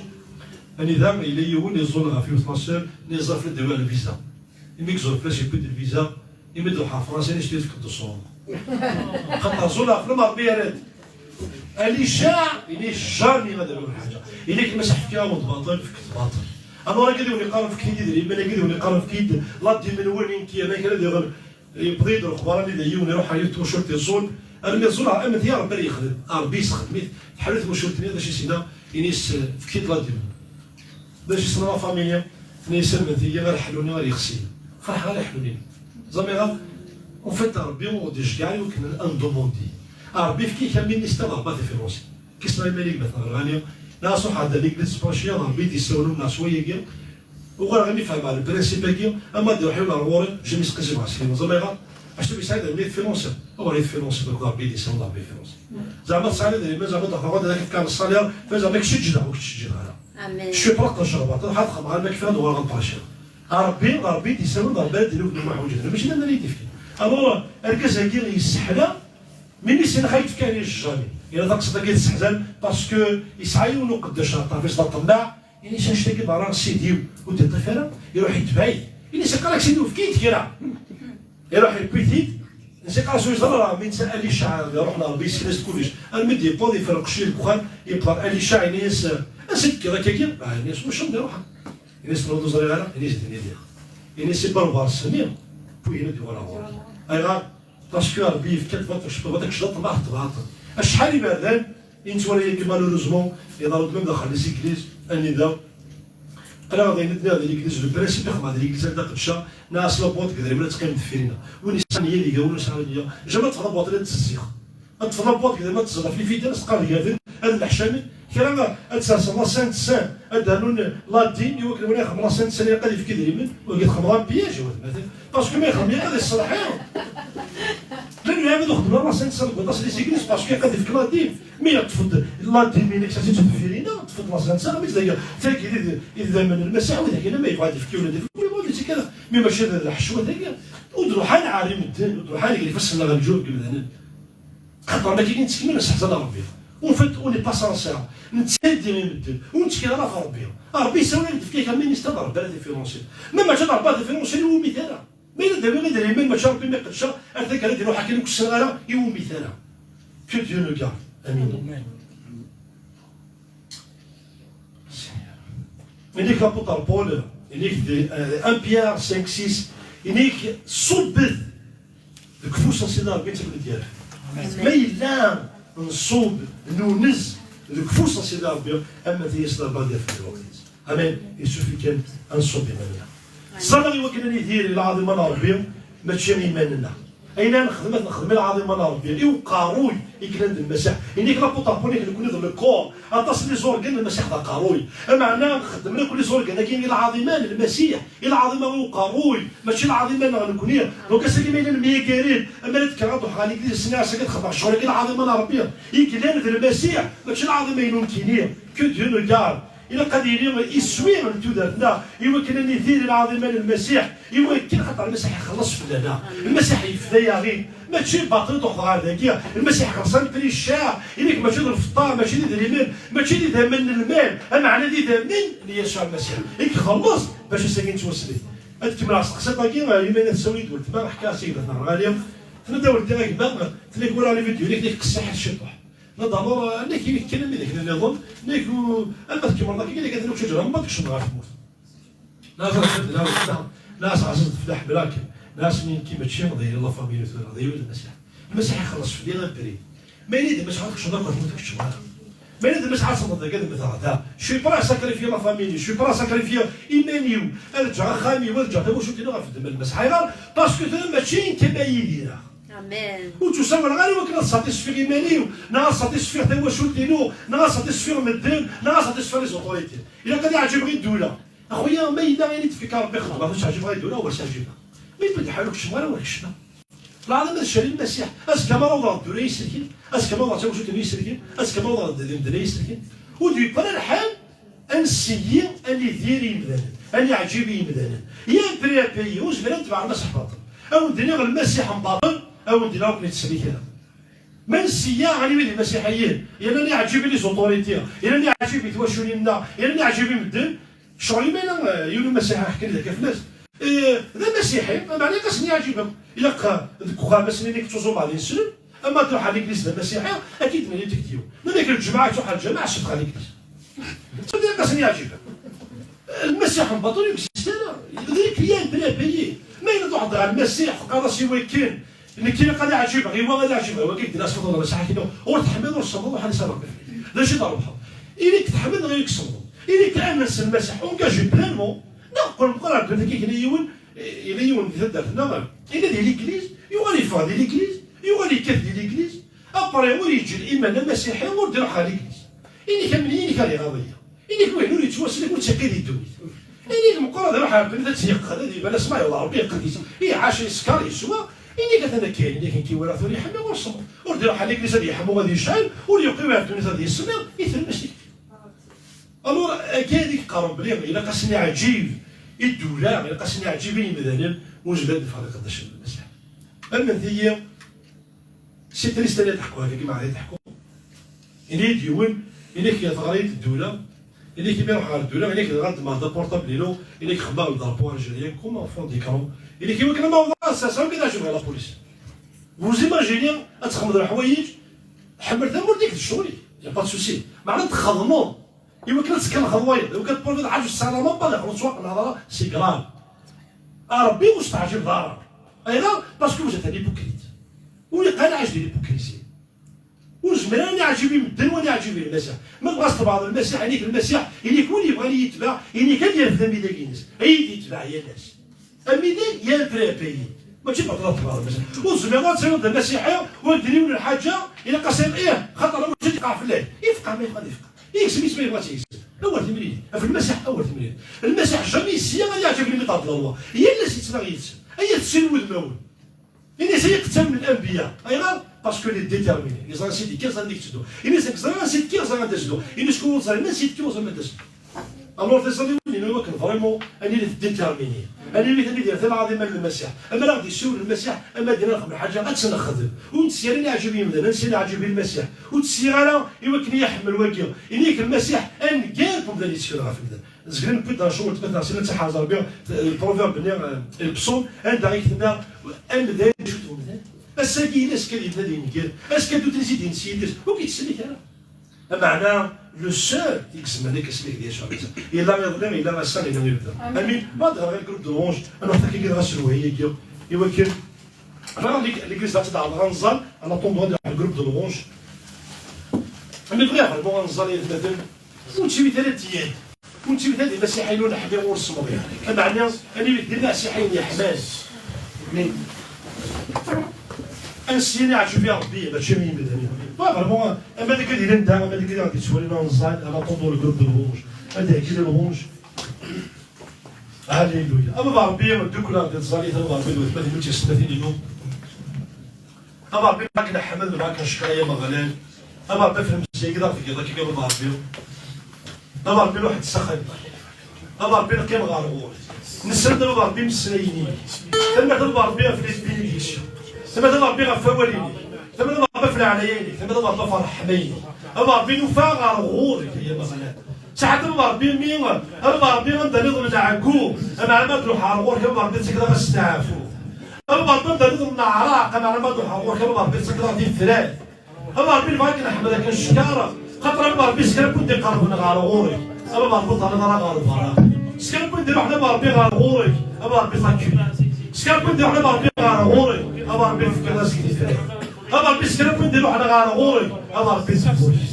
anida yella yiwen iẓul ɣef yiwet la sœur, nni yeẓẓa fell-as ad d-yawi lviza. Imi yeẓẓul fell-as, yewwi-d lviza, imi d-iruḥ ɣer Fransa, ini-as tefkeḍ-d ṣṣur. Xaṭer ẓul ɣef lmeṛ mi yerra-d. Alica, ini jamais ad aruɣ lḥaǧa. Ini-k ma s-ḥefkiɣ-awen-d baṭel, fket baṭel. Alors, agad i wen-iqqaren fket-iyi-d idrimen, agad i wen-iqqaren fket-iyi-d la dime n win n kyan, akken ad iɣel, yewweḍ-iyi-d lexbar anida yiwen iruḥ ɣer yiwet twacult iẓul, armi iẓul, amet ya Rebbi ad yexdem, Rebbi yessexdem-it, teḥlu twacult-nni, d acu i s-yenna? Ini-as, fket-iyi-d la dime. D acu i s-tenna la famille? Tenna-yas, almen tigi ara ḥluni, ara yexsi. Ferḥeɣ ara ḥluni. Ẓamiɣ, en fait, Rebbi ur d-iceggeɛ ara i wakken ad ndomandi. Rebbi yefka-k am ministère d Rebbi tifirunsi. Kisma iman-ik ma tneɣ lɣani, neɣ s uḥerda n l'église branchée, Rebbi d-yessawel neɣ s wayagi. Uɣaleɣ imi fehmeɣ le principe-agi, ama d-iruḥ yiwen ar ɣur-i, jamais sqizib ɣer sliman. Ẓamiɣ, acu yesɛa d Rebbi tifirunsi? Awer i tifirunsi, d Rebbi d-yessawel, Rebbi tifirunsi. Zeɛma tesɛiḍ idrimen, zeɛma d-, d-, d-, ad k-fkeɣ leṣṣaliṛ, zeɛma kečč ccǧeɛ, ur kečč ccǧeɛ ara. Amin. Je suis prêt ad tecreḍ, ad txedmeḍ, ɣer ma kfan uɣaleɣ ad ṭerciɣ. Ṛebbi, Ṛebbi d-isawel, Ṛebbi ara d-ilugen uḥwaǧ-nni, mačči d aman i d-ifken. Alors, argaz-agi yesseḥla, mi s-yenna xayt fkan i jjani. Yella taqsiṭ-agi tesseḥzan, parce que yesɛa yiwen uqeddac ɣer ṭṭerf-is d aṭemmaɛ, ini-as annect-agi berra sidi-w, ur d-iṭṭif ara, iruḥ itbeɛ-it. Ini-as iqqar-ak sidi-w, efk-iyi-d kra. Iruḥ yewwi-t-id, Nsiqa s uyeẓra, mi nsa Alica d iruḥ n Ṛebbi, yesken-as-d kullec. Armi d-yewweḍ, yefreq cci deg uxxam, yewweḍ Alica, yenna-yas, "Ansa d-tekkiḍ akka-agi?" Ah, yenna-yas, "Ulac anda ruḥeɣ." Yenna-yas, "Tebɣiḍ ur ẓriɣ ara?" Yenna-yas, "D nidi." Yenna-yas, "Iberber s-nni, wigin ad d-yuɣal ɣur-k." Ayɣer? Parce que Ṛebbi yefka-d baṭel, cebba baṭel, cebba baṭel, ma tebɣa. Acḥal iberdan i nettwali akka, malheureusement, iḍerru-d même daxel des églises, anida Qqleɣ d ayen i d-nniɣ di l'église, le principe i xedmeɣ di l'église anda qedceɣ, nniɣ-as la boîte deg idrimen ad teqqim deffir-ina. Win yesɛan nniya deg-i, win ur yesɛi ara nniya, jamais ad teṭṭfeḍ la boîte ad tt-zzix. Ad teṭṭfeḍ la boîte deg idrimen ad tt-tzerreḍ ɣef les vidéos, ad teqqar deg-i, ad neḥcamen. Kra ad tserseḍ la Sainte Seine, ad d-rnun la dîme, i wakken win ixedmen la Sainte Seine ilaq ad yefk idrimen, wagi txedmeḍ un pillage, i watmaten. Parce que ma yexdem ilaq ad iṣelḥ. Llan lɛibad ur xeddmen ara la Sainte Seine deg waṭas les églises, parce que ilaq ad yefk la dîme. Mi yeṭṭef-d la dîme-inek, sa, si ttbeffirin-a, ṭṭef-d la Sainte Seine, mi tdayya, tagi d, d idammen n Lmasiḥ, widak-nni ma yebɣa ad d-yefk yiwen ad d-yefk, wi ma mačči kan, mi mačči d leḥcwa-tagi, ur d-ruḥan ɛer i medden, ur d-ruḥan gar ifassen-nneɣ ɣer lǧuh n yemdanen. Xaṭer ma kiki nettkemmil nesseḥzan Ṛebbi. En fait, on n'est pas sincère. Nettaddi i medden, ur nettkil ara ɣef Ṛebbi. Ṛebbi yessawel-ak-d, yefka-ak un ministre, Ṛebbi ara t-ifinansir. Ma mačči d Ṛebbi ara t-ifinansir, ur iwumi-t ara. Ma yella d-awiɣ idrimen, mačči Ṛebbi mi qedceɣ, ar taggara ad iruḥ akken ur k-ssineɣ ara, iwumi-t ara. Que Dieu nous garde. Amin. Inik l'apôtre Paul, inik di, euh, un Pierre cinq six, inik ṣubbet deg ufus n Sidi Ṛebbi, ad tt-id-yerr. Ma yella nṣub, nunez deg ufus n Sidi Ṛebbi, ama tiyas d Ṛebbi ad yerfed lweqt-is. Amen. Il suffit kan ad nṣubb iman-nneɣ. Ẓẓaleɣ i wakken ad nidir i lɛaḍima n Ṛebbi, mačči i iman-nneɣ. Ayen ara nexdem, ad nexdem i lɛaḍima n Ṛebbi, i uqerruy i yellan d Lmasiḥ. Inik l'apôtre Paul, inik nekni d le corps, aṭas n les organes, Lmasiḥ d aqerruy. Ameɛna nxeddem akk les organes-agi i lɛaḍima n Lmasiḥ, i lɛaḍima n uqerruy, mačči lɛaḍima-nneɣ nekni. Donc ass-agi ma yella nemyagari, ama ad kkreɣ ad ruḥeɣ ɣer l'église, ass-nni ass-agi ad xedmeɣ ccɣel-agi, lɛaḍima n Ṛebbi i yellan d Lmasiḥ, mačči lɛaḍima-inu nekkini. Que Dieu nous garde. Ilaq ad yili iswi n tudert-nneɣ, i wakken ad nidir i lɛaḍima n Lmasiḥ, i wakken, xaṭer Lmasiḥ ixelleṣ fell-aneɣ. Lmasiḥ yefda-yaɣ-id. Mačči baṭel i d-uḥeḍ ɣer dagi. Lmasiḥ ixelleṣ-aneɣ prix cher. Inek mačči d lfeṭṭa, mačči d idrimen, mačči d idammen n lmal, ameɛna d idammen n Yasuɛ Lmasiḥ i ixelleṣ bac ass-agi nettwaslet. Ad kemmleɣ s teqsiṭ-agi, eh, imi ay tessawel-iyi-d weltma, ḥkiɣ-as i gma-tneɣ lɣali. Tenna-d a weldi a gma, tenna-k walaɣ les vidéos-inek, tenna-k qessiḥit ciṭuḥ. Nna-d alors, eh, nekk, nekk kan am widak nniḍen, nekk u-, ama tkemmleḍ akka, nekk atan ur ttǧǧiɣ, ma tkecmeḍ ɣer tmurt. Nna-as, nna-as ɛziz, teflaḥ blaken. Nna-as, nekki mačči d la famille tura, d yiwen Lmasiḥ. Lmasiḥ ixelleṣ fell-i abrid. Ma yella d Lmasiḥ ur tkecmeḍ akk ɣer tmurt, ur tkecmeḍ ara. Ma yella d Lmasiḥ ad temmteḍ dagi, ad mmteɣ da. Je suis prêt à sacrifier la famille, je suis prêt à sacrifier iman-iw, ad ǧǧeɣ axxam-iw, ad ǧǧeɣ tawacult-inu ɣef ddemma n Lmasiḥ. Ayɣer? Parce que tura mačči nekk ama yidir-aɣ. Amen. Ur ttwassawaleɣ ara i wakken ad satisfiɣ iman-iw, neɣ ad satisfiɣ tawacult-inu, neɣ ad satisfiɣ medden, neɣ ad satisfiɣ les autorités. Ilaq ad iɛǧibeɣ i ddula. Axuya, ma yella ayen i d-tefka Rebbi xedmeɣ, ur s-ɛǧibeɣ i ddula, ur s-ɛǧibeɣ. Ma yewwi-d lḥal ur keččmeɣ ara, ur keččmeɣ. Lɛaḍima d ccari n Lmasiḥ. Azekka ma rawḍeɣ ddula i yi-selken, azekka ma rawḍeɣ tawacult-inu i yi-selken, azekka ma rawḍeɣ d-, d-, d-, i yi-selken. Ur d-yewwi ara lḥal ad nseyyi, ad nidir i yimdanen, ad niɛǧib i yimdanen. Il y a un prix à payer, ur zmireɣ ad tebɛeɣ Lmasiḥ baṭel. A wen-d-iniɣ Lmasiḥ n baṭel, a wen-d-iniɣ ur ken-yettsellik ara. Ma nseyya, aniwi d imasiḥiyen, yerna niɛǧib i les autorités, yerna niɛǧib i twaculin-nneɣ, yerna niɛǧib i medden, ccɣel iman-a, eh, yiwen umasiḥi ḥkan deg fell-as. Eh, d amasiḥi, ameɛna ilaq ad sen-yeɛǧib akk. Ilaq, eh, deg uxxam, ass-nni nekk ttuẓumeɣ d ineslem, ama ad ruḥeɣ ɣer l'église d amasiḥi, ad k-id-nini tikti-w. Ma nekk lǧemɛa, ad truḥ ɣer lǧameɛ, ad tedxel l'église. Tura ilaq ad sen-yeɛǧib akk. Lmasiḥ n baṭel ur yexsis ara. D les clients de la payer. Ma yella truḥeḍ ɣer Lmasiḥ, teqqareḍ-as i wakken, nekk ilaq ad ɛǧibeɣ i wa, ad ɛǧibeɣ i wagi, deg-s ad Lmasiḥ akken ur teḥmiḍ, ur tsemmeḍ, ur ḥalis ara. D acu i d-trebḥeḍ? Ili-k teḥmiḍ neɣ ili-k tsemmeḍ. Ili-k amen s Lmasiḥ, engagé pleinement. Neɣ qqel meqqar ar ddunit-agi, yella yiwen, yella yiwen di taddart-nneɣ, yella di l'église, yuɣal yeffeɣ di l'église, yuɣal yekkat di l'église, après ur yeǧǧi liman amasiḥi, ur d-iruḥ ɣer l'église. Inik amen, inik ad iɣaḍ-iyi. Inik wihin ur yettwaslek, ur tt-iqqi di ddunit. Inik meqqar ad iruḥ ɣer ddunit ad tt-yeqqen, ad iban asma yeḍ Ṛebbi yeqqen-it. Iɛac, yeskeṛ, yeswa. Inik atan akka, inik nekk i walaɣ tura iḥemmu ur semmeḍ. Ur d-iruḥ ɣer l'église ad yeḥmu, ad yecɛel, ur yeqqim ɣer ddunit ad yessemmiḍ, i tlemmast-ik. Alors, agi ad iqerreb belli ilaq ad sen-iɛǧib i ddula, ilaq ad sen-iɛǧib i yimdanen, ur nezmir ad neffeɣ d iqeddacen n Lmasiḥ. Amen-iyi, c'est triste ad teḥku, akka ma ad teḥku. Ini-d yiwen, ini-k teɣra-yi-d ddula, ini-k imi ruḥeɣ ɣer ddula, ini-k dɣa ddmeɣ-d aportable-inu, ini-k xemmeɣ le drapeau algérien comme un fond d'écran, ini-k iwakken ad m-awḍeɣ ass-a, amek ad ɛejbeɣ la police. Vous imaginez ad txedmeḍ leḥwayeǧ, ḥemmel tamurt-ik d ccɣel-ik, y a pas de souci. Meɛna txedmeḍ i wakken ad tkelxeḍ wayeḍ, i wakken ad tpruviḍ ḥaǧa ur tesɛiḍ ara ma pas d ixluṣ waqqen ara, c'est grave. A Rebbi ur s-teɛǧibeḍ ara. Ayɣer? Parce que vous êtes un hypocrite. Ur iqan ɛac di l'hypocrisie. Ur zmiren ad neɛǧib i medden, wa neɛǧib i Lmasiḥ. Ma tebɣa tebɣeḍ Lmasiḥ, ini-k Lmasiḥ, ini-k win yebɣan ad yi-yetbeɛ, ini-k ad yerfed amidag-ines, ad yi-d-yetbeɛ yal ass. Amidag yal trip-agi. Mačči baṭel ad tebɣeḍ Lmasiḥ. Ur tezmireḍ ad tiliḍ d amasiḥi, ur d-nini yiwen lḥaǧa, ilaq-as ad ih, xaṭer ur tt-id-iqeɛ fell-ak. Ifqeɛ ma yebɣa ad ifqeɛ. Iksem isem ma yebɣa ad tt-iksem. Awer timlilit. Ɣef Lmasiḥ, awer timlilit. Lmasiḥ jamais yesya ad yeɛǧib limit ɣef Lalwa. Yal ass yettnaɣ yid-sen. Ay at sin wudmawen. Ini-as ay iqettamen n lanbiya. Ayɣer? Parce que il est déterminé. Yeẓra ansi d-yekker, yeẓra anda yetteddu. Ini-as nekk ẓriɣ ansi d-yekker, ẓriɣ anda yetteddu. Ini-as kul ur teẓriḍ ansi d-tekker, ur teẓriḍ anda yetteddu. Alors, tiẓri win-inu akken vraiment ad nili déterminé. Ad nili d Lɛadim n Lmasiḥ. Ama la ɣ-d-yessiwel Lmasiḥ, ama d-nexdem lḥaǧa, ad tt-nexdem. Ur nettsi ara ad neɛǧib i yemdanen, ad nettsi ad neɛǧib i Lmasiḥ. Ur tt-ssiɣ ara i wakken i yi-iḥemmel wagi. Ini-ak Lmasiḥ, angal n umdan yetteklen ɣef medden. Zeglen n wid-nneɣ cɣel tmettat, sin ad tḥerz Rebbi, eh, proverbe-nni, eh, lpsum, anda i tenna, amdan icut umdan. Ass-agi yella, azekka ad yebda ad yenger, azekka ddut-nni i d-yens yidis, ur k-yettsellik ara. Ameɛna, le seul i izemren ad k-isellek d Yasuɛ Lmasiḥ. Yella iḍelli, yella ass-a, yella ibda. Amin. Amin. Ma d-ɣer lgroupe de louange, ad nruḥ takki ɣas lwehiyagi, i wakken, vraiment, lig-, l'église ad tt-id-ɛerḍeɣ ad nẓal, en attendant ad nruḥ lgroupe de louange. Amin, bɣiɣ vraiment ad nẓal i yemdanen, ur nettwit ara d tiyad. Ur nettwit ara d imasiḥiyen ur neḥmi ur nesmeḍi. Ameɛna, ad nili d imasiḥiyen yeḥman. Ad nessin aɛjub i Ṛebbi, mačči i yimdanen. Wa vraiment, ama d akka di landa, ama d akka di ɣ-d-yettwalin, ad nẓal, en attendant le groupe de louange. Ad d-iheggi lwanj. Alléluia. A baba Ṛebbi, ddukleɣ di tẓallit, a baba Ṛebbi, d watmaten-inu d tiyessetmatin-inu. A baba Ṛebbi, nebɣa ad k-nḥemmed, nebɣa ad k-neckeṛ, ay Ameɣlal. A baba Ṛebbi, ɣef lemzeyya i d aɣ-tgiḍ akka, a baba Ṛebbi. A baba Ṛebbi, nruḥ-d s axxam. A baba Ṛebbi, neqqim ɣer ɣur-k. Nesren, a baba Ṛebbi, imeslayen-ik. Tanemmirt, a baba Ṛebbi, ɣef les bénédictions. Tanemmirt, a baba Ṛebbi, ɣef wawal-inek. Tanemmirt, a baba Ṛebbi, ɣef leɛnaya-inek. Tanemmirt, a baba Ṛebbi, ɣef ṛṛeḥma-inek. A baba Ṛebbi, nufa ɣer ɣur-k, ay Ameɣlal. Saḥit a baba Ṛebbi, mi, a baba Ṛebbi, anda niḍen nɛeggu, ameɛna ma d-nruḥ ɣer ɣur-k, a baba Ṛebbi, ad tekkleḍ asteɛfu. A baba Ṛebbi, anda niḍen neɛreq, ameɛna ma d-nruḥ ɣer ɣur-k, a baba Ṛebbi, ad tekkleḍ tifrat. A baba Ṛebbi, nebɣa ad k-neḥmed, ad k-neckeṛ, xaṭer a baba Ṛebbi, s kra n win d-iqerben ɣer ɣur-k, a baba Ṛebbi, ur terriḍ ara ɣer berra. S kra n win d-iruḥen a baba Ṛebbi ɣer ɣur-k, a baba Ṛebbi, takkit. S kra n win d-iruḥen a baba Ṛebbi ɣer ɣur-k, a baba Ṛebbi, tefkiḍ-as tifrat. A baba Ṛebbi, s kra n win d-iruḥen ɣer ɣur-k, a baba Ṛebbi, tewwet.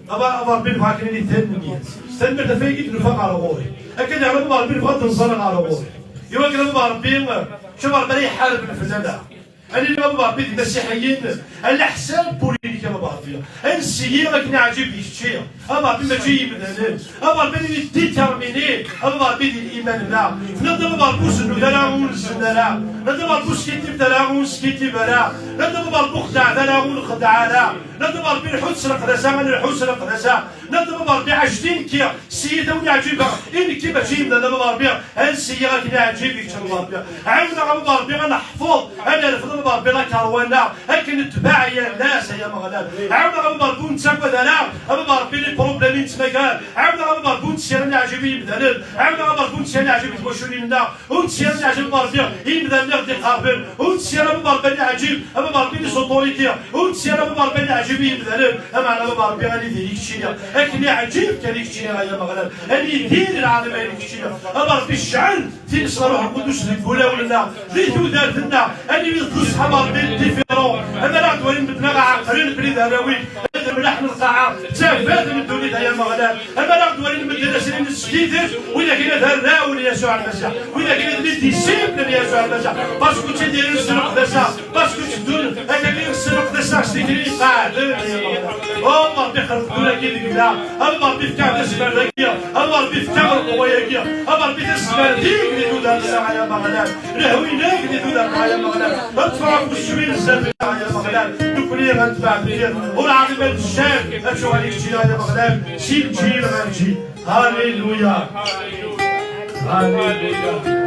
A baba, a baba Ṛebbi, nebɣa akken ad nini tanemmirt. Tanemmirt ɣef wayagi d-nufa ɣer ɣur-k. Akken daɣen a baba Ṛebbi, nebɣa ad nẓer ɣer ɣur-k. I wakken a baba Ṛebbi, mačči a baba Ṛebbi ara iḥarben fell-aneɣ. Ad nili a baba Ṛebbi d imasiḥiyen, ɛla ḥsab wul-inek a baba Ṛebbi. Ad nessi akken iɛǧib i kečči. A baba Ṛebbi, mačči i yimdanen. A baba Ṛebbi, ad nili déterminé. A baba Ṛebbi, di liman-nneɣ. Nadi a baba Ṛebbi, ur zennut ara, ur nzennu ara. Nadi a baba Ṛebbi, ur skiddibet ara, ur neskiddib ara. Nadi a baba Ṛebbi, ur xeddɛet ara, ur nxeddeɛ ara. Nadi a baba Ṛebbi, lḥu s leqdasa, ad nelḥu s leqdasa. Nadi a baba Ṛebbi, ɛjeb i nekki, s tiyita-w i ɛǧibeɣ i nekki, mačči i yimdanen a baba Ṛebbi. Ad nessi akken iɛǧib i kečč a baba Ṛebbi. Ɛiwen-aɣ a baba Ṛebbi ad neḥfeḍ, ad nerfed a baba Ṛebbi lakarwa-nneɣ, akken netbeɛ yal ass, ay Ameɣlal. Ɛiwen-aɣ a baba Ṛebbi ur nettagad ara, a baba Ṛebbi, les problèmes i nettmagar. Ɛiwen-aɣ a baba Ṛebbi ur nessi ara ad neɛǧib i yimdanen. Ɛiwed-aɣ a baba Ṛebbi ur nessi ara ad neɛǧib i twaculin-nneɣ. Ur nessi ara ad neɛǧib a baba Ṛebbi i yimdanen i ɣ-d-iqerben. Ur nessi ara a baba Ṛebbi ad neɛǧib a baba Ṛebbi les autorités. Ur nessi ara a baba Ṛebbi ad neɛǧib i yimdanen. Ameɛna a baba Ṛebbi ad nili d keččini. Akken iɛǧib kan i keččini ay Ameɣlal. Ad nidir lɛaḍima i keččini. A baba Ṛebbi, cɛel times n Ṛṛuḥ Lqudus deg wulawen-nneɣ, di tudert-nneɣ, ad nili d ṣṣeḥ a baba Ṛebbi différents. Ama ara ɣ-d-walin medden ad ɣ-ɛeqlen belli d arraw-ik, ad mlaḥen lqaɛa, d tafat n ddunit ay Ameɣlal. Ama ara ɣ-d-walin medden ad slen s tidet, widak-nni ad arraw n Yasuɛ Lmasiḥ, widak-nni d les disciples n Yasuɛ Lmasiḥ, parce que ttidiren s leqdasa. Parce que tteddun, akka i s-neqdseɣ s tikli iqeɛden, ay Ameɣlal. Oh, Ṛebbi, xerb ddunit-agi deg-neɣ. A Ṛebbi, fk-aɣ tazmert-agi. A Ṛebbi, fk-aɣ lqewwa-agi. A Ṛebbi, tazmert-ik di tudert-nneɣ, ay Ameɣlal. Lehwi-inek di tudert-nneɣ, ay Ameɣlal. Ṭṭef ɣef uswir zdat-nneɣ, ay Ameɣlal. Nekkni ad netbeɛ deg-k. Ur ɛad ma d-ccak, ad tuɣal i keččini, ay Ameɣlal. Si lǧil ɣer lǧil. Alléluia. Alléluia.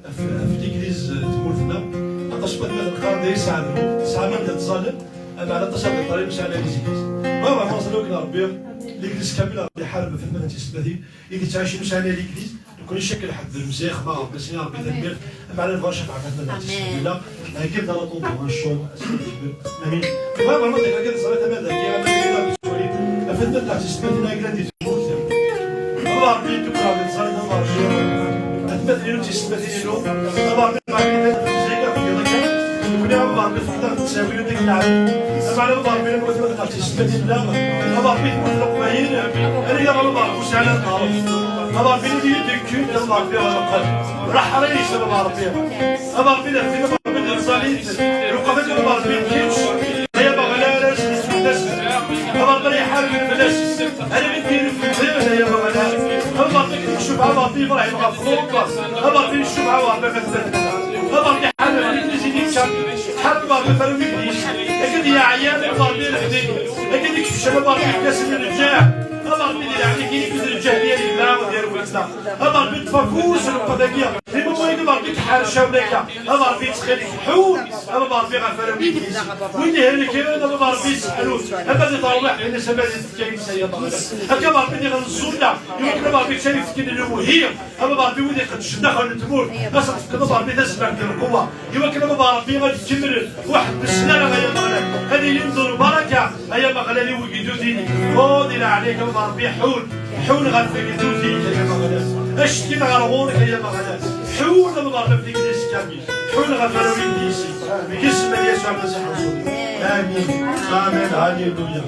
Ɣef, ɣef l'église n tmurt-nneɣ, aṭas n watmaten qqaren-d ay sseɛd, tesɛam anda teẓẓalem, abeɛda aṭas n iṭṭaren ur sɛin ara les églises. Ma vraiment ẓriɣ-ken Rebbi, L'église kamel, Ṛebbi iḥareb ɣef atmaten tiselmatin i d-yettɛicin ur sɛin ara l'église. Nekkni ccakk lḥedd d lemzix, ma Ṛebbi, Sidi Ṛebbi, tanemmirt. Ameɛna nebɣa ad ncaf ɣef atmaten tiselmatin. Amin. Heggim-d ala ṭuṭu, ncum. Amin. Bɣiɣ vraiment deg akka neẓra tama dagi, ama dagi la nettwali. Ɣef atmaten tiselmatin, ay yellan di tmurt. Ama Ṛebbi, tukkreɣ di tẓallit, ama Ṛebbi. Atmaten-inu d tiselmatin-inu. Ama Ṛebbi, Nekkni a Ṛebbi, fket-aɣ-d ttawil deg lɛali. Ameɛna a Ṛebbi, am watmaten ɣef tiselmatin-nneɣ. A Ṛebbi, tmurt n Leqbayel. Anida a Ṛebbi ur sɛin ara teɛreḍ. A Ṛebbi, nadi deg kud, a Ṛebbi, ɣer lqad. Raḥ ara yisem, a Ṛebbi. A Ṛebbi, d afin, a Ṛebbi, d lẓalit. Lqad, a Ṛebbi, kečč. Ay Ameɣlal, ara s-nessudas. A Ṛebbi, ara iḥarben fell-as. Ala mi d-yini fell-as, ay Ameɣlal. A Ṛebbi, kečč, a Ṛebbi, Ibrahim ɣef Luṭ. A Ṛebbi, yeccuba, a Ṛebbi, ɣef atmaten. A Ṛebbi, ḥareb ɣef Iblis i d-yekkan. Ḥareb a Ṛebbi ɣef arraw n Iblis. Akken yeɛyan, a Ṛebbi, irfed-it. Akken ikefcen, a Ṛebbi, yefka-asen lǧehd. A Ṛebbi, di leɛnaya-k, ini-k d lǧehd i yella, di rwelta. A Ṛebbi, ṭṭef afus n lqed-agi. Di lumuṛ-agi, a Ṛebbi, tḥercawen akka. A Ṛebbi, ttxil-k, ḥun. A Ṛebbi, ɣef arraw n Iblis. Win ihelken, a Ṛebbi, sseḥlu-t. Ama di terwiḥt, ini-as ama di tefka-ines, ay Ameɣlal. Akka, a Ṛebbi, diɣen nẓulla. Iwakken, a Ṛebbi, ttayefken lewhi. A Ṛebbi, wid iqeddcen daxel n tmurt, ad sen-tefkeḍ, a Ṛebbi, tazmert d lqewwa. Iwakken, a Ṛebbi, ad kemmlen, ur ḥebbsen ara, ay Ameɣlal. Ad ilin d lbaraka, ay Ameɣlal, i wegdud-inek. Oh, di leɛnaya-k, a Ṛebbi, ḥun. Ḥun ɣef wegdud-inek, ay Ameɣlal. Acetkin ɣer ɣur-k, ay Ameɣlal. Ḥun, a Ṛebbi, ɣef leglise kamil. Ḥun ɣef arraw-inek. Deg isem n Yasuɛ Lmasiḥ, amin. Amin. Halleluya.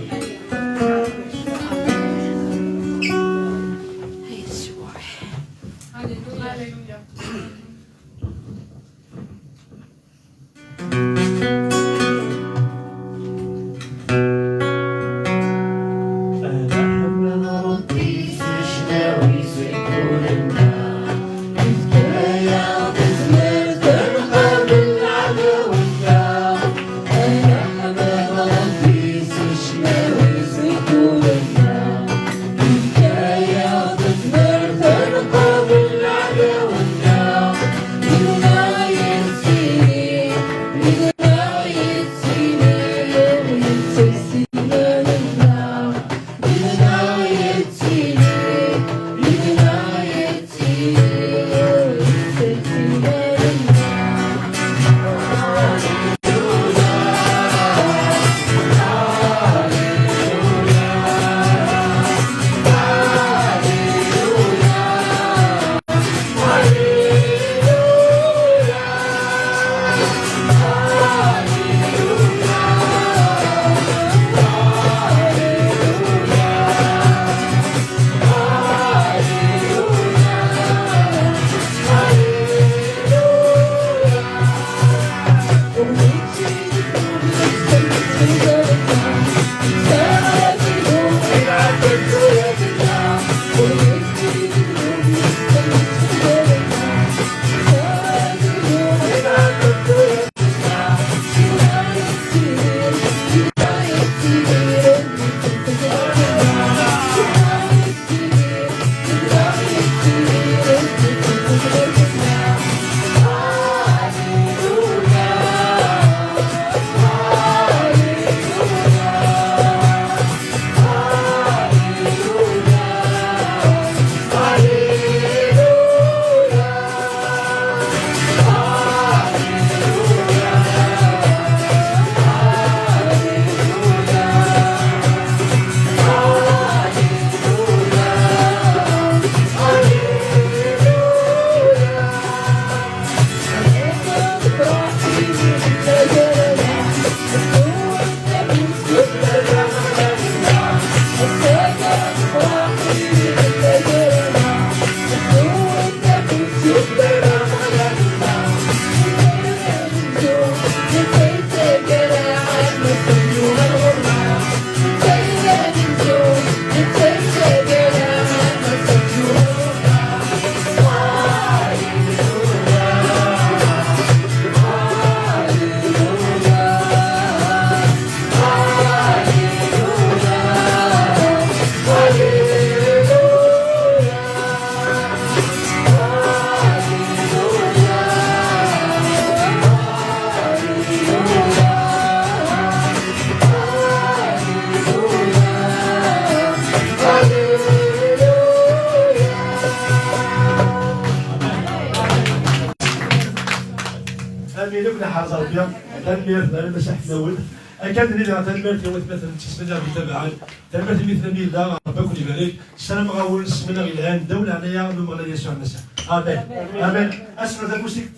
Amin akk, la ḥerz Ṛebbi. Tanemmirt, Maɛlim Mac Ḥmed Lawed. Akka d-nniḍ, tanemmirt i watmaten n tismanya d-itabaɛen. Tanemmirt i mmi-tneɣ yella, Ṛebbi ad ken-ibarek. Ssarameɣ-awen ssmana yelhan, ddaw leɛnaya n Umeɣlal Yasuɛ Lmasiḥ. Amen. Amen. Ass-a d afus-ik.